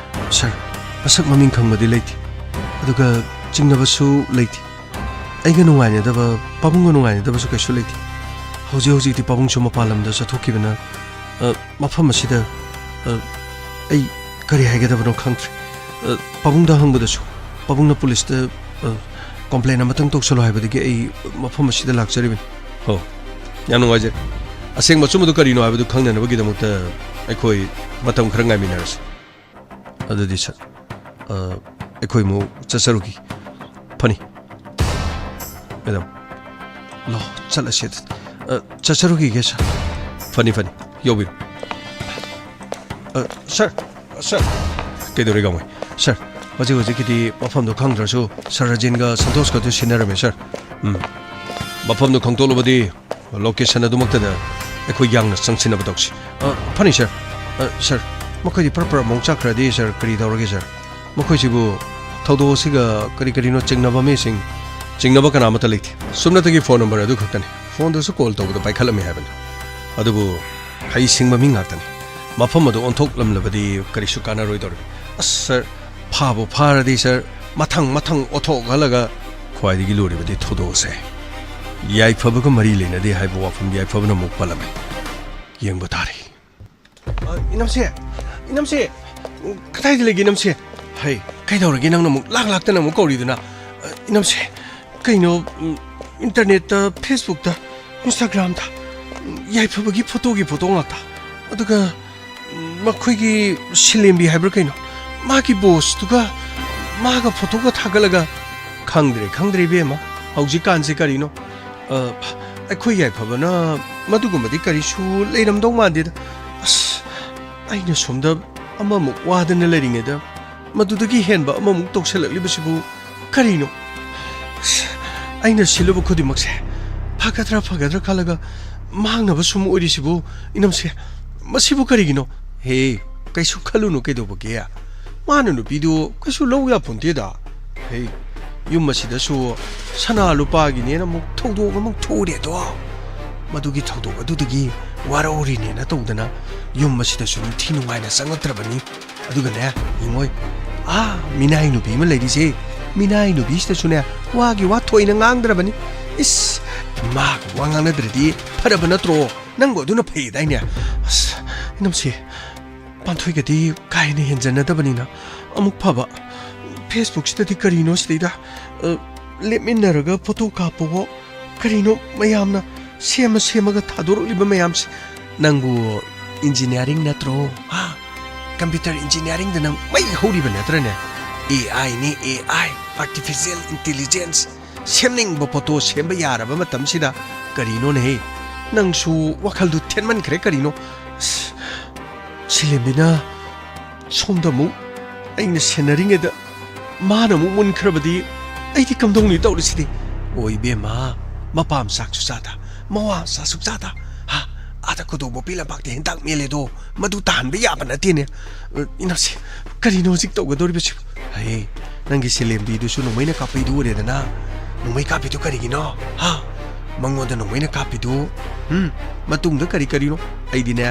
ꯁꯥꯔ, ꯃꯁꯛ ꯃꯃꯤꯡ ꯈꯪꯕꯗꯤ ꯂꯩꯇꯦ, ꯑꯗꯨꯒ ꯆꯤꯡꯅꯕꯁꯨ ꯂꯩꯇꯦ꯫ ꯑꯩꯒ ꯅꯨꯡꯉꯥꯏꯅꯗꯕ, ꯄꯥꯕꯨꯡꯒ ꯅꯨꯡꯉꯥꯏꯅꯗꯕꯁꯨ ꯀꯩꯁꯨ ꯂꯩꯇꯦ꯫ ꯍꯧꯖꯤꯛ ꯍꯧꯖꯤꯛꯇꯤ ꯄꯥꯕꯨꯡꯁꯨ ꯃꯄꯥꯟ ꯂꯝꯗ ꯆꯠꯊꯣꯛꯈꯤꯕꯅ, ꯑ, ꯃꯐꯝ ꯑꯁꯤꯗ, ꯑ, ꯑꯩ ꯀꯔꯤ ꯍꯥꯏꯒꯗꯕꯅꯣ ꯈꯪꯗ꯭ꯔꯦ꯫ ꯑ, ꯄꯥꯕꯨꯡꯗ ꯍꯪꯕꯗꯁꯨ ꯄꯥꯕꯨꯡꯅ ꯄꯨꯂꯤꯁꯇ, ꯑ, ꯀꯣꯝꯄ꯭ꯂꯦꯟ ꯑꯃꯇꯪ ꯇꯧꯁꯜꯂꯣ ꯍꯥꯏꯕꯗꯒꯤ ꯑꯩ ꯃꯐꯝ ꯑꯁꯤꯗ ꯂꯥꯛꯆꯔꯤꯕꯅꯤ꯫ ꯍꯣ, ꯌꯥꯝ ꯅꯨꯡꯉꯥꯏꯖꯔꯦ꯫ ꯑꯁꯦꯡꯕ ꯑꯆꯨꯝꯕꯗꯨ ꯀꯔꯤꯅꯣ ꯍꯥꯏꯕꯗꯨ ꯈꯪꯅꯅꯕꯒꯤꯗꯃꯛꯇ ꯑꯩꯈꯣꯏ ꯃꯇꯝ ꯈꯔ ꯉꯥꯏꯃꯤꯟꯅꯔꯁꯤ꯫ ꯑꯗꯨꯗꯤ ꯁꯥꯔ, ꯑ, ꯑꯩꯈꯣꯏ ꯑꯃꯨꯛ ꯆꯠꯆꯔꯨꯈꯤ꯫ ꯐꯅꯤ꯫ ꯃꯦꯗꯥꯝ, ꯂꯥꯛꯑꯣ, ꯆꯠꯂꯁꯤ ꯑꯗꯨꯗꯤ꯫ ꯑ, ꯆꯠꯆꯔꯨꯈꯤꯒꯦ, ꯁꯥꯔ꯫ ꯐꯅꯤ, ꯐꯅꯤ꯫ ꯌꯧꯕꯤꯔꯣ꯫ ꯑ, ꯁꯥꯔ, ꯁꯥꯔ꯫ ꯀꯩꯗꯧꯔꯦ, ꯒꯥꯡꯃꯩ? ꯁꯥꯔ, ꯍꯧꯖꯤꯛ ꯍꯧꯖꯤꯛꯀꯤꯗꯤ ꯃꯐꯝꯗꯣ ꯈꯪꯗ꯭ꯔꯁꯨ, ꯁꯥꯔ ꯔꯥꯖꯦꯟꯒ ꯁꯟꯇꯣꯁꯀꯗꯨ ꯁꯤꯟꯅꯔꯝꯃꯦ, ꯁꯥꯔ꯫ ꯎꯝ꯫ ꯃꯐꯝꯗꯨ ꯈꯪꯗꯣꯛꯂꯕꯗꯤ ꯂꯣꯀꯦꯁꯟ ꯑꯗꯨꯃꯛꯇꯗ ꯑꯩꯈꯣꯏ ꯌꯥꯡꯅ ꯆꯪꯁꯤꯟꯅꯕ ꯇꯧꯁꯤ꯫ ꯑ, ꯐꯅꯤ, ꯁꯥꯔ꯫ ꯑ, ꯁꯥꯔ, ꯃꯈꯣꯏꯗꯤ ꯄ꯭ꯔꯞ ꯄ꯭ꯔꯞ ꯑꯃꯨꯛ ꯆꯠꯈ꯭ꯔꯗꯤ, ꯁꯥꯔ, ꯀꯔꯤ ꯇꯧꯔꯒꯦ, ꯁꯥꯔ? ꯃꯈꯣꯏꯁꯤꯕꯨ ꯊꯧꯗꯣꯛ ꯑꯁꯤꯒ ꯀꯔꯤ ꯀꯔꯤꯅꯣ ꯆꯤꯡꯅꯕ ꯃꯤꯁꯤꯡ, ꯆꯤꯡꯅꯕ ꯀꯅꯥ ꯑꯃꯠꯇ ꯂꯩꯇꯦ꯫ ꯁꯨꯞꯅꯇꯒꯤ ꯐꯣꯟ ꯅꯝꯕꯔ ꯑꯗꯨ ꯈꯛꯇꯅꯤ꯫ ꯐꯣꯟꯗꯨꯁꯨ ꯀꯣꯜ ꯇꯧꯕꯗ ꯄꯥꯏꯈꯠꯂꯝꯃꯤ ꯍꯥꯏꯕꯅꯤ꯫ ꯑꯗꯨꯕꯨ ꯍꯩꯁꯤꯡꯕ ꯃꯤ ꯉꯥꯛꯇꯅꯤ꯫ ꯃꯐꯝ ꯑꯗꯨ ꯑꯣꯟꯊꯣꯛꯂꯝꯂꯕꯗꯤ ꯀꯔꯤꯁꯨ ꯀꯥꯟꯅꯔꯣꯏꯗꯧꯔꯤꯕꯅꯤ꯫ ꯑꯁ ꯁꯥꯔ, ꯐꯥꯕꯨ ꯐꯥꯔꯗꯤ ꯁꯥꯔ, ꯃꯊꯪ ꯃꯊꯪ ꯑꯣꯟꯊꯣꯛꯍꯜꯂꯒ, ꯈ꯭ꯋꯥꯏꯗꯒꯤ ꯂꯨꯔꯤꯕꯗꯤ ꯊꯧꯗꯣꯛ ꯑꯁꯦ ꯌꯥꯏꯐꯕꯒ ꯃꯔꯤ ꯂꯩꯅꯗꯦ ꯍꯥꯏꯕ ꯋꯥꯐꯝ ꯌꯥꯏꯐꯕꯅ ꯑꯃꯨꯛ ꯄꯜꯂꯝꯃꯤ꯫ ꯌꯦꯡꯕ ꯇꯥꯔꯤ꯫ ꯑ, ꯏꯅꯝꯁꯦ, ꯏꯅꯝꯁꯦ, ꯀꯗꯥꯏꯗ ꯂꯩꯒꯦ ꯏꯅꯝꯁꯦ? ꯍꯩ, ꯀꯩꯗꯧꯔꯒꯦ ꯅꯪꯅ ꯑꯃꯨꯛ ꯂꯥꯛ ꯂꯥꯛꯇꯅ ꯑꯃꯨꯛ ꯀꯧꯔꯤꯗꯨꯅ? ꯑ, ꯏꯅꯝꯁꯦ, ꯀꯩꯅꯣ, ꯎꯝ, ꯏꯟꯇꯔꯅꯦꯠꯇ, ꯐꯦꯁꯕꯨꯛꯇ, ꯏꯟꯁꯇꯥꯒ꯭ꯔꯥꯝꯗ, ꯎꯝ, ꯌꯥꯏꯐꯕꯒꯤ ꯐꯣꯇꯣꯒꯤ ꯐꯣꯇꯣ ꯉꯥꯛꯇ꯫ ꯑꯗꯨꯒ, ꯎꯝ, ꯃꯈꯣꯏꯒꯤ ꯁꯤꯂꯦꯝꯕꯤ ꯍꯥꯏꯕ꯭ꯔꯥ ꯀꯩꯅꯣ, ꯃꯥꯒꯤ ꯕꯣꯁꯇꯨꯒ ꯃꯥꯒ ꯐꯣꯇꯣꯒ ꯊꯥꯒꯠꯂꯒ, ꯈꯪꯗ꯭ꯔꯦ, ꯈꯪꯗ꯭ꯔꯦ ꯏꯕꯦꯝꯃ, ꯍꯧꯖꯤꯛꯀꯥꯟꯁꯦ ꯀꯔꯤꯅꯣ? ꯑ, ꯑꯩꯈꯣꯏ ꯌꯥꯏꯐꯕꯅ ꯃꯗꯨꯒꯨꯝꯕꯗꯤ ꯀꯔꯤꯁꯨ ꯂꯩꯔꯝꯗꯧ ꯃꯥꯟꯗꯦꯗ꯫ ꯑꯁ, ꯑꯩꯅ ꯁꯣꯝꯗ ꯑꯃꯃꯨꯛ ꯋꯥꯗꯅ ꯂꯩꯔꯤꯉꯩꯗ ꯃꯗꯨꯗꯒꯤ ꯍꯦꯟꯕ ꯑꯃꯃꯨꯛ ꯇꯧꯁꯜꯂꯛꯂꯤꯕꯁꯤꯕꯨ ꯀꯔꯤꯅꯣ? ꯑꯁ, ꯑꯩꯅ ꯁꯤꯜꯂꯨꯕ ꯈꯨꯗꯤꯡꯃꯛꯁꯦ ꯐꯒꯗ꯭ꯔꯥ ꯐꯒꯗ꯭ꯔꯥ ꯈꯜꯂꯒ ꯃꯥꯡꯅꯕ ꯁꯨꯝ ꯑꯣꯏꯔꯤꯁꯤꯕꯨ, ꯏꯅꯝꯁꯦ, ꯃꯁꯤꯕꯨ ꯀꯔꯤꯒꯤꯅꯣ? ꯍꯦ, ꯀꯩꯁꯨ ꯈꯜꯂꯨꯅꯨ, ꯀꯩꯗꯧꯕꯒꯦ? ꯃꯥꯅ ꯅꯨꯄꯤꯗꯨ ꯀꯩꯁꯨ ꯂꯧ ꯌꯥꯄꯣꯟꯇꯦꯗ꯫ ꯍꯦ, ꯌꯨꯝ ꯑꯁꯤꯗꯁꯨ ꯁꯅꯥ ꯂꯨꯄꯥꯒꯤꯅꯦꯅ ꯑꯃꯨꯛ ꯊꯧꯗꯣꯛ ꯑꯃꯨꯛ ꯊꯣꯛꯎꯔꯦꯗꯣ꯫ ꯃꯗꯨꯒꯤ ꯊꯧꯗꯣꯛ ꯑꯗꯨꯗꯒꯤ ꯋꯥꯔꯧꯔꯤꯅꯦꯅ ꯇꯧꯗꯅ ꯌꯨꯝ ꯑꯁꯤꯗꯁꯨ ꯅꯤꯡꯊꯤ ꯅꯨꯡꯉꯥꯏꯅ ꯆꯪꯉꯛꯇ꯭ꯔꯕꯅꯤ꯫ ꯑꯗꯨꯒꯅꯦ, ꯌꯦꯡꯉꯣꯏ, ꯑꯥ, ꯃꯤꯅꯥꯏ ꯅꯨꯄꯤ ꯑꯃ ꯂꯩꯔꯤꯁꯦ, ꯃꯤꯅꯥꯏ ꯅꯨꯄꯤꯁꯤꯗꯁꯨꯅꯦ, ꯋꯥꯒꯤ ꯋꯥ ꯊꯣꯏꯅ ꯉꯥꯡꯗ꯭ꯔꯕꯅꯤ꯫ ꯏꯁ, ꯃꯥꯒ ꯋꯥ ꯉꯥꯡꯅꯗ꯭ꯔꯗꯤ ꯐꯔꯕ ꯅꯠꯇ꯭ꯔꯣ? ꯅꯪꯕꯨ ꯑꯗꯨꯅ ꯐꯩꯗꯥꯏꯅꯦ? ꯑꯁ, ꯏꯅꯝꯁꯦ, ꯄꯥꯟꯊꯣꯏꯒꯗꯤ ꯀꯥ ꯍꯦꯟꯅ ꯍꯦꯟꯖꯟꯅꯗꯕꯅꯤꯅ ꯑꯃꯨꯛ ꯐꯕ꯫ ꯐꯦꯁꯕꯨꯛꯁꯤꯗꯗꯤ ꯀꯔꯤꯅꯣ ꯁꯤꯗꯩꯗ, ꯑ, ꯂꯦꯞꯃꯤꯟꯅꯔꯒ ꯐꯣꯇꯣ ꯀꯥꯞꯄꯋꯣ, ꯀꯔꯤꯅꯣ ꯃꯌꯥꯝꯅ ꯁꯦꯝꯃ ꯁꯦꯝꯃꯒ ꯊꯥꯗꯣꯔꯛꯂꯤꯕ ꯃꯌꯥꯝꯁꯦ? ꯅꯪꯕꯨ ꯏꯟꯖꯤꯅꯤꯌꯥꯔꯤꯡ ꯅꯠꯇ꯭ꯔꯣ? ꯍꯥ? ꯀꯝꯄ꯭ꯌꯨꯇꯔ ꯏꯟꯖꯤꯅꯤꯌꯥꯔꯤꯡꯗ ꯅꯪ ꯃꯩ ꯍꯧꯔꯤꯕ ꯅꯠꯇ꯭ꯔꯅꯦ? ꯑꯦ ꯑꯥꯏꯅꯦ, ꯑꯦ ꯑꯥꯏ, ꯑꯥꯔꯇꯤꯐꯤꯁꯤꯌꯦꯜ ꯏꯟꯇꯦꯂꯤꯖꯦꯟꯁ꯫ ꯁꯦꯝꯅꯤꯡꯕ ꯐꯣꯇꯣ ꯁꯦꯝꯕ ꯌꯥꯔꯕ ꯃꯇꯝꯁꯤꯗ ꯀꯔꯤꯅꯣꯅꯦꯍꯦ? ꯅꯪꯁꯨ ꯋꯥꯈꯜꯗꯨ ꯊꯦꯟꯃꯟꯈ꯭ꯔꯦ ꯀꯔꯤꯅꯣ? ꯑꯁ, ꯁꯤꯂꯦꯝꯕꯤꯅ ꯁꯣꯝꯗ ꯑꯃꯨꯛ ꯑꯩꯅ ꯁꯦꯟꯅꯔꯤꯉꯩꯗ ꯃꯥꯅ ꯑꯃꯨꯛ ꯃꯨꯟꯈ꯭ꯔꯕꯗꯤ ꯑꯩꯗꯤ ꯀꯝꯗꯧꯅꯤ ꯇꯧꯔꯤꯁꯤꯗꯤ? ꯑꯣ ꯏꯕꯦꯝꯃ, ꯃꯄꯥ ꯃꯆꯥꯁꯨ ꯆꯥꯗ, ꯃꯋꯥ ꯃꯆꯥꯁꯨ ꯆꯥꯗ, ꯍꯥ? ꯑꯥꯗ ꯈꯨꯗꯣꯡꯕꯣꯛꯄꯤ ꯂꯝꯄꯥꯛꯇ ꯍꯦꯟꯇꯥꯛ ꯃꯦꯜꯂꯦꯗꯣ, ꯃꯗꯨ ꯇꯥꯍꯟꯕ ꯌꯥꯕ ꯅꯠꯇꯦꯅꯦ꯫ ꯑ, ꯏꯅꯝꯁꯦ, ꯀꯔꯤꯅꯣ ꯍꯧꯖꯤꯛ ꯇꯧꯒꯗꯧꯔꯤꯕꯁꯤꯕꯨ? ꯍꯩ, ꯅꯪꯒꯤ ꯁꯤꯂꯦꯝꯕꯤꯗꯨꯁꯨ ꯅꯣꯡꯃꯩꯅ ꯀꯥꯞꯄꯩꯗꯨ ꯎꯔꯦꯗꯅ꯫ ꯅꯣꯡꯃꯩ ꯀꯥꯞꯄꯤꯗꯨ ꯀꯔꯤꯒꯤꯅꯣ? ꯍꯥ? ꯃꯉꯣꯟꯗ ꯅꯣꯡꯃꯩꯅ ꯀꯥꯞꯄꯤꯗꯨ, ꯎꯝ, ꯃꯇꯨꯡꯗ ꯀꯔꯤ ꯀꯔꯤꯅꯣ? ꯑꯩꯗꯤꯅꯦ,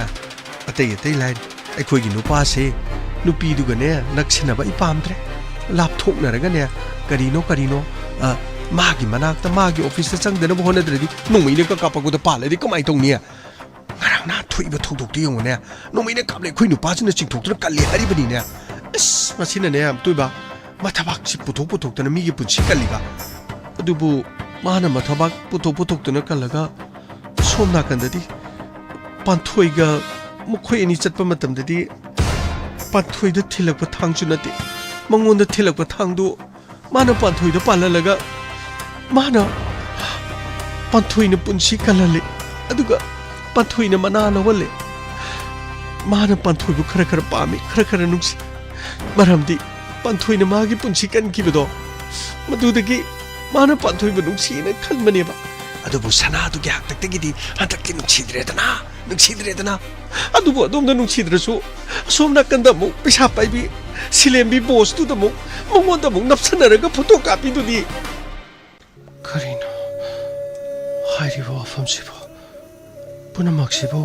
ꯑꯇꯩ ꯑꯇꯩ ꯂꯥꯏꯔꯤ, ꯑꯩꯈꯣꯏꯒꯤ ꯅꯨꯄꯥꯁꯦ ꯅꯨꯄꯤꯗꯨꯒꯅꯦ ꯅꯛꯁꯤꯟꯅꯕ ꯑꯩ ꯄꯥꯝꯗ꯭ꯔꯦ꯫ ꯂꯥꯞꯊꯣꯛꯅꯔꯒꯅꯦ, ꯀꯔꯤꯅꯣ ꯀꯔꯤꯅꯣ, ꯑ, ꯃꯥꯒꯤ ꯃꯅꯥꯛꯇ, ꯃꯥꯒꯤ ꯑꯣꯐꯤꯁꯇ ꯆꯪꯗꯅꯕ ꯍꯣꯠꯅꯗ꯭ꯔꯗꯤ ꯅꯣꯡꯃꯩꯅ ꯀꯥꯞꯄꯛꯄꯗ ꯄꯥꯜꯂꯗꯤ ꯀꯃꯥꯏꯅ ꯇꯧꯅꯤ? ꯉꯔꯥꯡ ꯅꯍꯥꯟ ꯊꯣꯛꯏꯕ ꯊꯧꯗꯣꯛꯇꯣ ꯌꯦꯡꯉꯨꯅꯦ꯫ ꯅꯣꯡꯃꯩꯅ ꯀꯥꯞꯂꯦ, ꯑꯩꯈꯣꯏ ꯅꯨꯄꯥꯁꯤꯅ ꯆꯤꯡꯊꯣꯛꯇꯨꯅ ꯀꯜꯂꯦ ꯍꯥꯏꯔꯤꯕꯅꯤꯅꯦ꯫ ꯑꯁ, ꯃꯁꯤꯅꯅꯦ, ꯇꯣꯏꯕ, ꯃꯊꯕꯥꯛꯁꯤ ꯄꯨꯊꯣꯛ ꯄꯨꯊꯣꯛꯇꯅ ꯃꯤꯒꯤ ꯄꯨꯟꯁꯤ ꯀꯜꯂꯤꯕ꯫ ꯑꯗꯨꯕꯨ ꯃꯥꯅ ꯃꯊꯕꯥꯛ ꯄꯨꯊꯣꯛ ꯄꯨꯊꯣꯛꯇꯨꯅ ꯀꯜꯂꯒ, ꯁꯣꯝ ꯅꯥꯀꯟꯗꯗꯤ ꯄꯥꯟꯊꯣꯏꯒ ꯃꯈꯣꯏ ꯑꯅꯤ ꯆꯠꯄ ꯃꯇꯝꯗꯗꯤ ꯄꯥꯟꯊꯣꯏꯗ ꯊꯤꯜꯂꯛꯄ ꯊꯥꯡꯁꯨ ꯅꯠꯇꯦ, ꯃꯉꯣꯟꯗ ꯊꯤꯜꯂꯛꯄ ꯊꯥꯡꯗꯨ ꯃꯥꯅ ꯄꯥꯟꯊꯣꯏꯗ ꯄꯥꯜꯍꯜꯂꯒ, ꯃꯥꯅ ꯄꯥꯟꯊꯣꯏꯅ ꯄꯨꯟꯁꯤ ꯀꯜꯍꯜꯂꯦ, ꯑꯗꯨꯒ ꯄꯥꯟꯊꯣꯏꯅ ꯃꯅꯥ ꯂꯧꯍꯜꯂꯦ꯫ ꯃꯥꯅ ꯄꯥꯟꯊꯣꯏꯕꯨ ꯈꯔ ꯈꯔ ꯄꯥꯝꯃꯤ, ꯈꯔ ꯈꯔ ꯅꯨꯡꯁꯤ꯫ ꯃꯔꯝꯗꯤ ꯄꯥꯟꯊꯣꯏꯅ ꯃꯥꯒꯤ ꯄꯨꯟꯁꯤ ꯀꯟꯈꯤꯕꯗꯣ, ꯃꯗꯨꯗꯒꯤ ꯃꯥꯅ ꯄꯥꯟꯊꯣꯏꯕꯨ ꯅꯨꯡꯁꯤꯅ ꯈꯟꯕꯅꯦꯕ꯫ ꯑꯗꯨꯕꯨ ꯁꯅꯥꯗꯨꯒꯤ ꯍꯥꯛꯇꯛꯇꯒꯤꯗꯤ ꯍꯟꯗꯛꯇꯤ ꯅꯨꯡꯁꯤꯗ꯭ꯔꯦꯗꯅ, ꯅꯨꯡꯁꯤꯗ꯭ꯔꯦꯗꯅ꯫ ꯑꯗꯨꯕꯨ ꯑꯗꯣꯝꯗ ꯅꯨꯡꯁꯤꯗ꯭ꯔꯁꯨ, ꯑꯁꯣꯝ ꯅꯥꯀꯟꯗ ꯑꯃꯨꯛ ꯄꯩꯁꯥ ꯄꯥꯏꯕꯤ ꯁꯤꯂꯦꯝꯕꯤ ꯕꯣꯁꯇꯨꯗ ꯑꯃꯨꯛ, ꯃꯉꯣꯟꯗ ꯑꯃꯨꯛ ꯅꯞꯁꯟꯅꯔꯒ ꯐꯣꯇꯣ ꯀꯥꯞꯄꯤꯗꯨꯗꯤ꯫ ꯀꯔꯤꯅꯣ ꯍꯥꯏꯔꯤꯕ ꯋꯥꯐꯝꯁꯤꯕꯨ? ꯄꯨꯝꯅꯃꯛꯁꯤꯕꯨ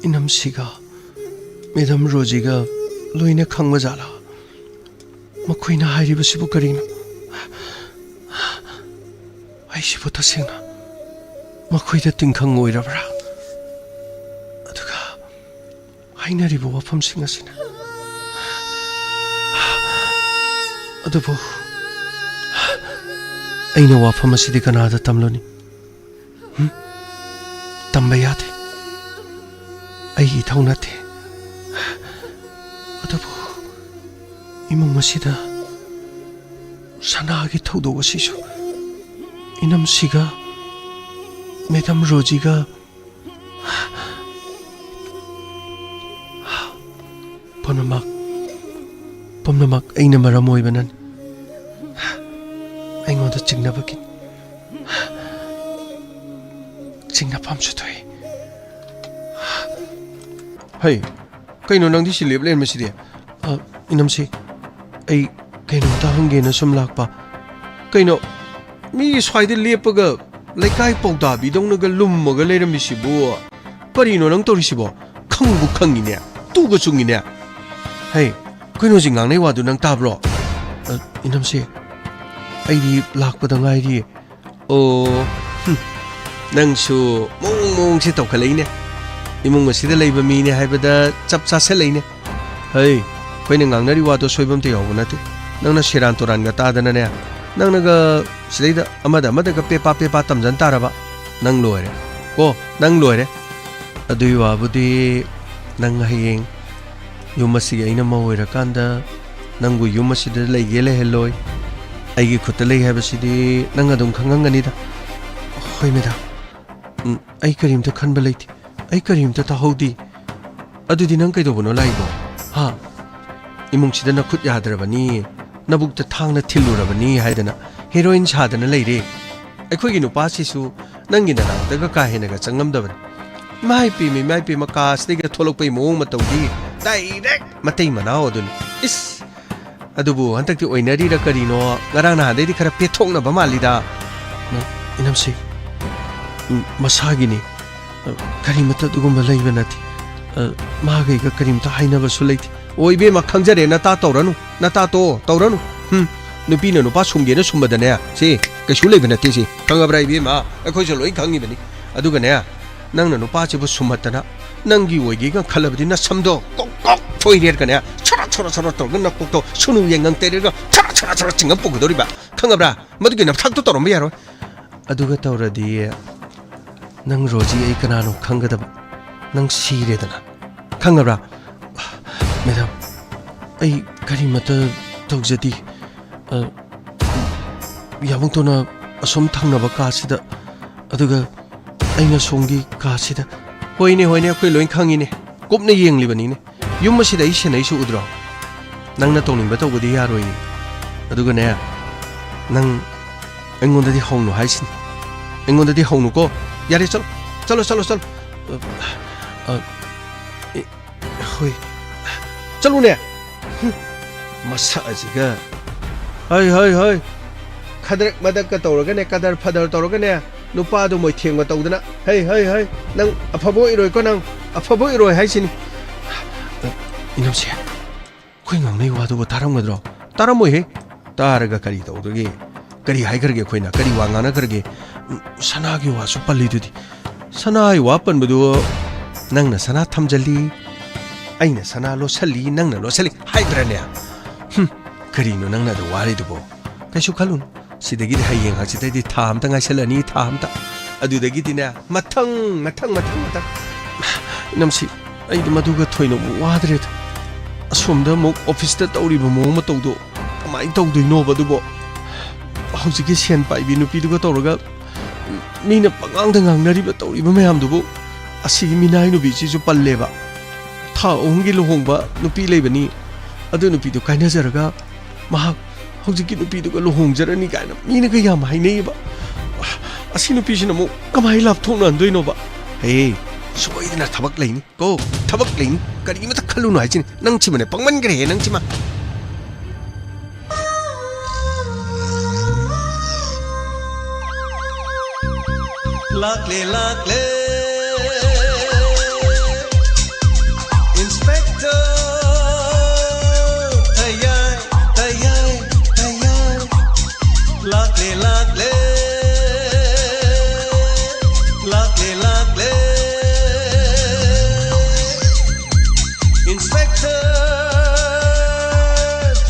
ꯏꯅꯝꯁꯤꯒ ꯃꯦꯗꯝ ꯔꯣꯖꯤꯒ ꯂꯣꯏꯅ ꯈꯪꯕ ꯖꯥꯠꯂꯥ? ꯃꯈꯣꯏꯅ ꯍꯥꯏꯔꯤꯕꯁꯤꯕꯨ ꯀꯔꯤꯅꯣ? ꯑꯩꯁꯤꯕꯨ ꯇꯁꯦꯡꯅ ꯃꯈꯣꯏꯗ ꯇꯤꯟꯈꯪ ꯑꯣꯏꯔꯕ꯭ꯔꯥ? ꯑꯗꯨꯒ ꯍꯥꯏꯅꯔꯤꯕ ꯋꯥꯐꯝꯁꯤꯡ ꯑꯁꯤꯅ꯫ ꯑꯗꯨꯕꯨ ꯑꯩꯅ ꯋꯥꯐꯝ ꯑꯁꯤꯗꯤ ꯀꯅꯥꯗ ꯇꯝꯂꯨꯅꯤ? ꯍꯨꯝ? ꯇꯝꯕ ꯌꯥꯗꯦ꯫ ꯑꯩꯒꯤ ꯏꯊꯧ ꯅꯠꯇꯦ꯫ ꯑꯗꯨꯕꯨ ꯏꯃꯨꯡ ꯑꯁꯤꯗ ꯁꯅꯥꯒꯤ ꯊꯧꯗꯣꯛ ꯑꯁꯤꯁꯨ ꯏꯅꯝꯁꯤꯒ ꯃꯦꯗꯝ ꯔꯣꯖꯤꯒ ꯄꯨꯝꯅꯃꯛ, ꯄꯨꯝꯅꯃꯛ ꯑꯩꯅ ꯃꯔꯝ ꯑꯣꯏꯕꯅꯅꯤ꯫ ꯑꯩꯉꯣꯟꯗ ꯆꯤꯡꯅꯕꯒꯤ ꯆꯤꯡꯅꯐꯝꯁꯨ ꯊꯣꯛꯏ꯫ ꯍꯩ, ꯀꯩꯅꯣ ꯅꯪꯗꯤ ꯁꯤ ꯂꯦꯞ ꯂꯩꯔꯝꯃꯤꯁꯤꯗꯤ? ꯑ, ꯏꯅꯝꯁꯤ, ꯑꯩ ꯀꯩꯅꯣꯝꯇ ꯍꯪꯒꯦꯅ ꯁꯨꯝ ꯂꯥꯛꯄ꯫ ꯀꯩꯅꯣ, ꯃꯤ ꯁ꯭ꯋꯥꯏꯗ ꯂꯦꯞꯄꯒ ꯂꯩꯀꯥꯏ ꯄꯥꯎꯇꯥꯕꯤꯗꯧꯅꯒ ꯂꯨꯝꯃꯒ ꯂꯩꯔꯝꯃꯤꯁꯤꯕꯨ? ꯀꯔꯤꯅꯣ ꯅꯪ ꯇꯧꯔꯤꯁꯤꯕꯣ? ꯈꯪꯕꯨ ꯈꯪꯉꯤꯅꯦ, ꯇꯨꯒ ꯆꯨꯡꯉꯤꯅꯦ꯫ ꯍꯩ, ꯀꯩꯅꯣ ꯍꯧꯖꯤꯛ ꯉꯥꯡꯅꯩ ꯋꯥꯗꯨ ꯅꯪ ꯇꯥꯕ꯭ꯔꯣ? ꯑ, ꯏꯅꯝꯁꯦ, ꯑꯩꯗꯤ ꯂꯥꯛꯄꯗ ꯉꯥꯏꯔꯤꯌꯦ꯫ ꯑꯣ, ꯍꯨꯝ, ꯅꯪꯁꯨ ꯃꯑꯣꯡ ꯃꯑꯣꯡꯁꯦ ꯇꯧꯈꯠꯂꯛꯏꯅꯦ꯫ ꯏꯃꯨꯡ ꯑꯁꯤꯗ ꯂꯩꯕ ꯃꯤꯅꯦ ꯍꯥꯏꯕꯗ ꯆꯞ ꯆꯥꯁꯜꯂꯛꯏꯅꯦ꯫ ꯍꯩ, ꯑꯩꯈꯣꯏꯅ ꯉꯥꯡꯅꯔꯤ ꯋꯥꯗꯣ ꯁꯣꯏꯕ ꯑꯝꯇ ꯌꯥꯎꯕ ꯅꯠꯇꯦ꯫ ꯅꯪꯅ ꯁꯦꯔꯥꯟ ꯇꯨꯔꯥꯟꯒ ꯇꯥꯗꯅꯅꯦ, ꯅꯪꯅꯒ ꯁꯤꯗꯩꯗ ꯑꯃꯗ ꯑꯃꯗꯒ ꯄꯦꯄꯥ ꯄꯦꯄꯥ ꯇꯝꯖꯟ ꯇꯥꯔꯕ? ꯅꯪ ꯂꯣꯏꯔꯦ ꯀꯣ, ꯅꯪ ꯂꯣꯏꯔꯦ꯫ ꯑꯗꯨꯏ ꯋꯥꯕꯨꯗꯤ ꯅꯪ ꯍꯌꯦꯡ ꯌꯨꯝ ꯑꯁꯤꯒꯤ ꯑꯩꯅ ꯃꯧ ꯑꯣꯏꯔꯀꯥꯟꯗ ꯅꯪꯕꯨ ꯌꯨꯝ ꯑꯁꯤꯗ ꯂꯩꯒꯦ ꯂꯩꯍꯜꯂꯣꯏ꯫ ꯑꯩꯒꯤ ꯈꯨꯠꯇ ꯂꯩ ꯍꯥꯏꯕꯁꯤꯗꯤ ꯅꯪ ꯑꯗꯨꯝ ꯈꯪꯉꯝꯒꯅꯤꯗ꯫ ꯍꯣꯏ ꯃꯦꯗꯥꯝ꯫ ꯎꯝ, ꯑꯩ ꯀꯔꯤꯝꯇ ꯈꯟꯕ ꯂꯩꯇꯦ꯫ ꯑꯩ ꯀꯔꯤꯝꯇ ꯇꯥꯍꯧꯗꯦ꯫ ꯑꯗꯨꯗꯤ ꯅꯪ ꯀꯩꯗꯧꯕꯅꯣ ꯂꯥꯛꯏꯗꯣ? ꯍꯥ? ꯏꯃꯨꯡꯁꯤꯗ ꯅꯈꯨꯠ ꯌꯥꯗ꯭ꯔꯕꯅꯤ, ꯅꯕꯨꯛꯇ ꯊꯥꯡꯅ ꯊꯤꯜꯂꯨꯔꯕꯅꯤ ꯍꯥꯏꯗꯅ ꯍꯦꯔꯣꯏꯟ ꯁꯥꯗꯅ ꯂꯩꯔꯦ꯫ ꯑꯩꯈꯣꯏꯒꯤ ꯅꯨꯄꯥꯁꯤꯁꯨ ꯅꯪꯒꯤ ꯅꯅꯥꯛꯇꯒ ꯀꯥ ꯍꯦꯟꯅꯒ ꯆꯪꯉꯝꯗꯕꯅꯤ꯫ ꯏꯃꯥ ꯏꯄꯦꯝꯃ, ꯏꯃꯥ ꯏꯄꯦꯝꯃ, ꯀꯥꯁꯤꯗꯒꯤ ꯊꯣꯛꯂꯛꯄꯒꯤ ꯃꯑꯣꯡ ꯃꯇꯧꯗꯤ ꯗꯥꯏꯔꯦꯛ ꯃꯇꯩ ꯃꯅꯥꯎ ꯑꯗꯨꯅꯤ꯫ ꯏꯁ! ꯑꯗꯨꯕꯨ ꯍꯟꯗꯛꯇꯤ ꯑꯣꯏꯅꯔꯤꯔ ꯀꯔꯤꯅꯣ, ꯉꯔꯥꯡ ꯅꯍꯥꯟꯗꯩꯗꯤ ꯈꯔ ꯄꯦꯠꯊꯣꯛꯅꯕ ꯃꯥꯜꯂꯤꯗ꯫ ꯅ-, ꯏꯅꯝꯁꯦ, ꯎꯝ, ꯃꯁꯥꯒꯤꯅꯤ꯫ ꯑ, ꯀꯔꯤꯃꯠꯇ ꯑꯗꯨꯒꯨꯝꯕ ꯂꯩꯕ ꯅꯠꯇꯦ꯫ ꯑ, ꯃꯥꯒ ꯑꯩꯒ ꯀꯔꯤꯝꯇ ꯍꯥꯏꯅꯕꯁꯨ ꯂꯩꯇꯦ꯫ ꯑꯣ, ꯏꯕꯦꯝꯃ, ꯈꯪꯖꯔꯦ, ꯅꯇꯥ ꯇꯧꯔꯅꯨ, ꯅꯇꯥ ꯇꯣ ꯇꯧꯔꯅꯨ꯫ ꯍꯨꯝ, ꯅꯨꯄꯤꯅ ꯅꯨꯄꯥ ꯁꯨꯝꯒꯦꯅ ꯁꯨꯝꯕꯗꯅꯦ, ꯁꯤ ꯀꯩꯁꯨ ꯂꯩꯕ ꯅꯠꯇꯦ ꯁꯤ꯫ ꯈꯪꯉꯕ꯭ꯔꯥ, ꯏꯕꯦꯝꯃ? ꯑꯩꯈꯣꯏꯁꯨ ꯂꯣꯏ ꯈꯪꯉꯤꯕꯅꯤ꯫ ꯑꯗꯨꯒꯅꯦ, ꯅꯪꯅ ꯅꯨꯄꯥꯁꯤꯕꯨ ꯁꯨꯝꯍꯠꯇꯅ, ꯅꯪꯒꯤ ꯑꯣꯏꯒꯦꯒ ꯈꯜꯂꯕꯗꯤ ꯅꯁꯝꯗꯣ ꯀꯣꯛ ꯀꯣꯛ ꯐꯣꯏꯔꯦꯔꯒꯅꯦ, ꯁꯣꯔꯣ ꯁꯣꯔꯣ ꯁꯣꯔꯣ ꯇꯧꯔꯒ ꯅꯀꯣꯛꯇꯣ ꯁꯨꯅꯨ ꯌꯦꯡꯉꯪ ꯇꯩꯔꯒ ꯁꯣꯔꯣ ꯁꯣꯔꯣ ꯁꯣꯔꯣ ꯆꯤꯡꯉ ꯄꯨꯒꯗꯧꯔꯤꯕ꯫ ꯈꯪꯉꯕ꯭ꯔꯥ? ꯃꯗꯨꯒꯤ ꯅꯝꯊꯥꯛꯇꯣ ꯇꯧꯔꯝꯕ ꯌꯥꯔꯣꯏ꯫ ꯑꯗꯨꯒ ꯇꯧꯔꯗꯤ ꯅꯪ ꯔꯣꯖꯤ ꯑꯩ ꯀꯅꯥꯅꯣ ꯈꯪꯒꯗꯕ꯫ ꯅꯪ ꯁꯤꯔꯦꯗꯅ꯫ ꯈꯪꯉꯕ꯭ꯔꯥ? ꯃꯦꯗꯥꯝ, ꯑꯩ ꯀꯔꯤꯃꯠꯇ ꯇꯧꯖꯗꯦ꯫ ꯑ, ꯌꯥꯕꯨꯡꯇꯣꯟꯅ ꯑꯁꯣꯝ ꯊꯪꯅꯕ ꯀꯥꯁꯤꯗ, ꯑꯗꯨꯒ ꯑꯩꯅ ꯁꯣꯝꯒꯤ ꯀꯥꯁꯤꯗ꯫ ꯍꯣꯏꯅꯦ, ꯍꯣꯏꯅꯦ, ꯑꯩꯈꯣꯏ ꯂꯣꯏ ꯈꯪꯉꯤꯅꯦ꯫ ꯀꯨꯞꯅ ꯌꯦꯡꯂꯤꯕꯅꯤꯅꯦ꯫ ꯌꯨꯝ ꯑꯁꯤꯗ ꯑꯩ ꯁꯦꯟꯅꯩꯁꯤ ꯎꯗ꯭ꯔꯣ? ꯅꯪꯅ ꯇꯧꯅꯤꯡꯕ ꯇꯧꯕꯗꯤ ꯌꯥꯔꯣꯏꯌꯦ꯫ ꯑꯗꯨꯒꯅꯦ, ꯅꯪ ꯑꯩꯉꯣꯟꯗꯗꯤ ꯍꯧꯅꯨ ꯍꯥꯏꯁꯤꯅꯤ꯫ ꯑꯩꯉꯣꯟꯗꯗꯤ ꯍꯧꯅꯨꯀꯣ꯫ ꯌꯥꯔꯦ, ꯆꯠꯂꯣ꯫ ꯆꯠꯂꯣ, ꯆꯠꯂꯣ, ꯆꯠꯂꯣ꯫ ꯑ, ꯑ, ꯑꯦ, ꯍꯣꯏ꯫ ꯆꯠꯂꯨꯅꯦ꯫ ꯍꯨꯝ꯫ ꯃꯁꯛ ꯑꯁꯤꯒ꯫ ꯍꯩ, ꯍꯩ, ꯍꯩ꯫ ꯈꯗ꯭ꯔꯛ ꯃꯗꯛꯀ ꯇꯧꯔꯒꯅꯦ, ꯀꯗꯔ ꯐꯗꯔ ꯇꯧꯔꯒꯅꯦ, ꯅꯨꯄꯥꯗꯣ ꯃꯣꯏꯊꯦꯡꯕ ꯇꯧꯗꯅ꯫ ꯍꯩ, ꯍꯩ, ꯍꯩ꯫ ꯅꯪ ꯑꯐꯕ ꯑꯣꯏꯔꯣꯏꯀꯣ, ꯅꯪ꯫ ꯑꯐꯕ ꯑꯣꯏꯔꯣꯏ ꯍꯥꯏꯁꯤꯅꯤ꯫ ꯏꯅꯝꯁꯦ, ꯑꯩꯈꯣꯏ ꯉꯥꯡꯅꯩ ꯋꯥꯗꯨꯕꯨ ꯇꯥꯔꯝꯒꯗ꯭ꯔꯣ? ꯇꯥꯔꯝꯃꯣꯏꯍꯦ꯫ ꯇꯥꯔꯒ ꯀꯔꯤ ꯇꯧꯗꯣꯏꯒꯦ? ꯀꯔꯤ ꯍꯥꯏꯈ꯭ꯔꯒꯦ ꯑꯩꯈꯣꯏꯅ? ꯀꯔꯤ ꯋꯥ ꯉꯥꯡꯅꯈ꯭ꯔꯒꯦ? ꯎꯝ, ꯁꯅꯥꯒꯤ ꯋꯥꯁꯨ ꯄꯜꯂꯤꯗꯨꯗꯤ꯫ ꯁꯅꯥꯒꯤ ꯋꯥ ꯄꯟꯕꯗꯨ ꯅꯪꯅ ꯁꯅꯥ ꯊꯝꯖꯜꯂꯤ, ꯑꯩꯅ ꯁꯅꯥ ꯂꯣꯠꯁꯜꯂꯤ, ꯅꯪꯅ ꯂꯣꯠꯁꯜꯂꯤ ꯍꯥꯏꯕ꯭ꯔꯅꯦ? ꯍꯨꯝ, ꯀꯔꯤꯅꯣ ꯅꯪꯅ ꯑꯗꯨ ꯋꯥꯔꯤꯗꯨꯕꯣ? ꯀꯩꯁꯨ ꯈꯜꯂꯨꯅꯨ꯫ ꯁꯤꯗꯒꯤꯗꯤ ꯍꯌꯦꯡ ꯍꯪꯆꯤꯠꯇꯩꯗꯤ ꯊꯥ ꯑꯝꯇ ꯉꯥꯏꯁꯜꯂꯅꯤ, ꯊꯥ ꯑꯝꯇ꯫ ꯑꯗꯨꯗꯒꯤꯗꯤꯅꯦ, ꯃꯊꯪ, ꯃꯊꯪ, ꯃꯊꯪ, ꯃꯊꯪ꯫ ꯏꯅꯝꯁꯤ, ꯑꯩꯗꯤ ꯃꯗꯨꯒ ꯊꯣꯏꯅ ꯑꯃꯨꯛ ꯋꯥꯗ꯭ꯔꯦꯗ꯫ ꯑꯁꯣꯝꯗ ꯑꯃꯨꯛ ꯑꯣꯐꯤꯁꯇ ꯇꯧꯔꯤꯕ ꯃꯑꯣꯡ ꯃꯇꯧꯗꯣ ꯀꯃꯥꯏꯅ ꯇꯧꯗꯣꯏꯅꯣꯕ ꯑꯗꯨꯕꯣ? ꯍꯧꯖꯤꯛꯀꯤ ꯁꯦꯟ ꯄꯥꯏꯕꯤ ꯅꯨꯄꯤꯗꯨꯒ ꯇꯧꯔꯒ ꯃꯤꯅ ꯄꯉꯥꯡꯗ ꯉꯥꯡꯅꯔꯤꯕ ꯇꯧꯔꯤꯕ ꯃꯌꯥꯝꯗꯨꯕꯨ ꯑꯁꯤꯒꯤ ꯃꯤꯅꯥꯏ ꯅꯨꯄꯤꯁꯤꯁꯨ ꯄꯜꯂꯦꯕ꯫ ꯊꯥ ꯑꯍꯨꯝꯒꯤ ꯂꯨꯍꯣꯡꯕ ꯅꯨꯄꯤ ꯂꯩꯕꯅꯤ, ꯑꯗꯨ ꯅꯨꯄꯤꯗꯨ ꯀꯥꯏꯅꯖꯔꯒ ꯃꯍꯥꯛ ꯍꯧꯖꯤꯛꯀꯤ ꯅꯨꯄꯤꯗꯨꯒ ꯂꯨꯍꯣꯡꯖꯔꯅꯤ ꯀꯥꯏꯅ ꯃꯤꯅꯒ ꯌꯥꯝ ꯍꯥꯏꯅꯩꯌꯦꯕ꯫ ꯑꯁꯤ ꯅꯨꯄꯤꯁꯤꯅ ꯑꯃꯨꯛ ꯀꯃꯥꯏꯅ ꯂꯥꯞꯊꯣꯛꯅꯍꯟꯗꯣꯏꯅꯣꯕ? ꯍꯦ, ꯁꯣꯏꯗꯅ ꯊꯕꯛ ꯂꯩꯅꯤ꯫ ꯀꯣ, ꯊꯕꯛ ꯂꯩꯅꯤ꯫ ꯀꯔꯤꯃꯇ ꯈꯜꯂꯨꯅꯨ ꯍꯥꯏꯁꯤꯅꯤ꯫ ꯅꯪꯁꯤꯃꯅꯦ, ꯄꯪꯃꯟꯈ꯭ꯔꯦꯍꯦ, ꯅꯪꯁꯤꯃ꯫ ꯂꯥꯛꯂꯦ, ꯂꯥꯛꯂꯦ, Inspector ꯇꯌꯥꯏ, ꯇꯌꯥꯏ, ꯇꯌꯥꯏ꯫ ꯂꯥꯛꯂꯦ, ꯂꯥꯛꯂꯦ, ꯂꯥꯛꯂꯦ, ꯂꯥꯛꯂꯦ꯫ Inspector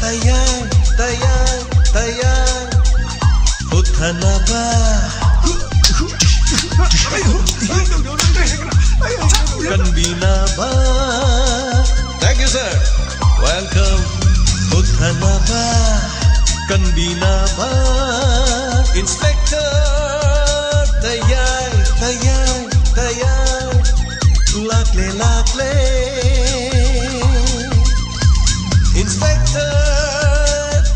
ꯇꯌꯥꯏ, ꯇꯌꯥꯏ, ꯇꯌꯥꯏ꯫ ꯍꯨꯠꯊꯅꯕ, ꯀꯟꯕꯤꯅꯕ꯫ Thank you, sir. Welcome. ꯍꯨꯠꯊꯅꯕ, ꯀꯟꯕꯤꯅꯕ꯫ Inspector ꯇꯌꯥꯏ, ꯇꯌꯥꯏ, ꯇꯌꯥꯏ꯫ ꯂꯥꯛꯂꯦ, ꯂꯥꯛꯂꯦ꯫ Inspector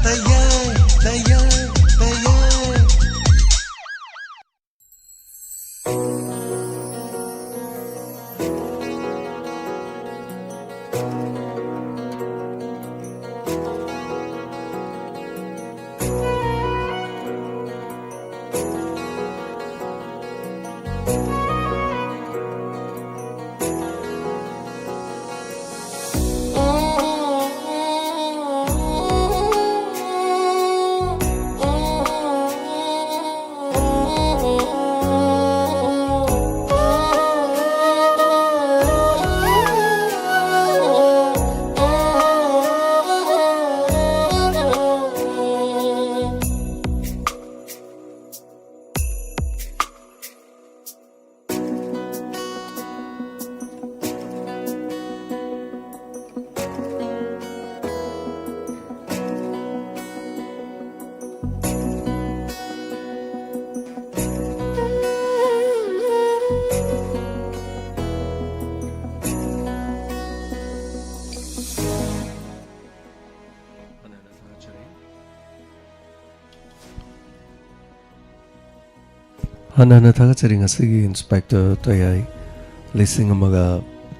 ꯇꯌꯥꯏ, ꯇꯌꯥꯏ, ꯇꯌꯥꯏ꯫ ꯍꯟꯅ ꯍꯟꯅ ꯊꯥꯒꯠꯆꯔꯤ ꯉꯁꯤꯒꯤ ꯏꯟꯁꯄꯦꯛꯇꯔ ꯇꯌꯥꯏ ꯂꯤꯁꯤꯡ ꯑꯃꯒ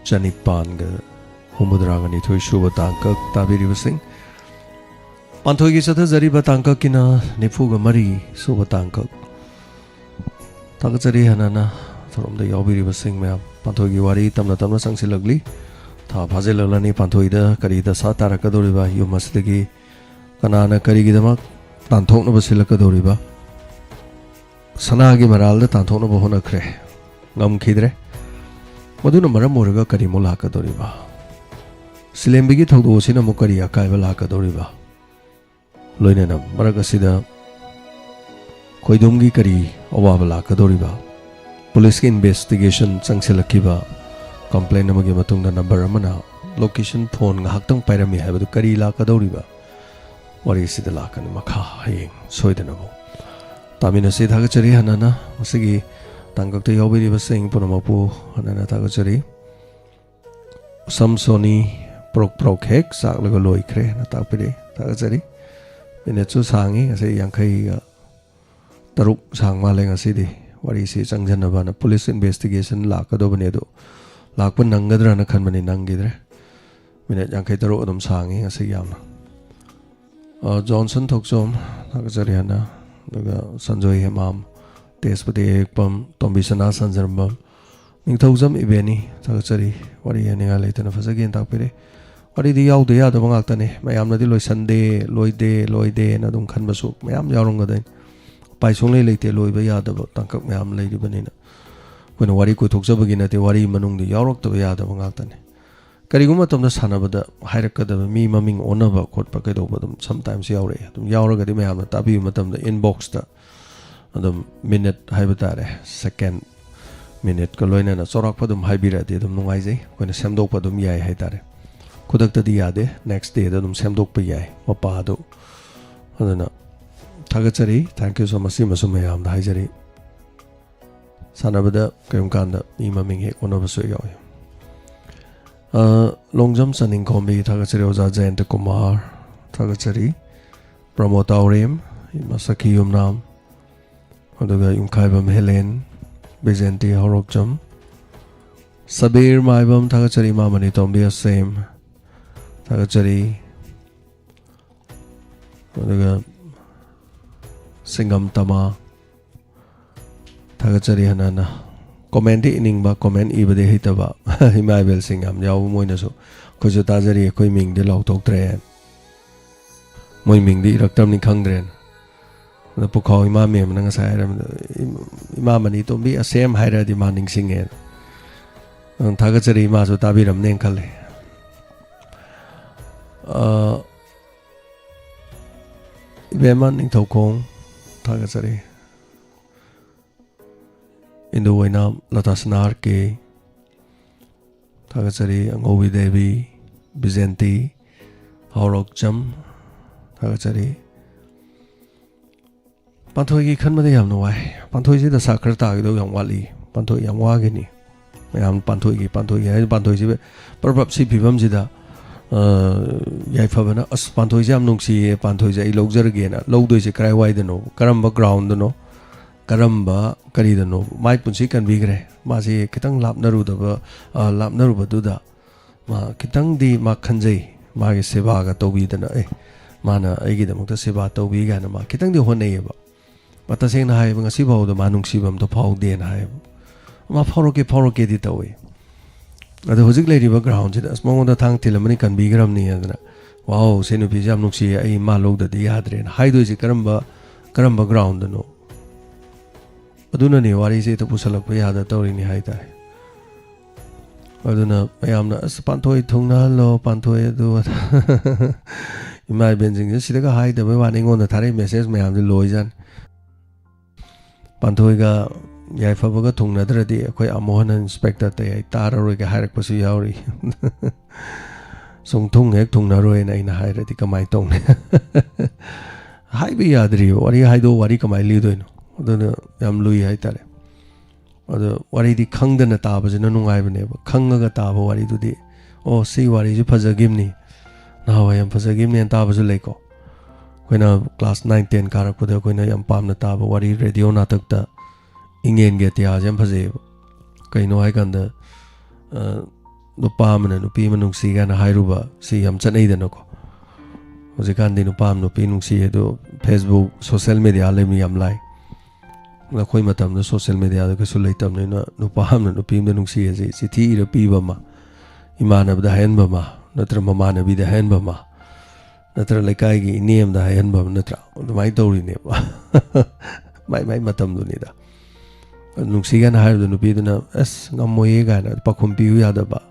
ꯆꯅꯤꯄꯥꯟꯒ ꯍꯨꯝꯐꯨꯇꯔꯥꯒ ꯅꯤꯊꯣꯏ ꯁꯨꯕ ꯇꯥꯡꯀꯛ ꯇꯥꯕꯤꯔꯤꯕꯁꯤꯡ꯫ ꯄꯥꯟꯊꯣꯏꯒꯤ ꯆꯠꯊꯖꯔꯤꯕ ꯇꯥꯡꯀꯛꯀꯤꯅ ꯅꯤꯐꯨꯒ ꯃꯔꯤ ꯁꯨꯕ ꯇꯥꯡꯀꯛ꯫ ꯊꯥꯒꯠꯆꯔꯤ ꯍꯟꯅ ꯍꯟꯅ ꯊꯧꯔꯝꯗ ꯌꯥꯎꯕꯤꯔꯤꯕꯁꯤꯡ ꯃꯌꯥꯝ꯫ ꯄꯥꯟꯊꯣꯏꯒꯤ ꯋꯥꯔꯤ ꯇꯝꯅ ꯇꯝꯅ ꯆꯪꯁꯤꯜꯂꯛꯂꯤ꯫ ꯊꯥ ꯐꯥꯖꯤꯜꯂꯛꯂꯅꯤ ꯄꯥꯟꯊꯣꯏꯗ ꯀꯔꯤ ꯗꯁꯥ ꯇꯥꯔꯛꯀꯗꯧꯔꯤꯕ, ꯌꯨꯝ ꯑꯁꯤꯗꯒꯤ ꯀꯅꯥꯅ ꯀꯔꯤꯒꯤꯗꯃꯛ ꯇꯥꯟꯊꯣꯛꯅꯕ ꯁꯤꯜꯂꯛꯀꯗꯧꯔꯤꯕ? ꯁꯅꯥꯒꯤ ꯃꯔꯥꯜꯗ ꯇꯥꯟꯊꯣꯛꯅꯕ ꯍꯣꯠꯅꯈ꯭ꯔꯦ, ꯉꯝꯈꯤꯗ꯭ꯔꯦ꯫ ꯃꯗꯨꯅ ꯃꯔꯝ ꯑꯣꯏꯔꯒ ꯀꯔꯤꯃꯨꯛ ꯂꯥꯛꯀꯗꯧꯔꯤꯕ? ꯁꯤꯂꯦꯝꯕꯤꯒꯤ ꯊꯧꯗꯣꯛ ꯑꯁꯤꯅ ꯑꯃꯨꯛ ꯀꯔꯤ ꯑꯀꯥꯏꯕ ꯂꯥꯛꯀꯗꯧꯔꯤꯕ? ꯂꯣꯏꯅꯅ ꯃꯔꯛ ꯑꯁꯤꯗ ꯈꯣꯏꯗꯨꯝꯒꯤ ꯀꯔꯤ ꯑꯋꯥꯕ ꯂꯥꯛꯀꯗꯧꯔꯤꯕ? ꯄꯨꯂꯤꯁꯀꯤ ꯏꯟꯚꯦꯁꯇꯤꯒꯦꯁꯟ ꯆꯪꯁꯤꯜꯂꯛꯈꯤꯕ, ꯀꯝꯄ꯭ꯂꯦꯟ ꯑꯃꯒꯤ ꯃꯇꯨꯡꯗ ꯅꯝꯕꯔ ꯑꯃꯅ ꯂꯣꯀꯦꯁꯟ ꯐꯣꯟ ꯉꯥꯏꯍꯥꯛꯇꯪ ꯄꯥꯏꯔꯝꯃꯤ ꯍꯥꯏꯕꯗꯨ ꯀꯔꯤ ꯂꯥꯛꯀꯗꯧꯔꯤꯕ? ꯋꯥꯔꯤꯁꯤꯗ ꯂꯥꯛꯀꯅꯤ ꯃꯈꯥ ꯍꯌꯦꯡ ꯁꯣꯏꯗꯅ ꯑꯃꯨꯛ꯫ ꯇꯥꯃꯤꯟꯅꯁꯤ꯫ ꯊꯥꯒꯠꯆꯔꯤ ꯍꯟꯅ ꯍꯟꯅ ꯃꯁꯤꯒꯤ ꯇꯥꯡꯀꯛꯇ ꯌꯥꯎꯕꯤꯔꯤꯕꯁꯤꯡ ꯄꯨꯝꯅꯃꯛꯄꯨ ꯍꯟꯅ ꯍꯟꯅ ꯊꯥꯒꯠꯆꯔꯤ꯫ ꯁꯝ ꯁꯣꯅꯤ ꯄ꯭ꯔꯣꯛ ꯄ꯭ꯔꯣꯛ ꯍꯦꯛ ꯆꯥꯛꯂꯒ ꯂꯣꯏꯈ꯭ꯔꯦꯅ ꯇꯥꯛꯄꯤꯔꯛꯏ꯫ ꯊꯥꯒꯠꯆꯔꯤ꯫ ꯃꯤꯅꯠꯁꯨ ꯁꯥꯡꯉꯤ, ꯉꯁꯤ ꯌꯥꯡꯈꯩꯒ ꯇꯔꯨꯛ ꯁꯥꯡ ꯃꯥꯜꯂꯦ ꯉꯁꯤꯗꯤ꯫ ꯋꯥꯔꯤꯁꯤ ꯆꯪꯁꯤꯟꯅꯕꯅ ꯄꯨꯂꯤꯁ ꯏꯟꯚꯦꯁꯇꯤꯒꯦꯁꯟ ꯂꯥꯛꯀꯗꯧꯕꯅꯦ, ꯑꯗꯨ ꯂꯥꯛꯄ ꯅꯪꯒꯗ꯭ꯔꯥꯅ ꯈꯟꯕꯅꯤ, ꯅꯪꯈꯤꯗ꯭ꯔꯦ꯫ ꯃꯤꯅꯠ ꯌꯥꯡꯈꯩ ꯇꯔꯨꯛ ꯑꯗꯨꯝ ꯁꯥꯡꯉꯤ ꯉꯁꯤꯒꯤ ꯌꯥꯝꯅ꯫ ꯑ, ꯖꯣꯟꯁꯟ ꯊꯣꯛꯆꯣꯝ, ꯊꯥꯒꯠꯆꯔꯤ ꯍꯥꯟꯅ꯫ ꯑꯗꯨꯒ ꯁꯟꯖꯣꯏ ꯍꯦꯃꯥꯝ, ꯇꯦꯖꯄꯇꯤ ꯑꯌꯦꯛꯄꯝ, ꯇꯣꯝꯕꯤꯁꯅꯥ ꯁꯟꯖꯔꯝꯕꯝ, ꯅꯤꯡꯊꯧꯖꯝ ꯏꯕꯦꯅꯤ, ꯊꯥꯒꯠꯆꯔꯤ꯫ ꯋꯥꯔꯤ ꯍꯥꯏꯅꯤꯡꯉꯥꯏ ꯂꯩꯇꯅ ꯐꯖꯈꯤꯅ ꯇꯥꯛꯄꯤꯔꯦ꯫ ꯋꯥꯔꯤꯗꯤ ꯌꯥꯎꯗ ꯌꯥꯗꯕ ꯉꯥꯛꯇꯅꯦ꯫ ꯃꯌꯥꯝꯅꯗꯤ ꯂꯣꯏꯁꯟꯗꯦ, ꯂꯣꯏꯗꯦ, ꯂꯣꯏꯗꯦꯅ ꯑꯗꯨꯝ ꯈꯟꯕꯁꯨ ꯃꯌꯥꯝ ꯌꯥꯎꯔꯝꯒꯗꯣꯏꯅꯤ꯫ ꯎꯄꯥꯏ ꯁꯨꯡꯂꯩ ꯂꯩꯇꯦ, ꯂꯣꯏꯕ ꯌꯥꯗꯕ ꯇꯥꯡꯀꯛ ꯃꯌꯥꯝ ꯂꯩꯔꯤꯕꯅꯤꯅ꯫ ꯑꯩꯈꯣꯏꯅ ꯋꯥꯔꯤ ꯀꯣꯏꯊꯣꯛꯆꯕꯒꯤ ꯅꯠꯇꯦ, ꯋꯥꯔꯤ ꯃꯅꯨꯡꯗ ꯌꯥꯎꯔꯛꯇꯕ ꯌꯥꯗꯕ ꯉꯥꯛꯇꯅꯤ꯫ ꯀꯔꯤꯒꯨꯝꯕ ꯃꯇꯝꯗ ꯁꯥꯟꯅꯕꯗ ꯍꯥꯏꯔꯛꯀꯗꯕ ꯃꯤ ꯃꯃꯤꯡ ꯑꯣꯟꯅꯕ ꯈꯣꯠꯄ ꯀꯩꯗꯧꯕ ꯑꯗꯨꯝ sometimes ꯌꯥꯎꯔꯛꯑꯦ꯫ ꯑꯗꯨꯝ ꯌꯥꯎꯔꯒꯗꯤ ꯃꯌꯥꯝꯅ ꯇꯥꯕꯤꯕ ꯃꯇꯝꯗ inbox ꯇ ꯑꯗꯨꯝ ꯃꯤꯅꯠ ꯍꯥꯏꯕ ꯇꯥꯔꯦ, ꯁꯦꯀꯦꯟ, ꯃꯤꯅꯠꯀ ꯂꯣꯏꯅꯅ ꯆꯥꯎꯔꯥꯛꯄ ꯑꯗꯨꯝ ꯍꯥꯏꯕꯤꯔꯛꯑꯗꯤ ꯑꯗꯨꯝ ꯅꯨꯡꯉꯥꯏꯖꯩ꯫ ꯑꯩꯈꯣꯏꯅ ꯁꯦꯝꯗꯣꯛꯄ ꯑꯗꯨꯝ ꯌꯥꯏ ꯍꯥꯏ ꯇꯥꯔꯦ꯫ ꯈꯨꯗꯛꯇꯗꯤ ꯌꯥꯗꯦ, next day ꯗ ꯑꯗꯨꯝ ꯁꯦꯝꯗꯣꯛꯄ ꯌꯥꯏ ꯃꯄꯥꯗꯨ꯫ ꯑꯗꯨꯅ ꯊꯥꯒꯠꯆꯔꯤ, thank you so much꯫ ꯁꯤꯃꯁꯨ ꯃꯌꯥꯝꯗ ꯍꯥꯏꯖꯔꯤ꯫ ꯁꯥꯟꯅꯕꯗ ꯀꯔꯤꯒꯨꯝꯕ ꯀꯥꯟꯗ ꯃꯤ ꯃꯃꯤꯡ ꯍꯦꯛ ꯑꯣꯟꯅꯕꯁꯨ ꯌꯥꯎꯏ꯫ ꯑ, ꯂꯣꯡꯖꯝ ꯆꯅꯤꯡꯈꯣꯝꯕꯤ, ꯊꯥꯒꯠꯆꯔꯤ꯫ ꯑꯣꯖꯥ ꯖꯌꯟꯇ ꯀꯨꯃꯥꯔ, ꯊꯥꯒꯠꯆꯔꯤ꯫ ꯄ꯭ꯔꯃꯣꯗ ꯇꯥꯎꯔꯦꯝ, ꯏꯃꯥ ꯁꯈꯤ ꯌꯨꯝꯅꯥꯝ, ꯑꯗꯨꯒ ꯌꯨꯝꯈꯥꯏꯕꯝ ꯍꯦꯂꯦꯟ, ꯕꯤꯖꯦꯟꯇꯤ ꯍꯧꯔꯣꯛꯆꯝ, ꯁꯕꯤꯔ ꯃꯥꯏꯕꯝ, ꯊꯥꯒꯠꯆꯔꯤ꯫ ꯏꯃꯥ ꯃꯅꯤꯇꯣꯝꯕꯤ ꯑꯁꯦꯝ, ꯊꯥꯒꯠꯆꯔꯤ꯫ ꯑꯗꯨꯒ ꯁꯤꯡꯒꯝ ꯇꯃꯥ, ꯊꯥꯒꯠꯆꯔꯤ ꯍꯟꯅ ꯍꯟꯅ꯫ ꯀꯣꯃꯦꯟꯗꯤ ꯏꯅꯤꯡꯕ, ꯀꯣꯃꯦꯟ ꯏꯕꯗꯤ ꯍꯩꯇꯕ ꯏꯃꯥ ꯏꯕꯦꯜꯁꯤꯡ ꯌꯥꯝ ꯌꯥꯎꯕ, ꯃꯣꯏꯅꯁꯨ ꯑꯩꯈꯣꯏꯁꯨ ꯇꯥꯖꯔꯤ, ꯑꯩꯈꯣꯏ ꯃꯤꯡꯗꯤ ꯂꯥꯎꯊꯣꯛꯇ꯭ꯔꯦ, ꯃꯣꯏ ꯃꯤꯡꯗꯤ ꯏꯔꯛꯇꯕꯅꯤ ꯈꯪꯗ꯭ꯔꯦꯅ꯫ ꯑꯗꯣ ꯄꯨꯈꯥꯎ ꯏꯃꯥ ꯃꯦꯝꯅ ꯉꯁꯥꯏ ꯍꯥꯏꯔꯝꯕꯗꯣ, "ꯏꯃꯥ ꯃꯅꯤꯇꯣꯝꯕꯤ ꯑꯁꯦꯝ" ꯍꯥꯏꯔꯗꯤ ꯃꯥ ꯅꯤꯡꯁꯤꯡꯉꯦ꯫ ꯑꯪ, ꯊꯥꯒꯠꯆꯔꯤ, ꯏꯃꯥꯁꯨ ꯇꯥꯕꯤꯔꯝꯅꯦꯅ ꯈꯜꯂꯤ꯫ ꯑ, ꯏꯕꯦꯝꯃ ꯅꯤꯡꯊꯧꯈꯣꯡ, ꯊꯥꯒꯠꯆꯔꯤ꯫ ꯏꯟꯗꯨ ꯑꯣꯏꯅꯥꯝ, ꯂꯇꯥꯁꯅꯥ ꯑꯥꯔ ꯀꯦ, ꯊꯥꯒꯠꯆꯔꯤ꯫ ꯑꯉꯧꯕꯤ ꯗꯦꯕꯤ, ꯕꯤꯖꯦꯟꯇꯤ, ꯍꯥꯎꯔꯣꯛꯆꯝ, ꯊꯥꯒꯠꯆꯔꯤ꯫ ꯄꯥꯟꯊꯣꯏꯒꯤ ꯈꯟꯕꯗ ꯌꯥꯝ ꯅꯨꯡꯉꯥꯏ꯫ ꯄꯥꯟꯊꯣꯏꯁꯤ ꯗꯁꯥ ꯈꯔ ꯇꯥꯈꯤꯗꯧ ꯌꯥꯝ ꯋꯥꯠꯂꯤ꯫ ꯄꯥꯟꯊꯣꯏ ꯌꯥꯝ ꯋꯥꯒꯤꯅꯤ꯫ ꯃꯌꯥꯝ ꯄꯥꯟꯊꯣꯏꯒꯤ, ꯄꯥꯟꯊꯣꯏꯒꯤ ꯍꯥꯏ, ꯄꯥꯟꯊꯣꯏꯁꯤ ꯄꯔꯞ ꯁꯤ ꯐꯤꯕꯝꯁꯤꯗ, ꯑ, ꯌꯥꯏꯐꯕꯅ, "ꯑꯁ, ꯄꯥꯟꯊꯣꯏꯁꯦ ꯌꯥꯝ ꯅꯨꯡꯁꯤꯌꯦ, ꯄꯥꯟꯊꯣꯏꯁꯦ ꯑꯩ ꯂꯧꯖꯔꯒꯦꯅ", ꯂꯧꯗꯣꯏꯁꯦ ꯀꯔꯥꯏꯋꯥꯏꯗꯅꯣ, ꯀꯔꯝꯕ ꯒ꯭ꯔꯥꯎꯟꯗꯅꯣ, ꯀꯔꯝꯕ ꯀꯔꯤꯗꯅꯣ? ꯃꯥꯏ ꯄꯨꯟꯁꯤ ꯀꯟꯕꯤꯈ꯭ꯔꯦ꯫ ꯃꯥꯁꯤ ꯈꯤꯇꯪ ꯂꯥꯞꯅꯔꯨꯗꯕ, ꯑ, ꯂꯥꯞꯅꯔꯨꯕꯗꯨꯗ ꯃꯥ ꯈꯤꯇꯪꯗꯤ ꯃꯥ ꯈꯟꯖꯩ꯫ ꯃꯥꯒꯤ ꯁꯦꯕꯥꯒ ꯇꯧꯕꯤꯗꯅ, "ꯑꯦ, ꯃꯥꯅ ꯑꯩꯒꯤꯗꯃꯛꯇ ꯁꯦꯕꯥ ꯇꯧꯕꯤ" ꯀꯥꯏꯅ ꯃꯥ ꯈꯤꯇꯪꯗꯤ ꯍꯣꯠꯅꯩꯌꯦꯕ꯫ ꯃꯥ ꯇꯁꯦꯡꯅ ꯍꯥꯏꯌꯦꯕ, ꯉꯁꯤ ꯐꯥꯎꯕꯗ ꯃꯥ ꯅꯨꯡꯁꯤꯕ ꯑꯝꯇ ꯐꯥꯎꯗꯦꯅ ꯍꯥꯏꯌꯦꯕ꯫ ꯃꯥ ꯐꯥꯎꯔꯛꯀꯦ, ꯐꯥꯎꯔꯛꯀꯦꯗꯤ ꯇꯧꯋꯤ꯫ ꯑꯗꯣ ꯍꯧꯖꯤꯛ ꯂꯩꯔꯤꯕ ꯒ꯭ꯔꯥꯎꯟꯁꯤꯗ, "ꯑꯁ, ꯃꯉꯣꯟꯗ ꯊꯥꯡ ꯊꯤꯜꯂꯝꯃꯅꯤ, ꯀꯟꯕꯤꯈ꯭ꯔꯕꯅꯤ" ꯍꯥꯏꯗꯅ, "ꯋꯥꯎ, ꯁꯤ ꯅꯨꯄꯤꯁꯦ ꯌꯥꯝ ꯅꯨꯡꯁꯤꯌꯦ, ꯑꯩ ꯃꯥ ꯂꯧꯗꯗꯤ ꯌꯥꯗ꯭ꯔꯦꯅ" ꯍꯥꯏꯗꯣꯏꯁꯦ ꯀꯔꯝꯕ, ꯀꯔꯝꯕ ꯒ꯭ꯔꯥꯎꯟꯗꯅꯣ? ꯑꯗꯨꯅꯅꯦ ꯋꯥꯔꯤꯁꯦ ꯍꯦꯛꯇ ꯄꯨꯁꯜꯂꯛꯄ ꯌꯥꯗ ꯇꯧꯔꯤꯅꯤ ꯍꯥꯏꯇꯥꯔꯦ꯫ ꯑꯗꯨꯅ ꯃꯌꯥꯝꯅ, "ꯑꯁ, ꯄꯥꯟꯊꯣꯏ ꯊꯨꯡꯅꯍꯜꯂꯣ, ꯄꯥꯟꯊꯣꯏ ꯑꯗꯨ ꯑꯗꯥ꯫" ꯏꯃꯥ ꯏꯕꯦꯟꯁꯤꯡꯁꯦ ꯁꯤꯗꯒ ꯍꯥꯏꯗꯕꯩ ꯋꯥꯅꯤ, ꯑꯩꯉꯣꯟꯗ ꯊꯥꯔꯛꯏ ꯃꯦꯁꯦꯖ ꯃꯌꯥꯝꯁꯦ ꯂꯣꯏꯖꯥꯠꯅꯤ꯫ "ꯄꯥꯟꯊꯣꯏꯒ ꯌꯥꯏꯐꯕꯒ ꯊꯨꯡꯅꯗ꯭ꯔꯗꯤ ꯑꯩꯈꯣꯏ ꯑꯃꯨꯛ ꯍꯟꯅ ꯏꯟꯁꯄꯦꯛꯇꯔ ꯇꯌꯥꯏ ꯇꯥꯔꯔꯣꯏꯒ" ꯍꯥꯏꯔꯛꯄꯁꯨ ꯌꯥꯎꯔꯤ꯫ "ꯁꯨꯝ ꯊꯨꯡ ꯍꯦꯛ ꯊꯨꯡꯅꯔꯣꯏꯅ ꯑꯩꯅ ꯍꯥꯏꯔꯗꯤ ꯀꯃꯥꯏꯅ ꯇꯧꯅꯤ?" ꯍꯥꯏꯕ ꯌꯥꯗ꯭ꯔꯤꯕ ꯋꯥꯔꯤ, ꯍꯥꯏꯗꯣꯛꯑ ꯋꯥꯔꯤ ꯀꯃꯥꯏꯅ ꯂꯤꯗꯣꯏꯅꯣ? ꯑꯗꯨꯅ ꯌꯥꯝ ꯂꯨꯏ ꯍꯥꯏꯇꯥꯔꯦ꯫ ꯑꯗꯣ ꯋꯥꯔꯤꯗꯤ ꯈꯪꯗꯅ ꯇꯥꯕꯁꯤꯅ ꯅꯨꯡꯉꯥꯏꯕꯅꯦꯕ꯫ ꯈꯪꯉꯒ ꯇꯥꯕ ꯋꯥꯔꯤꯗꯨꯗꯤ, "ꯑꯣ, ꯁꯤ ꯋꯥꯔꯤꯁꯤ ꯐꯖꯈꯤꯕꯅꯤ, ꯅꯍꯥꯟꯋꯥꯏ ꯌꯥꯝ ꯐꯖꯈꯤꯕꯅꯦꯅ" ꯇꯥꯕꯁꯨ ꯂꯩꯀꯣ꯫ ꯑꯩꯈꯣꯏꯅ ꯀ꯭ꯂꯥꯁ ꯅꯥꯏꯟ ꯇꯦꯟ ꯀꯥꯔꯛꯄꯗ ꯑꯩꯈꯣꯏꯅ ꯌꯥꯝ ꯄꯥꯝꯅ ꯇꯥꯕ ꯋꯥꯔꯤ ꯔꯦꯗꯤꯑꯣ ꯅꯥꯇꯛꯇ ꯏꯉꯦꯟꯒꯤ ꯑꯇꯤꯌꯥꯁꯦ ꯌꯥꯝ ꯐꯖꯩꯌꯦꯕ꯫ ꯀꯩꯅꯣ ꯍꯥꯏꯀꯥꯟꯗ, ꯑ, ꯅꯨꯄꯥ ꯑꯃꯅ ꯅꯨꯄꯤ ꯑꯃ ꯅꯨꯡꯁꯤ ꯀꯥꯏꯅ ꯍꯥꯏꯔꯨꯕ ꯁꯤ ꯌꯥꯝ ꯆꯠꯅꯩꯗꯅꯀꯣ꯫ ꯍꯧꯖꯤꯛꯀꯥꯟꯗꯤ ꯅꯨꯄꯥ ꯑꯃ ꯅꯨꯄꯤ ꯅꯨꯡꯁꯤ ꯍꯥꯏꯗꯣ Facebook, social media ꯂꯩꯕꯅꯤ ꯌꯥꯝ ꯂꯥꯏ꯫ ꯑꯩꯈꯣꯏ ꯃꯇꯝꯗ social mediaꯗ ꯀꯩꯁꯨ ꯂꯩꯇꯕꯅꯤꯅ ꯅꯨꯄꯥ ꯑꯃꯅ ꯅꯨꯄꯤ ꯑꯃꯗ ꯅꯨꯡꯁꯤ ꯍꯥꯏꯁꯦ ꯆꯤꯊꯤ ꯏꯔ ꯄꯤꯕ ꯑꯃ, ꯏꯃꯥꯟꯅꯕꯗ ꯍꯥꯏꯍꯟꯕ ꯑꯃ, ꯅꯠꯇ꯭ꯔ ꯃꯃꯥꯟꯅꯕꯤꯗ ꯍꯥꯏꯍꯟꯕ ꯑꯃ, ꯅꯠꯇ꯭ꯔ ꯂꯩꯀꯥꯏꯒꯤ ꯏꯅꯦ ꯑꯃꯗ ꯍꯥꯏꯍꯟꯕ ꯑꯃ, ꯅꯠꯇ꯭ꯔꯥ? ꯑꯗꯨꯃꯥꯏꯅ ꯇꯧꯔꯤꯅꯦꯕ꯫ ꯃꯥꯏ ꯃꯥꯏ ꯃꯇꯝꯗꯨꯅꯤꯗ꯫ ꯅꯨꯡꯁꯤ ꯀꯥꯏꯅ ꯍꯥꯏꯕꯗ ꯅꯨꯄꯤꯗꯨꯅ "ꯑꯁ, ꯉꯝꯃꯣꯏꯌꯦ" ꯀꯥꯏꯅ ꯄꯥꯈꯨꯝ ꯄꯤꯌꯨ ꯌꯥꯗꯕ,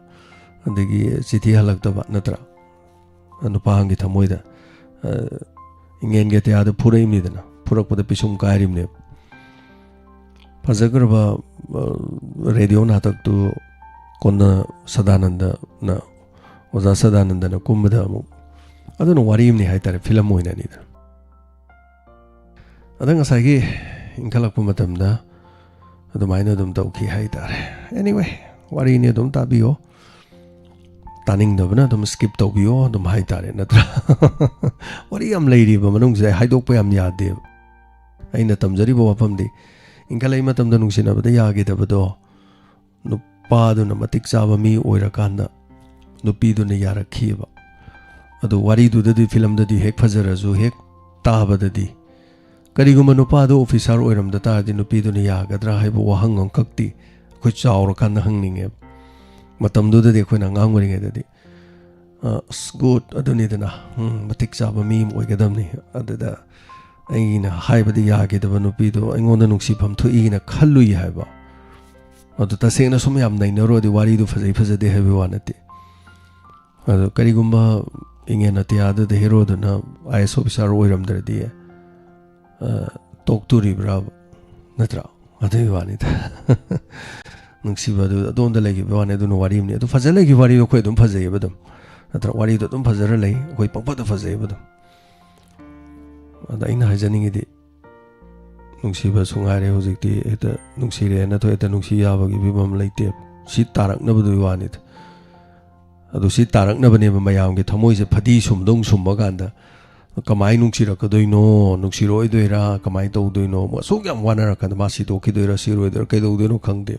ꯑꯗꯒꯤ ꯆꯤꯊꯤ ꯍꯜꯂꯛꯇꯕ, ꯅꯠꯇ꯭ꯔꯥ? ꯅꯨꯄꯥ ꯑꯃꯒꯤ ꯊꯃꯣꯏꯗ, ꯑ, ꯏꯉꯦꯟꯒꯤ ꯑꯇꯤꯌꯥꯗ ꯐꯨꯔꯛꯏꯕꯅꯤꯗꯅ, ꯐꯨꯔꯛꯄꯗ ꯄꯤꯁꯨꯝ ꯀꯥꯏꯔꯤꯕꯅꯦꯕ꯫ ꯐꯖꯈ꯭ꯔꯕ, ꯑ, ꯔꯦꯗꯤꯑꯣ ꯅꯥꯇꯛꯇꯨ ꯀꯣꯟꯅ ꯁꯗꯥꯅꯟꯗꯅ, ꯑꯣꯖꯥ ꯁꯗꯥꯅꯟꯗꯅ ꯀꯨꯝꯕꯗ ꯑꯃꯨꯛ, ꯑꯗꯨꯅ ꯋꯥꯔꯤ ꯑꯃꯅꯤ ꯍꯥꯏꯇꯥꯔꯦ, ꯐꯤꯂꯝ ꯑꯣꯏꯅꯅꯤꯗꯅ꯫ ꯑꯗ ꯉꯁꯥꯏꯒꯤ ꯏꯟꯈꯠꯂꯛꯄ ꯃꯇꯝꯗ ꯑꯗꯨꯃꯥꯏꯅ ꯑꯗꯨꯝ ꯇꯧꯈꯤ ꯍꯥꯏꯇꯥꯔꯦ꯫ Anyway, ꯋꯥꯔꯤꯅꯤ, ꯑꯗꯨꯝ ꯇꯥꯕꯤꯌꯣ꯫ ꯇꯥꯅꯤꯡꯗꯕꯅ ꯑꯗꯨꯝ skip ꯇꯧꯕꯤꯌꯣ ꯑꯗꯨꯝ ꯍꯥꯏꯇꯥꯔꯦ, ꯅꯠꯇ꯭ꯔꯥ? ꯋꯥꯔꯤ ꯌꯥꯝ ꯂꯩꯔꯤꯕ ꯃꯅꯨꯡꯁꯤꯗ ꯍꯥꯏꯗꯣꯛꯄ ꯌꯥꯝ ꯌꯥꯗꯦꯕ꯫ ꯑꯩꯅ ꯇꯝꯖꯔꯤꯕ ꯋꯥꯐꯝꯗꯤ, ꯏꯟꯈꯠꯂꯛꯏ ꯃꯇꯝꯗ ꯅꯨꯡꯁꯤꯅꯕꯗ ꯌꯥꯈꯤꯗꯕꯗꯣ ꯅꯨꯄꯥꯗꯨꯅ ꯃꯇꯤꯛ ꯆꯥꯕ ꯃꯤ ꯑꯣꯏꯔꯀꯥꯟꯗ ꯅꯨꯄꯤꯗꯨꯅ ꯌꯥꯔꯛꯈꯤꯑꯕ꯫ ꯑꯗꯨ ꯋꯥꯔꯤꯗꯨꯗꯗꯤ, ꯐꯤꯂꯝꯗꯗꯤ ꯍꯦꯛ ꯐꯖꯔꯁꯨ, ꯍꯦꯛ ꯇꯥꯕꯗꯗꯤ, ꯀꯔꯤꯒꯨꯝꯕ ꯅꯨꯄꯥꯗꯨ ꯑꯣꯐꯤꯁꯥꯔ ꯑꯣꯏꯔꯝꯗ ꯇꯥꯔꯗꯤ ꯅꯨꯄꯤꯗꯨꯅ ꯌꯥꯒꯗ꯭ꯔꯥ ꯍꯥꯏꯕ ꯋꯥꯍꯪ ꯑꯃꯈꯛꯇꯤ ꯑꯩꯈꯣꯏ ꯆꯥꯎꯔꯀꯥꯟꯗ ꯍꯪꯅꯤꯡꯉꯦꯕ꯫ ꯃꯇꯝꯗꯨꯗꯗꯤ ꯑꯩꯈꯣꯏꯅ ꯑꯉꯥꯡ ꯑꯣꯏꯔꯤꯉꯩꯗꯗꯤ, "ꯑ, ꯑꯁ, good, ꯑꯗꯨꯅꯤꯗꯅ, ꯎꯝ, ꯃꯇꯤꯛ ꯆꯥꯕ ꯃꯤ ꯑꯃ ꯑꯣꯏꯒꯗꯕꯅꯤ꯫ ꯑꯗꯨꯗ ꯑꯩꯅ ꯍꯥꯏꯕꯗꯤ ꯌꯥꯈꯤꯗꯕ ꯅꯨꯄꯤꯗꯣ ꯑꯩꯉꯣꯟꯗ ꯅꯨꯡꯁꯤꯐꯝ ꯊꯣꯛꯏꯅ ꯈꯜꯂꯨꯏ" ꯍꯥꯏꯕ꯫ ꯑꯗꯨ ꯇꯁꯦꯡꯅ ꯁꯨꯝ ꯌꯥꯝ ꯅꯩꯅꯔꯨꯔꯗꯤ ꯋꯥꯔꯤꯗꯨ ꯐꯖꯩ ꯐꯖꯗꯦ ꯍꯥꯏꯕꯒꯤ ꯋꯥ ꯅꯠꯇꯦ꯫ ꯑꯗꯣ ꯀꯔꯤꯒꯨꯝꯕ ꯏꯉꯦꯟ ꯑꯇꯤꯌꯥꯗꯨꯗ ꯍꯦꯔꯣꯗꯨꯅ IAS officer ꯑꯣꯏꯔꯝꯗ꯭ꯔꯗꯤ, ꯑ, ꯇꯣꯛꯇꯣꯔꯤꯕ꯭ꯔꯥꯕ? ꯅꯠꯇ꯭ꯔꯥ? ꯑꯗꯨꯒꯤ ꯋꯥꯅꯤꯗ꯫ ꯅꯨꯡꯁꯤꯕ ꯑꯗꯨ ꯑꯗꯣꯝꯗ ꯂꯩꯈꯤꯕ ꯋꯥꯅꯤ, ꯑꯗꯨꯅ ꯋꯥꯔꯤ ꯑꯃꯅꯤ꯫ ꯑꯗꯨ ꯐꯖ ꯂꯩꯈꯤꯕ ꯋꯥꯔꯤꯗꯣ ꯑꯩꯈꯣꯏ ꯑꯗꯨꯝ ꯐꯖꯩꯌꯦꯕ ꯑꯗꯨꯝ꯫ ꯅꯠꯇ꯭ꯔꯥ? ꯋꯥꯔꯤꯗꯣ ꯑꯗꯨꯝ ꯐꯖꯔ ꯂꯩ, ꯑꯩꯈꯣꯏ ꯄꯪꯐꯗ ꯐꯖꯩꯌꯦꯕ ꯑꯗꯨꯝ꯫ ꯑꯗ ꯑꯩꯅ ꯍꯥꯏꯖꯅꯤꯡꯉꯤꯗꯤ, ꯅꯨꯡꯁꯤꯕꯁꯨ ꯉꯥꯏꯔꯦ ꯍꯧꯖꯤꯛꯇꯤ, ꯍꯦꯛꯇ ꯅꯨꯡꯁꯤꯔꯦꯅ ꯊꯣꯛ ꯍꯦꯛꯇ ꯅꯨꯡꯁꯤ ꯌꯥꯕꯒꯤ ꯐꯤꯕꯝ ꯂꯩꯇꯦ꯫ ꯁꯤ ꯇꯥꯔꯛꯅꯕꯗꯨꯒꯤ ꯋꯥꯅꯤꯗ꯫ ꯑꯗꯨ ꯁꯤ ꯇꯥꯔꯛꯅꯕꯅꯦꯕ ꯃꯌꯥꯝꯒꯤ ꯊꯃꯣꯏꯁꯦ ꯐꯗꯤ ꯁꯨꯝꯗꯧ ꯁꯨꯝꯕ ꯀꯥꯟꯗ ꯀꯃꯥꯏꯅ ꯅꯨꯡꯁꯤꯔꯛꯀꯗꯣꯏꯅꯣ, ꯅꯨꯡꯁꯤꯔꯣꯏꯗꯣꯏꯔꯥ, ꯀꯃꯥꯏꯅ ꯇꯧꯗꯣꯏꯅꯣ, ꯑꯁꯨꯛ ꯌꯥꯝ ꯋꯥꯅꯔꯀꯥꯟꯗ ꯃꯥ ꯁꯤꯗꯣꯛꯈꯤꯗꯣꯏꯔꯥ, ꯁꯤꯔꯣꯏꯗꯣꯏꯔꯥ, ꯀꯩꯗꯧꯗꯣꯏꯅꯣ ꯈꯪꯗꯦ꯫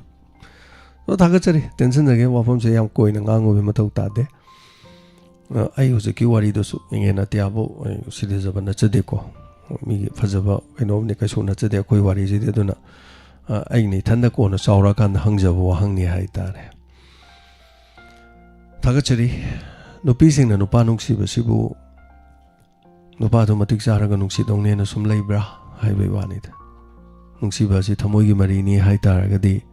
ꯑꯗꯣ ꯊꯥꯒꯠꯆꯔꯤ, ꯇꯦꯟꯁꯟꯖꯒꯦ, ꯋꯥꯐꯝꯁꯦ ꯌꯥꯝ ꯀꯣꯏꯅ ꯉꯥꯡꯉꯨꯕꯒꯤ ꯃꯊꯧ ꯇꯥꯗꯦ꯫ ꯑ, ꯑꯩ ꯍꯧꯖꯤꯛꯀꯤ ꯋꯥꯔꯤꯗꯨꯁꯨ ꯌꯦꯡꯉꯦꯅ ꯑꯇꯤꯌꯥꯕꯨ, ꯑꯩ ꯁꯤꯗꯖꯕ ꯅꯠꯆꯗꯦꯀꯣ꯫ ꯃꯤꯒꯤ ꯐꯖꯕ ꯀꯩꯅꯣꯝꯅꯤ ꯀꯩꯁꯨ ꯅꯠꯆꯗꯦ ꯑꯩꯈꯣꯏ ꯋꯥꯔꯤꯁꯤꯗꯤ꯫ ꯑꯗꯨꯅ, ꯑ, ꯑꯩꯅ ꯏꯊꯟꯗ ꯀꯣꯟꯅ ꯆꯥꯎꯔꯛꯑꯀꯥꯟꯗ ꯍꯪꯖꯕ ꯋꯥꯍꯪꯅꯤ ꯍꯥꯏꯇꯥꯔꯦ꯫ ꯊꯥꯒꯠꯆꯔꯤ꯫ ꯅꯨꯄꯤꯁꯤꯡꯅ ꯅꯨꯄꯥ ꯅꯨꯡꯁꯤꯕꯁꯤꯕꯨ ꯅꯨꯄꯥꯗꯨ ꯃꯇꯤꯛ ꯆꯥꯔꯒ ꯅꯨꯡꯁꯤꯗꯧꯅꯦꯅ ꯁꯨꯝ ꯂꯩꯕ꯭ꯔꯥ ꯍꯥꯏꯕꯒꯤ ꯋꯥꯅꯤꯗ꯫ ꯅꯨꯡꯁꯤꯕ ꯑꯁꯤ ꯊꯃꯣꯏꯒꯤ ꯃꯔꯤꯅꯤ ꯍꯥꯏ ꯇꯥꯔꯒꯗꯤ,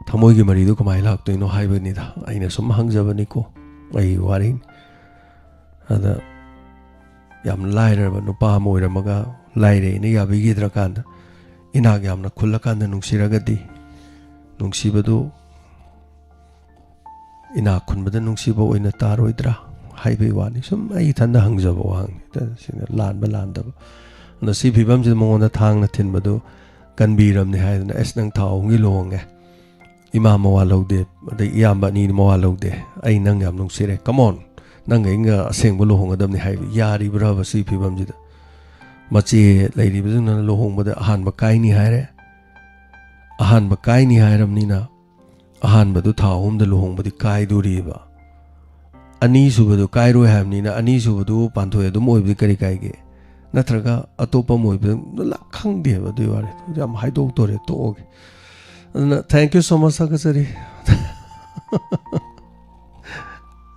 ꯊꯃꯣꯏꯒꯤ ꯃꯔꯤꯗꯨ ꯀꯃꯥꯏꯅ ꯂꯥꯛꯇꯣꯏꯅꯣ ꯍꯥꯏꯕꯅꯤꯗ ꯑꯩꯅ ꯁꯨꯝ ꯍꯪꯖꯕꯅꯤꯀꯣ, ꯑꯩꯒꯤ ꯋꯥꯔꯤꯅꯤ꯫ ꯑꯗ ꯌꯥꯝ ꯂꯥꯏꯔꯕ ꯅꯨꯄꯥ ꯑꯃ ꯑꯣꯏꯔꯝꯃꯒ ꯂꯥꯏꯔꯩꯅ ꯌꯥꯕꯤꯈꯤꯗ꯭ꯔꯀꯥꯟꯗ, ꯏꯅꯥꯛ ꯌꯥꯝꯅ ꯈꯨꯜꯂꯀꯥꯟꯗ ꯅꯨꯡꯁꯤꯔꯒꯗꯤ, ꯅꯨꯡꯁꯤꯕꯗꯨ ꯏꯅꯥꯛ ꯈꯨꯟꯕꯗ ꯅꯨꯡꯁꯤꯕ ꯑꯣꯏꯅ ꯇꯥꯔꯣꯏꯗ꯭ꯔꯥ ꯍꯥꯏꯕꯒꯤ ꯋꯥꯅꯤ꯫ ꯁꯨꯝ ꯑꯩ ꯏꯊꯟꯗ ꯍꯪꯖꯕ ꯋꯥꯍꯪꯅꯤ꯫ ꯁꯤꯅ ꯂꯥꯟꯕ ꯂꯥꯟꯗꯕ꯫ ꯑꯗꯣ ꯁꯤ ꯐꯤꯕꯝꯁꯤꯗ ꯃꯉꯣꯟꯗ ꯊꯥꯡꯅ ꯊꯤꯟꯕꯗꯨ ꯀꯟꯕꯤꯔꯝꯅꯤ ꯍꯥꯏꯗꯅ, "ꯑꯁ, ꯅꯪ ꯊꯥ ꯑꯍꯨꯝꯒꯤ ꯂꯨꯍꯣꯡꯉꯦ, ꯏꯃꯥ ꯃꯋꯥ ꯂꯧꯗꯦ, ꯑꯗꯩ ꯏꯌꯥꯝꯕ ꯑꯅꯤ ꯃꯋꯥ ꯂꯧꯗꯦ, ꯑꯩ ꯅꯪ ꯌꯥꯝ ꯅꯨꯡꯁꯤꯔꯦ, come on, ꯅꯪꯒ ꯑꯩꯒ ꯑꯁꯦꯡꯕ ꯂꯨꯍꯣꯡꯒꯗꯕꯅꯤ" ꯍꯥꯏꯕ ꯌꯥꯔꯤꯕ꯭ꯔꯕ ꯁꯤ ꯐꯤꯕꯝꯁꯤꯗ? ꯃꯆꯦ ꯂꯩꯔꯤꯕꯁꯤꯡꯅ ꯂꯨꯍꯣꯡꯕꯗ ꯑꯍꯥꯟꯕ ꯀꯥꯏꯅꯤ ꯍꯥꯏꯔꯦ, ꯑꯍꯥꯟꯕ ꯀꯥꯏꯅꯤ ꯍꯥꯏꯔꯕꯅꯤꯅ ꯑꯍꯥꯟꯕꯗꯨ ꯊꯥ ꯑꯍꯨꯝꯗ ꯂꯨꯍꯣꯡꯕꯗꯤ ꯀꯥꯏꯗꯣꯔꯤꯕ꯫ ꯑꯅꯤꯁꯨꯕꯗꯨ ꯀꯥꯏꯔꯣꯏ ꯍꯥꯏꯕꯅꯤꯅ ꯑꯅꯤꯁꯨꯕꯗꯨ ꯄꯥꯟꯊꯣꯏ ꯑꯗꯨꯝ ꯑꯣꯏꯕꯗꯤ ꯀꯔꯤ ꯀꯥꯏꯒꯦ? ꯅꯠꯇ꯭ꯔꯒ ꯑꯇꯣꯞꯄ ꯑꯃ ꯑꯣꯏꯕꯗ ꯂꯥ-, ꯈꯪꯗꯦꯕ ꯑꯗꯨꯒꯤ ꯋꯥꯔꯤ꯫ ꯌꯥꯝ ꯍꯥꯏꯗꯣꯛꯇꯣꯔꯦ, ꯇꯣꯛꯑꯒꯦ꯫ ꯑꯗꯨꯅ thank you so much, ꯊꯥꯒꯠꯆꯔꯤ꯫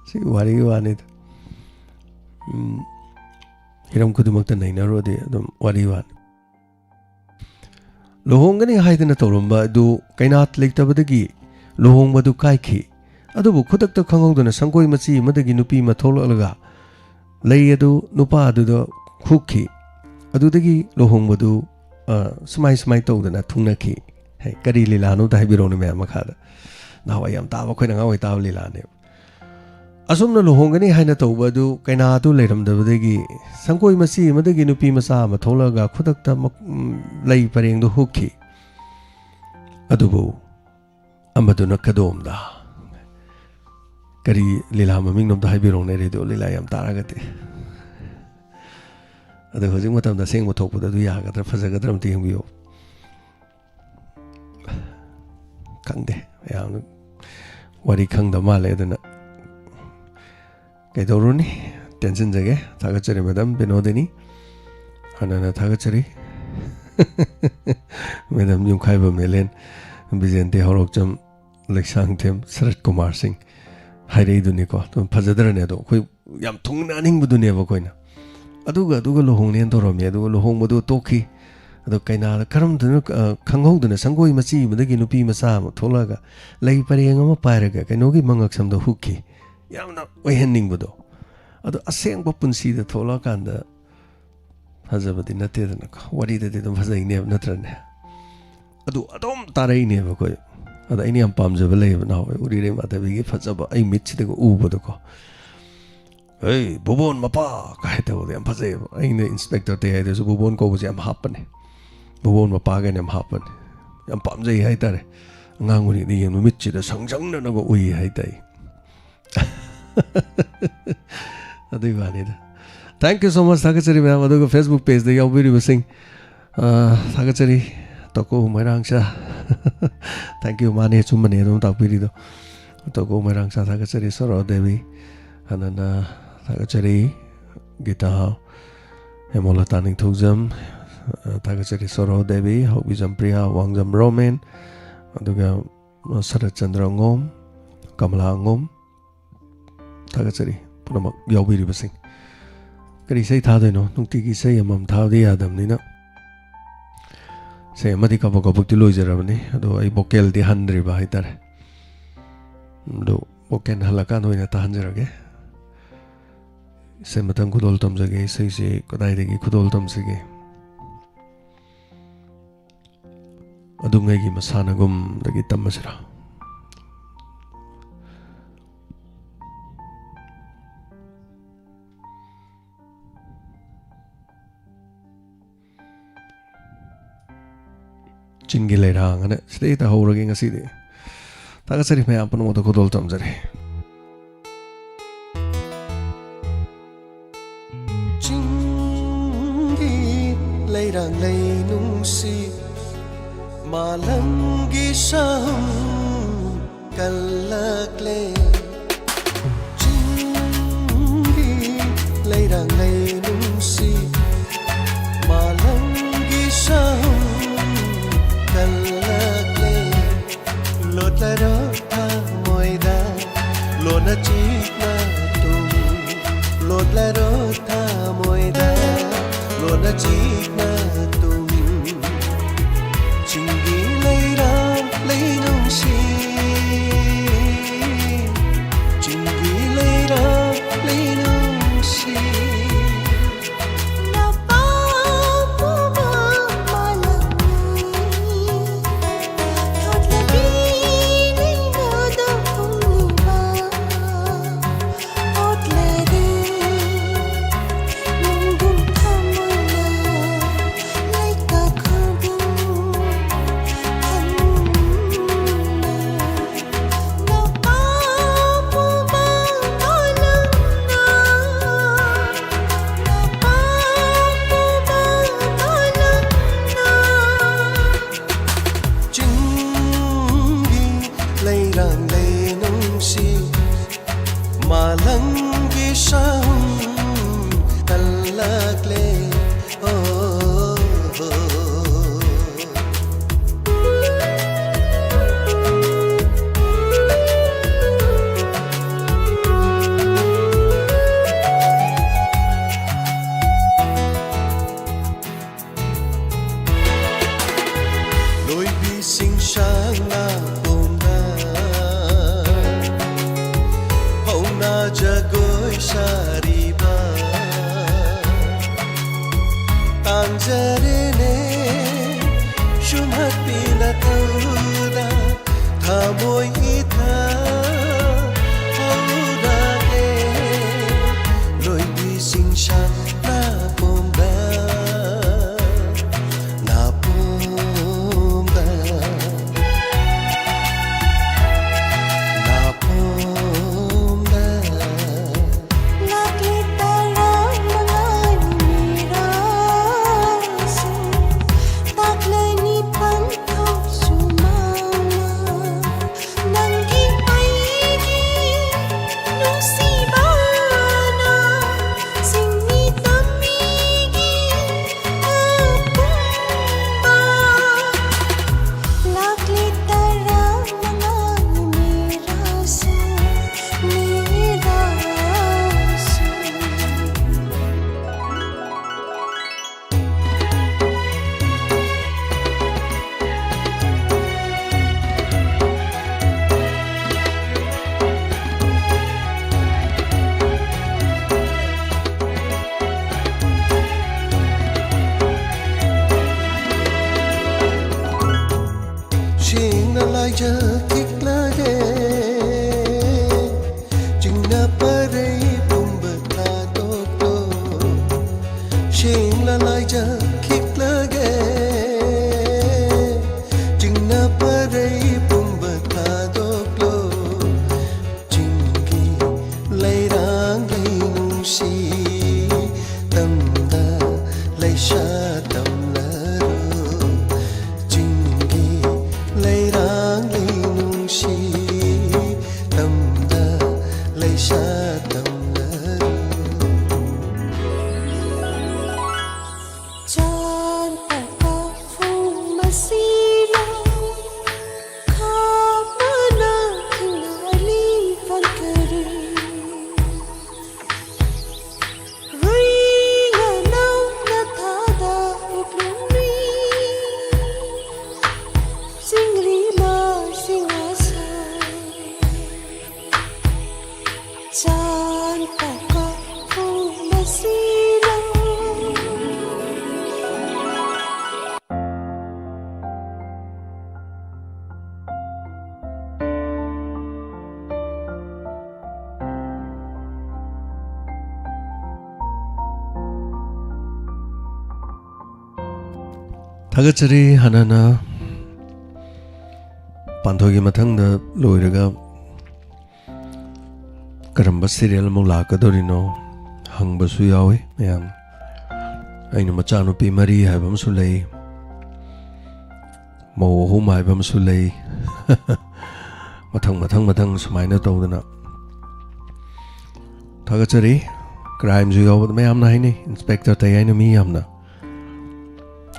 ꯁꯤ ꯋꯥꯔꯤꯒꯤ ꯋꯥꯅꯤꯗ꯫ ꯎꯝ, ꯍꯤꯔꯝ ꯈꯨꯗꯤꯡꯃꯛꯇ ꯅꯩꯅꯔꯨꯔꯗꯤ ꯑꯗꯨꯝ ꯋꯥꯔꯤ ꯋꯥꯅꯤ꯫ ꯂꯨꯍꯣꯡꯒꯅꯤ ꯍꯥꯏꯗꯅ ꯇꯧꯔꯝꯕ ꯑꯗꯨ ꯀꯩꯅꯥ ꯂꯩꯇꯕꯗꯒꯤ ꯂꯨꯍꯣꯡꯕꯗꯨ ꯀꯥꯏꯈꯤ꯫ ꯑꯗꯨꯕꯨ ꯈꯨꯗꯛꯇ ꯈꯪꯍꯧꯗꯅ ꯁꯪꯒꯣꯏ ꯃꯆꯤ ꯑꯃꯗꯒꯤ ꯅꯨꯄꯤ ꯑꯃ ꯊꯣꯛꯂꯛꯂꯒ ꯂꯩ ꯑꯗꯨ ꯅꯨꯄꯥ ꯑꯗꯨꯗ ꯍꯨꯛꯈꯤ꯫ ꯑꯗꯨꯗꯒꯤ ꯂꯨꯍꯣꯡꯕꯗꯨ, ꯑ, ꯁꯨꯃꯥꯏ ꯁꯨꯃꯥꯏ ꯇꯧꯗꯅ ꯊꯨꯡꯅꯈꯤ꯫ ꯍꯦ, ꯀꯔꯤ ꯂꯤꯂꯥꯅꯣ ꯑꯝꯇ ꯍꯥꯏꯕꯤꯔꯛꯎꯅꯦ ꯃꯌꯥꯝ ꯃꯈꯥꯗ꯫ ꯅꯍꯥꯟꯋꯥꯏ ꯌꯥꯝ ꯇꯥꯕ, ꯑꯩꯈꯣꯏꯅ ꯑꯉꯥꯡ ꯑꯣꯏ ꯇꯥꯕ ꯂꯤꯂꯥꯅꯦꯕ꯫ ꯑꯁꯨꯝꯅ ꯂꯨꯍꯣꯡꯒꯅꯤ ꯍꯥꯏꯅ ꯇꯧꯕ ꯑꯗꯨ ꯀꯩꯅꯥ ꯑꯗꯨ ꯂꯩꯔꯝꯗꯕꯗꯒꯤ ꯁꯪꯒꯣꯏ ꯃꯆꯤ ꯑꯃꯗꯒꯤ ꯅꯨꯄꯤ ꯃꯆꯥ ꯑꯃ ꯊꯣꯛꯂꯛꯑꯒ ꯈꯨꯗꯛꯇ ꯃꯛ-, ꯎꯝ, ꯂꯩ ꯄꯔꯦꯡꯗꯨ ꯍꯨꯛꯈꯤ꯫ ꯑꯗꯨꯕꯨ ꯑꯃꯗꯨꯅ ꯀꯗꯣꯝꯗ? ꯀꯔꯤ ꯂꯤꯂꯥ ꯃꯃꯤꯡꯅꯣ ꯑꯝꯇ ꯍꯥꯏꯕꯤꯔꯛꯎꯅꯦ, ꯔꯦꯗꯤꯑꯣ ꯂꯤꯂꯥ ꯌꯥꯝ ꯇꯥꯔꯒꯗꯤ꯫ ꯑꯗꯣ ꯍꯧꯖꯤꯛ ꯃꯇꯝꯗ ꯑꯁꯦꯡꯕ ꯊꯣꯛꯄꯗ ꯑꯗꯨ ꯌꯥꯒꯗ꯭ꯔꯥ, ꯐꯖꯒꯗ꯭ꯔꯥ ꯑꯝꯇ ꯌꯦꯡꯕꯤꯌꯨ꯫ ꯈꯪꯗꯦ, ꯌꯥꯝꯅ ꯋꯥꯔꯤ ꯈꯪꯗ ꯃꯥꯜꯂꯦ꯫ ꯑꯗꯨꯅ ꯀꯩꯗꯧꯔꯨꯅꯤ, ꯇꯦꯟꯁꯤꯟꯖꯒꯦ꯫ ꯊꯥꯒꯠꯆꯔꯤ ꯃꯦꯗꯥꯝ ꯕꯤꯅꯣꯗꯤꯅꯤ, ꯍꯥꯟꯅꯅ ꯊꯥꯒꯠꯆꯔꯤ꯫ ꯃꯦꯗꯥꯝ ꯌꯨꯝꯈꯥꯏꯕꯝ ꯑꯦꯂꯦꯟ, ꯕꯤꯖꯦꯟꯇꯤ ꯍꯧꯔꯣꯛꯆꯝ, ꯂꯩꯁꯥꯡꯊꯦꯝ ꯁꯔꯠ ꯀꯨꯃꯥꯔ ꯁꯤꯡ ꯍꯥꯏꯔꯛꯏꯗꯨꯅꯤꯀꯣ꯫ ꯑꯗꯨꯝ ꯐꯖꯗ꯭ꯔꯅꯦ? ꯑꯗꯣ ꯑꯩꯈꯣꯏ ꯌꯥꯝ ꯊꯨꯡꯅꯅꯤꯡꯕꯗꯨꯅꯦꯕ ꯑꯩꯈꯣꯏꯅ꯫ ꯑꯗꯨꯒ ꯑꯗꯨꯒ ꯂꯨꯍꯣꯡꯅꯦꯅ ꯇꯧꯔꯝꯃꯤ, ꯑꯗꯨꯒ ꯂꯨꯍꯣꯡꯕꯗꯨ ꯇꯣꯛꯈꯤ꯫ ꯑꯗꯣ ꯀꯩꯅꯥꯗ ꯀꯔꯝꯗꯅ, ꯑ, ꯈꯪꯍꯧꯗꯅ ꯁꯪꯒꯣꯏ ꯃꯆꯤ ꯑꯃꯗꯒꯤ ꯅꯨꯄꯤ ꯃꯆꯥ ꯑꯃ ꯊꯣꯛꯂꯛꯑꯒ ꯂꯩ ꯄꯔꯦꯡ ꯑꯃ ꯄꯥꯏꯔꯒ ꯀꯩꯅꯣꯒꯤ ꯃꯉꯛꯁꯝꯗ ꯍꯨꯛꯈꯤ꯫ ꯌꯥꯝꯅ ꯑꯣꯏꯍꯟꯅꯤꯡꯕꯗꯣ꯫ ꯑꯗꯣ ꯑꯁꯦꯡꯕ ꯄꯨꯟꯁꯤꯗ ꯊꯣꯛꯂꯛꯑꯀꯥꯟꯗ ꯐꯖꯕꯗꯤ ꯅꯠꯇꯦꯗꯅꯀꯣ, ꯋꯥꯔꯤꯗꯗꯤ ꯑꯗꯨꯝ ꯐꯖꯩꯅꯦꯕ, ꯅꯠꯇ꯭ꯔꯅꯦ? ꯑꯗꯨ ꯑꯗꯨꯝ ꯇꯥꯔꯛꯏꯅꯦꯕ ꯑꯩꯈꯣꯏ꯫ ꯑꯗ ꯑꯩꯅ ꯌꯥꯝ ꯄꯥꯝꯖꯕ ꯂꯩꯌꯦꯕ, ꯅꯍꯥꯟꯋꯥꯏ ꯎꯔꯤꯔꯩ ꯃꯥꯙꯕꯤꯒꯤ ꯐꯖꯕ ꯑꯩ ꯃꯤꯠꯁꯤꯗꯒ ꯎꯕꯗꯣꯀꯣ꯫ "ꯍꯦ, ꯚꯨꯕꯣꯟ ꯃꯄꯥ" ꯀꯥꯏ ꯇꯧꯕꯗꯣ ꯌꯥꯝ ꯐꯖꯩꯌꯦꯕ꯫ ꯑꯩꯅ ꯏꯟꯁꯄꯦꯛꯇꯔ ꯇꯦ ꯍꯥꯏꯗꯁꯨ ꯚꯨꯕꯣꯟ ꯀꯧꯕꯁꯦ ꯌꯥꯝ ꯍꯥꯞꯄꯅꯦ, ꯚꯨꯕꯣꯟ ꯃꯄꯥ ꯀꯥꯏꯅ ꯌꯥꯝ ꯍꯥꯞꯄꯅꯦ꯫ ꯌꯥꯝ ꯄꯥꯝꯖꯩ ꯍꯥꯏꯇꯥꯔꯦ꯫ ꯑꯉꯥꯡ ꯑꯣꯏꯔꯤꯉꯩꯗ ꯌꯦꯡꯕ ꯃꯤꯠꯁꯤꯗ ꯁꯪ ꯁꯪꯅꯅꯒ ꯎꯏ ꯍꯥꯏꯇꯥꯔꯦ꯫ ꯑꯗꯨꯒꯤ ꯋꯥꯅꯤꯗ꯫ Thank you so much, ꯊꯥꯒꯠꯆꯔꯤ ꯃꯌꯥꯝ꯫ ꯑꯗꯨꯒ Facebook pageꯇ ꯌꯥꯎꯕꯤꯔꯤꯕꯁꯤꯡ, ꯑ, ꯊꯥꯒꯠꯆꯔꯤ꯫ ꯇꯣꯀꯣ ꯃꯣꯏꯔꯥꯡꯆꯥ, thank you꯫ ꯃꯥꯅꯦ, ꯑꯆꯨꯝꯕꯅꯦ ꯑꯗꯨꯝ ꯇꯥꯛꯄꯤꯔꯤꯗꯣ꯫ ꯇꯣꯀꯣ ꯃꯣꯏꯔꯥꯡꯆꯥ ꯊꯥꯒꯠꯆꯔꯤ꯫ ꯁꯣꯔꯣ ꯗꯦꯕꯤ, ꯍꯥꯟꯅꯅ ꯊꯥꯒꯠꯆꯔꯤ꯫ ꯒꯤꯇꯥ, ꯍꯦꯃꯣꯂꯇꯥ ꯅꯤꯡꯊꯧꯖꯝ, ꯑ, ꯊꯥꯒꯠꯆꯔꯤ꯫ ꯁꯣꯔꯣ ꯗꯦꯕꯤ, ꯍꯧꯕꯤꯖꯝ ꯄ꯭ꯔꯤꯌꯥ, ꯋꯥꯡꯖꯝ ꯔꯣꯃꯦꯟ, ꯑꯗꯨꯒ ꯁꯔꯠꯆꯟꯗ꯭ꯔ ꯑꯉꯣꯝ, ꯀꯃꯂꯥ ꯑꯉꯣꯝ, ꯊꯥꯒꯠꯆꯔꯤ ꯄꯨꯝꯅꯃꯛ ꯌꯥꯎꯕꯤꯔꯤꯕꯁꯤꯡ꯫ ꯀꯔꯤ ꯏꯁꯩ ꯊꯥꯗꯣꯏꯅꯣ? ꯅꯨꯡꯇꯤꯒꯤ ꯏꯁꯩ ꯑꯃꯃꯝ ꯊꯥꯕꯗꯤ ꯌꯥꯗꯕꯅꯤꯅ, ꯏꯁꯩ ꯑꯃꯗꯤ ꯀꯕꯛ ꯀꯕꯛꯇꯤ ꯂꯣꯏꯖꯔꯕꯅꯤ, ꯑꯗꯣ ꯑꯩ vocalꯗꯤ ꯍꯟꯗ꯭ꯔꯤꯕ ꯍꯥꯏꯇꯥꯔꯦ꯫ ꯑꯗꯣ vocal ꯍꯜꯂꯀꯥꯟꯗ ꯑꯣꯏꯅ ꯇꯥꯍꯟꯖꯔꯒꯦ꯫ ꯏꯁꯩ ꯃꯊꯪ ꯈꯨꯗꯣꯜ ꯇꯝꯖꯒꯦ꯫ ꯏꯁꯩꯁꯦ ꯀꯗꯥꯏꯗꯒꯤ ꯈꯨꯗꯣꯜ ꯇꯝꯁꯤꯒꯦ? ꯑꯗꯨꯉꯩꯒꯤ ꯃꯁꯥꯟꯅꯒꯨꯝꯗꯒꯤ ꯇꯝꯃꯁꯤꯔꯥ? ꯆꯤꯡꯒꯤ ꯂꯩꯔꯥꯡ ꯑꯅ ꯁꯤꯗꯩ ꯍꯦꯛꯇ ꯍꯧꯔꯒꯦ ꯉꯁꯤꯗꯤ꯫ ꯊꯥꯒꯠꯆꯔꯤ ꯃꯌꯥꯝ ꯄꯨꯝꯅꯃꯛꯇ ꯈꯨꯗꯣꯜ ꯇꯝꯖꯔꯤ꯫ ꯆꯤꯡ ꯆꯤꯡꯒꯤ ꯂꯩꯔꯥꯡ ꯂꯩꯅꯨꯡꯁꯤ ꯃꯥꯂꯪꯒꯤ ꯁꯍꯨꯝ ꯀꯜꯂꯛꯂꯦ꯫ ꯂꯣꯠꯂꯔꯣ ꯊꯃꯣꯏꯗ ꯂꯣꯟꯅ ꯆꯤꯛꯅ ꯇꯨꯝ꯫ ꯂꯣꯠꯂꯔꯣ ꯊꯃꯣꯏꯗ ꯂꯣꯟꯅ ꯆꯤꯛꯅ ꯇꯨꯝ꯫ ꯆꯤꯡꯒꯤ ꯂꯩꯔꯥꯡ ꯂꯩꯅꯨꯡꯁꯤ, ꯆꯤꯡꯒꯤ ꯂꯩꯔꯥꯡ ꯂꯩꯅꯨꯡꯁꯤ꯫ ꯆꯤꯡꯒꯤ ꯂꯩꯔꯥꯡ ꯂꯩꯅꯨꯡꯁꯤ ꯃꯥꯂꯪꯒꯤ ꯁꯍꯨꯝ ꯀꯜꯂꯛꯂꯦ꯫ ꯑꯣ꯫ ꯂꯣꯏꯕꯤꯁꯤꯡ ꯁꯥꯡꯅ ꯄꯣꯝꯕ ꯍꯧꯅ ꯖꯒꯣꯏ ꯁꯥꯔꯤꯕ ꯆꯥꯟ ꯇꯀꯣ ꯐꯨꯝꯕꯁꯤꯅ꯫ ꯊꯥꯒꯠꯆꯔꯤ꯫ ꯍꯥꯟꯅꯅ ꯄꯥꯟꯊꯣꯏꯒꯤ ꯃꯊꯪꯗ ꯂꯣꯏꯔꯒ ꯀꯔꯝꯕ serial ꯑꯃꯨꯛ ꯂꯥꯛꯀꯗꯧꯔꯤꯅꯣ ꯍꯪꯕꯁꯨ ꯌꯥꯎꯏ ꯃꯌꯥꯝ꯫ ꯑꯩꯅ ꯃꯆꯥꯅꯨꯄꯤ ꯃꯔꯤ ꯍꯥꯏꯕ ꯑꯃꯁꯨ ꯂꯩ, ꯃꯧ ꯑꯍꯨꯝ ꯍꯥꯏꯕ ꯑꯃꯁꯨ ꯂꯩ꯫ ꯃꯊꯪ ꯃꯊꯪ ꯃꯊꯪ ꯁꯨꯃꯥꯏꯅ ꯇꯧꯗꯅ ꯊꯥꯒꯠꯆꯔꯤ꯫ Crimeꯁꯨ ꯌꯥꯎꯕꯗ ꯃꯌꯥꯝꯅ ꯍꯥꯏꯅꯩ, Inspector ꯇꯩ ꯍꯥꯏꯅ ꯃꯤ ꯌꯥꯝꯅ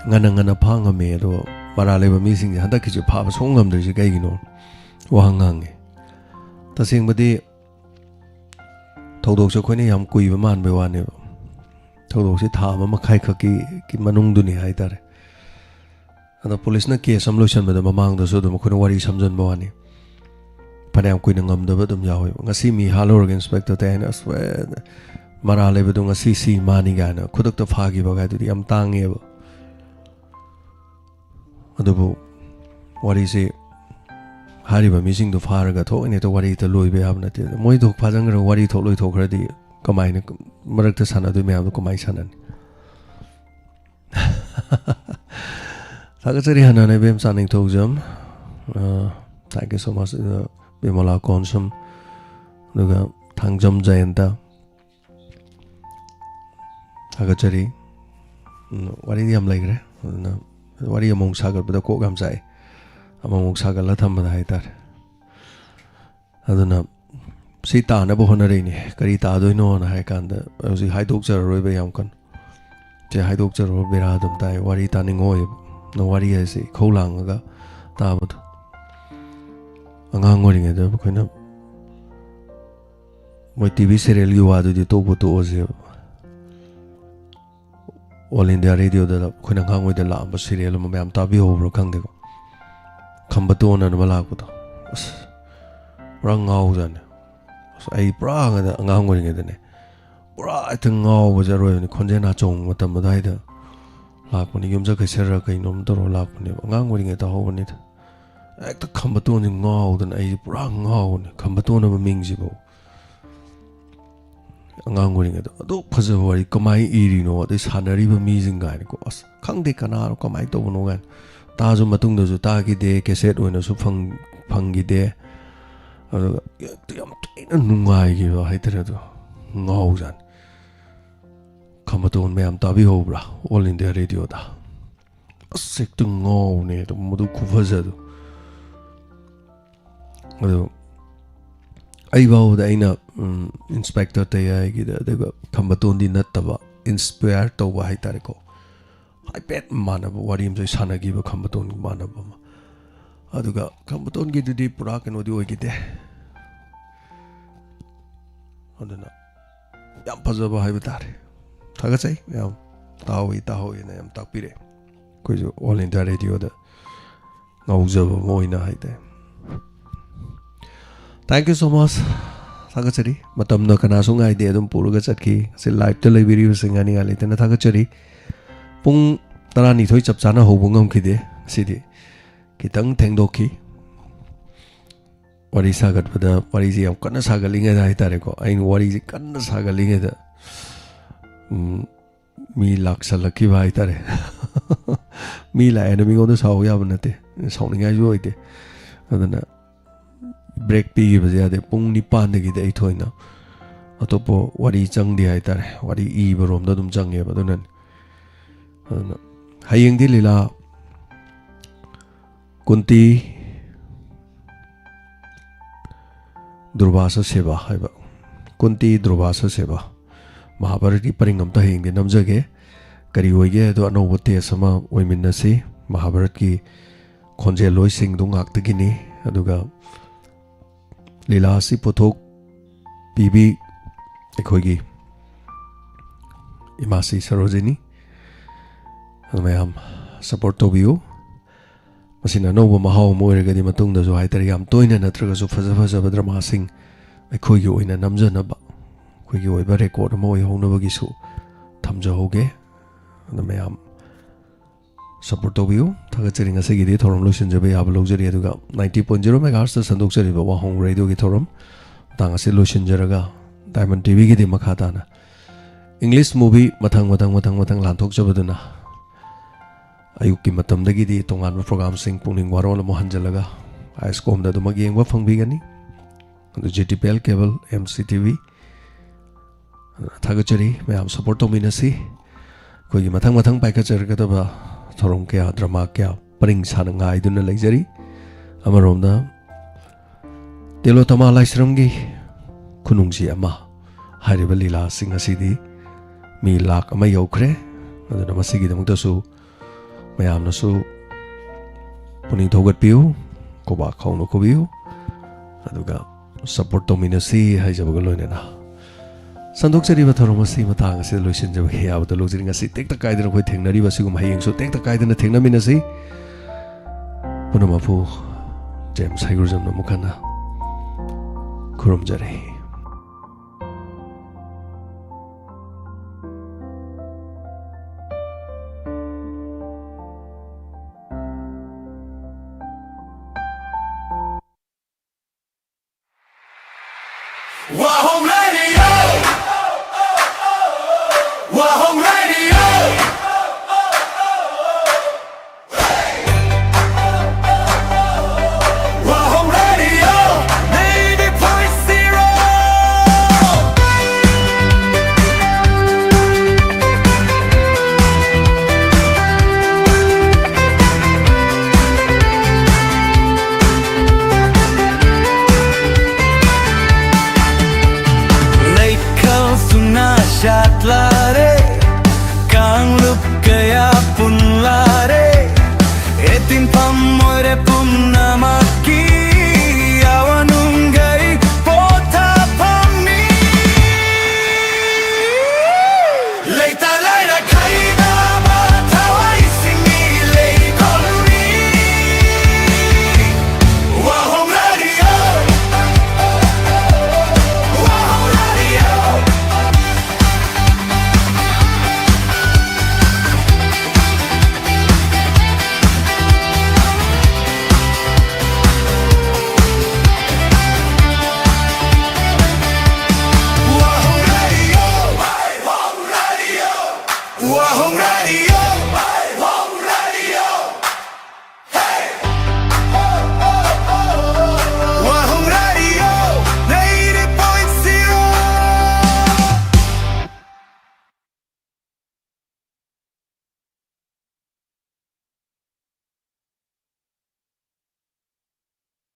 ꯉꯟꯅ ꯉꯟꯅ ꯐꯥ ꯉꯝꯃꯦ꯫ ꯑꯗꯣ ꯃꯔꯥꯜ ꯂꯩꯕ ꯃꯤꯁꯤꯡꯁꯦ ꯍꯟꯗꯛꯀꯤꯁꯦ ꯐꯥꯕ ꯁꯨꯡꯉꯝ ꯉꯝꯗ꯭ꯔꯤꯁꯦ ꯀꯩꯒꯤꯅꯣ? ꯋꯥꯍꯪ ꯍꯪꯉꯦ꯫ ꯇꯁꯦꯡꯕꯗꯤ ꯊꯧꯗꯣꯛꯁꯦ ꯑꯩꯈꯣꯏꯅ ꯌꯥꯝ ꯀꯨꯏꯕ ꯃꯥꯟꯕꯩ ꯋꯥꯅꯦꯕ꯫ ꯊꯧꯗꯣꯛꯁꯦ ꯊꯥ ꯑꯃ ꯃꯈꯥꯏ ꯈꯛꯀꯤ ꯀꯤ ꯃꯅꯨꯡꯗꯨꯅꯤ ꯍꯥꯏꯇꯥꯔꯦ꯫ ꯑꯗꯣ ꯄꯨꯂꯤꯁꯅ case ꯑꯃ ꯂꯣꯏꯁꯟꯕꯗ ꯃꯃꯥꯡꯗꯁꯨ ꯑꯗꯨꯝ ꯑꯩꯈꯣꯏꯅ ꯋꯥꯔꯤ ꯁꯝꯖꯟꯕ ꯋꯥꯅꯤ꯫ ꯐꯅꯌꯥꯝ ꯀꯨꯏꯅ ꯉꯝꯗꯕ ꯑꯗꯨꯝ ꯌꯥꯎꯋꯦꯕ꯫ ꯉꯁꯤ ꯃꯤ ꯍꯥꯠꯂꯨꯔꯒ Inspector ꯇꯩ ꯍꯥꯏꯅ, "ꯑꯁ, ꯑꯦ, ꯃꯔꯥꯜ ꯂꯩꯕꯗꯣ ꯉꯁꯤ ꯁꯤ ꯃꯥꯅꯤ" ꯀꯥꯏꯅ ꯈꯨꯗꯛꯇ ꯐꯥꯈꯤꯕ ꯀꯥꯏꯗꯨꯗꯤ ꯌꯥꯝ ꯇꯥꯡꯉꯦꯕ꯫ ꯑꯗꯨꯕꯨ ꯋꯥꯔꯤꯁꯤ ꯍꯥꯏꯔꯤꯕ ꯃꯤꯁꯤꯡꯗꯣ ꯐꯥꯔꯒ ꯊꯣꯛꯑꯅ ꯍꯦꯛꯇ ꯋꯥꯔꯤ ꯍꯦꯛꯇ ꯂꯣꯏꯕ ꯌꯥꯕ ꯅꯠꯇꯦ꯫ ꯃꯣꯏꯗꯣ ꯐꯥꯖꯤꯟꯈ꯭ꯔꯒ ꯋꯥꯔꯤ ꯊꯣꯛ ꯂꯣꯏꯊꯣꯛꯈ꯭ꯔꯗꯤ ꯀꯃꯥꯏꯅ ꯃꯔꯛꯇ ꯁꯥꯟꯅꯗꯣꯏ ꯃꯌꯥꯝꯗꯣ ꯀꯃꯥꯏꯅ ꯁꯥꯟꯅꯅꯤ? ꯊꯥꯒꯠꯆꯔꯤ ꯍꯥꯟꯅꯅ ꯏꯕꯦꯝꯆꯥ ꯅꯤꯡꯊꯧꯖꯝ, ꯑ, thank you so much, ꯑ, ꯕꯤꯃꯣꯂꯥ ꯀꯣꯟꯁꯝ, ꯑꯗꯨꯒ ꯊꯥꯡꯖꯝ ꯖꯌꯟꯇ, ꯊꯥꯒꯠꯆꯔꯤ꯫ ꯎꯝ, ꯋꯥꯔꯤꯗꯤ ꯌꯥꯝ ꯂꯩꯈ꯭ꯔꯦ, ꯑꯗꯨꯅ ꯋꯥꯔꯤ ꯑꯃꯨꯛ ꯁꯥꯒꯠꯄꯗ ꯀꯣꯛ ꯌꯥꯝ ꯆꯥꯛꯑꯦ, ꯑꯃꯃꯨꯛ ꯁꯥꯒꯠꯂ ꯊꯝꯕꯗ ꯍꯥꯏꯇꯥꯔꯦ꯫ ꯑꯗꯨꯅ ꯁꯤ ꯇꯥꯅꯕ ꯍꯣꯠꯅꯔꯛꯏꯅꯦ꯫ ꯀꯔꯤ ꯇꯥꯗꯣꯏꯅꯣꯅ ꯍꯥꯏ ꯀꯥꯟꯗ ꯍꯧꯖꯤꯛ ꯍꯥꯏꯗꯣꯛꯆꯔꯔꯣꯏꯕ ꯌꯥꯝ ꯀꯟꯅ꯫ ꯁꯤ ꯍꯥꯏꯗꯣꯛꯆꯔꯨꯔ ꯕꯦꯔꯥ ꯑꯗꯨꯝ ꯇꯥꯏ꯫ ꯋꯥꯔꯤ ꯇꯥꯅꯤꯡꯉꯣꯏꯕ꯫ ꯅ ꯋꯥꯔꯤ ꯍꯥꯏꯁꯦ ꯏꯈꯧ ꯂꯥꯡꯉꯒ ꯇꯥꯕꯗꯣ꯫ ꯑꯉꯥꯡ ꯑꯣꯏꯔꯤꯉꯩꯗ ꯑꯩꯈꯣꯏꯅ ꯃꯣꯏ ꯇꯤ ꯚꯤ serialꯒꯤ ꯋꯥꯗꯨꯗꯤ ꯇꯣꯛꯄꯨ ꯇꯣꯛꯑꯁꯦꯕ꯫ All India Radioꯗ ꯑꯩꯈꯣꯏꯅ ꯑꯉꯥꯡ ꯑꯣꯏꯗ ꯂꯥꯛꯑꯝꯕ serial ꯑꯃ ꯃꯌꯥꯝ ꯇꯥꯕꯤꯍꯧꯕ꯭ꯔꯥ ꯈꯪꯗꯦꯀꯣ, ꯈꯝꯕꯇꯣꯟ ꯑꯅ ꯑꯃ ꯂꯥꯛꯄꯗꯣ꯫ ꯑꯁ, ꯄꯨꯔꯥ ꯉꯥꯎꯖꯥꯠꯅꯤ꯫ ꯑꯁ, ꯑꯩ ꯄꯨꯔꯥ ꯉꯗ ꯑꯉꯥꯡ ꯑꯣꯏꯔꯤꯉꯩꯗꯅꯦ, ꯄꯨꯔꯥ ꯍꯦꯛꯇ ꯉꯥꯎꯕꯁꯦ ꯑꯔꯣꯏꯕꯅꯤ꯫ ꯈꯣꯟꯖꯦꯜ ꯅꯥꯆꯣꯡ ꯃꯇꯝ ꯑꯗꯨꯋꯥꯏꯗ ꯂꯥꯛꯄꯅꯤ, ꯌꯨꯝꯖ ꯀꯩꯁꯔ ꯀꯩꯅꯣꯝ ꯇꯧꯔꯒ ꯂꯥꯛꯄꯅꯦꯕ, ꯑꯉꯥꯡ ꯑꯣꯏꯔꯤꯉꯩ ꯇꯥꯍꯧꯕꯅꯤꯗ꯫ ꯍꯦꯛꯇ ꯈꯝꯕꯇꯣꯟꯁꯦ ꯉꯥꯎꯗꯅ ꯑꯩꯁꯦ ꯄꯨꯔꯥ ꯉꯥꯎꯕꯅꯦ, ꯈꯝꯕꯇꯣꯟ ꯍꯥꯏꯕ ꯃꯤꯡꯁꯤꯐꯧ꯫ ꯑꯉꯥꯡ ꯑꯣꯏꯔꯤꯉꯩꯗ ꯑꯗꯨꯛ ꯐꯖꯕ ꯋꯥꯔꯤ ꯀꯃꯥꯏꯅ ꯏꯔꯤꯅꯣ, ꯑꯗꯩ ꯁꯥꯟꯅꯔꯤꯕ ꯃꯤꯁꯤꯡ ꯀꯥꯏꯅꯀꯣ, ꯑꯁ, ꯈꯪꯗꯦ ꯀꯅꯥꯅꯣ ꯀꯃꯥꯏꯅ ꯇꯧꯕꯅꯣ ꯀꯥꯏꯅ꯫ ꯇꯥꯁꯨ ꯃꯇꯨꯡꯗꯁꯨ ꯇꯥꯈꯤꯗꯦ, ꯀꯦꯁꯦꯠ ꯑꯣꯏꯅꯁꯨ ꯐꯪ-, ꯐꯪꯈꯤꯗꯦ꯫ ꯑꯗꯨꯒ ꯌꯥꯝ ꯊꯤꯅ ꯅꯨꯡꯉꯥꯏꯈꯤꯕ ꯍꯥꯏꯇꯥꯔꯦ, ꯑꯗꯣ ꯉꯥꯎꯖꯥꯠꯅꯤ꯫ ꯈꯝꯕꯇꯣꯟ ꯃꯌꯥꯝ ꯇꯥꯕꯤꯍꯧꯕ꯭ꯔꯥ ꯑꯣꯜ ꯏꯟꯗꯤꯌꯥ ꯔꯦꯗꯤꯑꯣꯗ? ꯑꯁ, ꯍꯦꯛꯇ ꯉꯥꯎꯕꯅꯦ ꯑꯗꯨꯝ, ꯃꯗꯨ ꯈꯨꯐꯖꯗꯣ꯫ ꯑꯗꯣ ꯑꯩ ꯐꯥꯎꯕꯗ ꯑꯩꯅ, ꯎꯝ, ꯏꯟꯁꯄꯦꯛꯇꯔ ꯇꯌꯥꯏꯒꯤꯗ, ꯑꯗꯨꯒ ꯈꯝꯕꯇꯣꯟꯗꯤ ꯅꯠꯇꯕ, ꯏꯟꯁꯄꯌꯔ ꯇꯧꯕ ꯍꯥꯏꯇꯥꯔꯦꯀꯣ, ꯍꯥꯏꯐꯦꯠ ꯃꯥꯟꯅꯕ ꯋꯥꯔꯤ ꯑꯃꯁꯨ ꯑꯩ ꯁꯥꯟꯅꯈꯤꯕ, ꯈꯝꯕꯇꯣꯟꯒꯤ ꯃꯥꯟꯅꯕ ꯑꯃ꯫ ꯑꯗꯨꯒ ꯈꯝꯕꯇꯣꯟꯒꯤꯗꯨꯗꯤ ꯄꯨꯔꯥ ꯀꯩꯅꯣꯗꯤ ꯑꯣꯏꯈꯤꯗꯦ꯫ ꯑꯗꯨꯅ ꯌꯥꯝ ꯐꯖꯕ ꯍꯥꯏꯕ ꯇꯥꯔꯦ꯫ ꯊꯥꯒꯠꯆꯩ ꯃꯌꯥꯝ, ꯇꯥꯍꯧꯏ ꯇꯥꯍꯧꯏꯅ ꯌꯥꯝ ꯇꯥꯛꯄꯤꯔꯛꯑꯦ꯫ ꯑꯩꯈꯣꯏꯁꯨ ꯑꯣꯜ ꯏꯟꯗꯤꯌꯥ ꯔꯦꯗꯤꯑꯣꯗ ꯉꯥꯎꯖꯕ ꯑꯃ ꯑꯣꯏꯅ ꯍꯥꯏꯇꯥꯔꯦ꯫ Thank you so much꯫ ꯊꯥꯒꯠꯆꯔꯤ꯫ ꯃꯇꯝꯅ ꯀꯅꯥꯁꯨ ꯉꯥꯏꯗꯦ, ꯑꯗꯨꯝ ꯄꯨꯔꯒ ꯆꯠꯈꯤ꯫ ꯑꯁꯤ ꯂꯥꯏꯞꯇ ꯂꯩꯕꯤꯔꯤꯕꯁꯤꯡ ꯍꯥꯏꯅꯤꯡꯉꯥꯏ ꯂꯩꯇꯅ ꯊꯥꯒꯠꯆꯔꯤ꯫ ꯄꯨꯡ ꯇꯔꯥꯅꯤꯊꯣꯏ ꯆꯞ ꯆꯥꯅ ꯍꯧꯕ ꯉꯝꯈꯤꯗꯦ ꯉꯁꯤꯗꯤ, ꯈꯤꯇꯪ ꯊꯦꯡꯗꯣꯛꯈꯤ꯫ ꯋꯥꯔꯤ ꯁꯥꯒꯠꯄꯗ, ꯋꯥꯔꯤꯁꯤ ꯌꯥꯝ ꯀꯟꯅ ꯁꯥꯒꯠꯂꯤꯉꯩꯗ ꯍꯥꯏꯇꯥꯔꯦꯀꯣ, ꯑꯩꯅ ꯋꯥꯔꯤꯁꯤ ꯀꯟꯅ ꯁꯥꯒꯠꯂꯤꯉꯩꯗ, ꯎꯝ, ꯃꯤ ꯂꯥꯛꯁꯜꯂꯛꯈꯤꯕ ꯍꯥꯏꯇꯥꯔꯦ꯫ ꯃꯤ ꯂꯥꯛꯑꯦꯅ ꯃꯤꯉꯣꯟꯗ ꯁꯥꯎ ꯌꯥꯕ ꯅꯠꯇꯦ, ꯁꯥꯎꯅꯤꯡꯉꯥꯏꯁꯨ ꯑꯣꯏꯗꯦ꯫ ꯑꯗꯨꯅ ꯕ꯭ꯔꯦꯛ ꯄꯤꯈꯤꯕꯁꯦ ꯌꯥꯗꯦ꯫ ꯄꯨꯡ ꯅꯤꯄꯥꯟꯗꯒꯤꯗꯤ ꯑꯩ ꯊꯣꯏꯅ ꯑꯇꯣꯞꯄ ꯋꯥꯔꯤ ꯆꯪꯗꯦ ꯍꯥꯏꯇꯥꯔꯦ, ꯋꯥꯔꯤ ꯏꯕꯔꯣꯝꯗ ꯑꯗꯨꯝ ꯆꯪꯉꯦꯕ꯫ ꯑꯗꯨꯅꯅꯤ꯫ ꯑꯗꯨꯅ ꯍꯌꯦꯡꯗꯤ ꯂꯤꯂꯥ ꯀꯨꯟꯇꯤ ꯗꯨꯔꯕꯥꯁ ꯁꯦꯕꯥ ꯍꯥꯏꯕ, ꯀꯨꯟꯇꯤ ꯗꯨꯔꯕꯥꯁ ꯁꯦꯕꯥ, ꯃꯍꯥꯚꯥꯔꯠꯀꯤ ꯄꯔꯤꯡ ꯑꯝꯇ ꯍꯌꯦꯡꯗꯤ ꯅꯝꯖꯒꯦ꯫ ꯀꯔꯤ ꯑꯣꯏꯒꯦ ꯍꯥꯏꯗꯣ ꯑꯅꯧꯕ ꯇꯦꯁ ꯑꯃ ꯑꯣꯏꯃꯤꯟꯅꯁꯤ꯫ ꯃꯍꯥꯚꯥꯔꯠꯀꯤ ꯈꯣꯟꯖꯦꯜꯂꯣꯏꯁꯤꯡꯗꯣ ꯉꯥꯛꯇꯒꯤꯅꯤ꯫ ꯑꯗꯨꯒ ꯂꯤꯂꯥ ꯑꯁꯤ ꯄꯨꯊꯣꯛꯄꯤꯕꯤ ꯑꯩꯈꯣꯏꯒꯤ ꯏꯃꯥꯁꯤ ꯁꯔꯣꯖꯤꯅꯤ꯫ ꯑꯗꯨ ꯃꯌꯥꯝ ꯁꯞꯄꯣꯔꯠ ꯇꯧꯕꯤꯌꯨ꯫ ꯃꯁꯤꯅ ꯑꯅꯧꯕ ꯃꯍꯥꯎ ꯑꯃ ꯑꯣꯏꯔꯒꯗꯤ ꯃꯇꯨꯡꯗꯁꯨ ꯍꯥꯏꯇꯥꯔꯦ, ꯌꯥꯝ ꯇꯣꯏꯅ ꯅꯠꯇ꯭ꯔꯒꯁꯨ ꯐꯖ ꯐꯖꯕ ꯗ꯭ꯔꯃꯥꯁꯤꯡ ꯑꯩꯈꯣꯏꯒꯤ ꯑꯣꯏꯅ ꯅꯝꯖꯅꯕ, ꯑꯩꯈꯣꯏꯒꯤ ꯑꯣꯏꯕ ꯔꯦꯀꯣꯔꯠ ꯑꯃ ꯑꯣꯏꯍꯧꯅꯕꯒꯤꯁꯨ ꯊꯝꯖꯍꯧꯒꯦ꯫ ꯑꯗꯨ ꯃꯌꯥꯝ ꯁꯄꯣꯔꯠ ꯇꯧꯕꯤꯌꯨ꯫ ꯊꯥꯒꯠꯆꯔꯤ꯫ ꯉꯁꯤꯒꯤꯗꯤ ꯊꯧꯔꯝ ꯂꯣꯏꯁꯤꯟꯖꯕ ꯌꯥꯕ ꯂꯧꯖꯔꯤ꯫ ꯑꯗꯨꯒ ninety point zero megahertzꯇ ꯁꯟꯗꯣꯛꯆꯔꯤꯕ ꯋꯥꯍꯣꯡ ꯔꯦꯗꯤꯑꯣꯒꯤ ꯊꯧꯔꯝ ꯃꯇꯥꯡ ꯑꯁꯤ ꯂꯣꯏꯁꯤꯟꯖꯔꯒ, ꯗꯥꯏꯃꯟ ꯇꯤꯚꯤꯒꯤꯗꯤ ꯃꯈꯥ ꯇꯥꯅ ꯏꯪꯂꯤꯁ ꯃꯨꯚꯤ ꯃꯊꯪ ꯃꯊꯪ ꯃꯊꯪ ꯃꯊꯪ ꯂꯥꯟꯊꯣꯛꯆꯕꯗꯨꯅ, ꯑꯌꯨꯛꯀꯤ ꯃꯇꯝꯗꯒꯤꯗꯤ ꯇꯣꯉꯥꯟꯕ ꯄ꯭ꯔꯣꯒꯥꯝꯁꯤꯡ ꯄꯨꯛꯅꯤꯡ ꯋꯥꯔꯣꯜ ꯑꯃ ꯍꯟꯖꯤꯜꯂꯒ ꯑꯥꯏ ꯑꯦꯁ ꯀꯣꯝꯗ ꯑꯗꯨꯃꯛ ꯌꯦꯡꯕ ꯐꯪꯕꯤꯒꯅꯤ꯫ ꯑꯗꯨ G T P L cable, M C T V, ꯊꯥꯒꯠꯆꯔꯤ꯫ ꯃꯌꯥꯝ ꯁꯄꯣꯔꯠ ꯇꯧꯃꯤꯟꯅꯁꯤ꯫ ꯑꯩꯈꯣꯏꯒꯤ ꯃꯊꯪ ꯃꯊꯪ ꯄꯥꯏꯈꯠꯆꯔꯛꯀꯗꯕ ꯊꯧꯔꯝ ꯀꯌꯥ, ꯗ꯭ꯔꯃꯥ ꯀꯌꯥ ꯄꯔꯤꯡ ꯁꯥꯅ ꯉꯥꯏꯗꯨꯅ ꯂꯩꯖꯔꯤ꯫ ꯑꯃꯔꯣꯝꯗ ꯇꯦꯂꯣꯇꯃꯥ ꯂꯥꯏꯁ꯭ꯔꯝꯒꯤ ꯈꯨꯅꯨꯡꯁꯤ ꯑꯃ ꯍꯥꯏꯔꯤꯕ ꯂꯤꯂꯥꯁꯤꯡ ꯑꯁꯤꯗꯤ ꯃꯤ ꯂꯥꯈ ꯑꯃ ꯌꯧꯈ꯭ꯔꯦ꯫ ꯑꯗꯨꯅ ꯃꯁꯤꯒꯤꯗꯃꯛꯇꯁꯨ ꯃꯌꯥꯝꯅꯁꯨ ꯄꯨꯛꯅꯤꯡ ꯊꯧꯒꯠꯄꯤꯌꯨ, ꯈꯨꯕꯥꯛ ꯈꯥꯎꯅ ꯈꯨꯕꯤꯌꯨ, ꯑꯗꯨꯒ ꯁꯄꯣꯔꯠ ꯇꯧꯃꯤꯟꯅꯁꯤ ꯍꯥꯏꯖꯕꯒ ꯂꯣꯏꯅꯅ ꯁꯟꯗꯣꯛꯆꯔꯤꯕ ꯊꯧꯔꯝ ꯑꯁꯤ ꯃꯇꯥꯡ ꯑꯁꯤꯗ ꯂꯣꯏꯁꯤꯟꯖꯕꯒꯤ ꯑꯌꯥꯕꯗ ꯂꯧꯖꯔꯤ꯫ ꯉꯁꯤ ꯇꯦꯛꯇ ꯀꯥꯏꯗꯅ ꯑꯩꯈꯣꯏ ꯊꯦꯡꯅꯔꯤꯕ ꯑꯁꯤꯒꯨꯝꯕ ꯍꯌꯦꯡꯁꯨ ꯇꯦꯛꯇ ꯀꯥꯏꯗꯅ ꯊꯦꯡꯅꯃꯤꯟꯅꯁꯤ꯫ ꯄꯨꯝꯅꯃꯛꯄꯨ ꯖꯦꯝꯁ ꯍꯩꯒ꯭ꯔꯨꯖꯝꯅ ꯑꯃꯨꯛ ꯍꯟꯅ ꯈꯨꯔꯨꯝꯖꯔꯤ꯫ Wahoo Radio.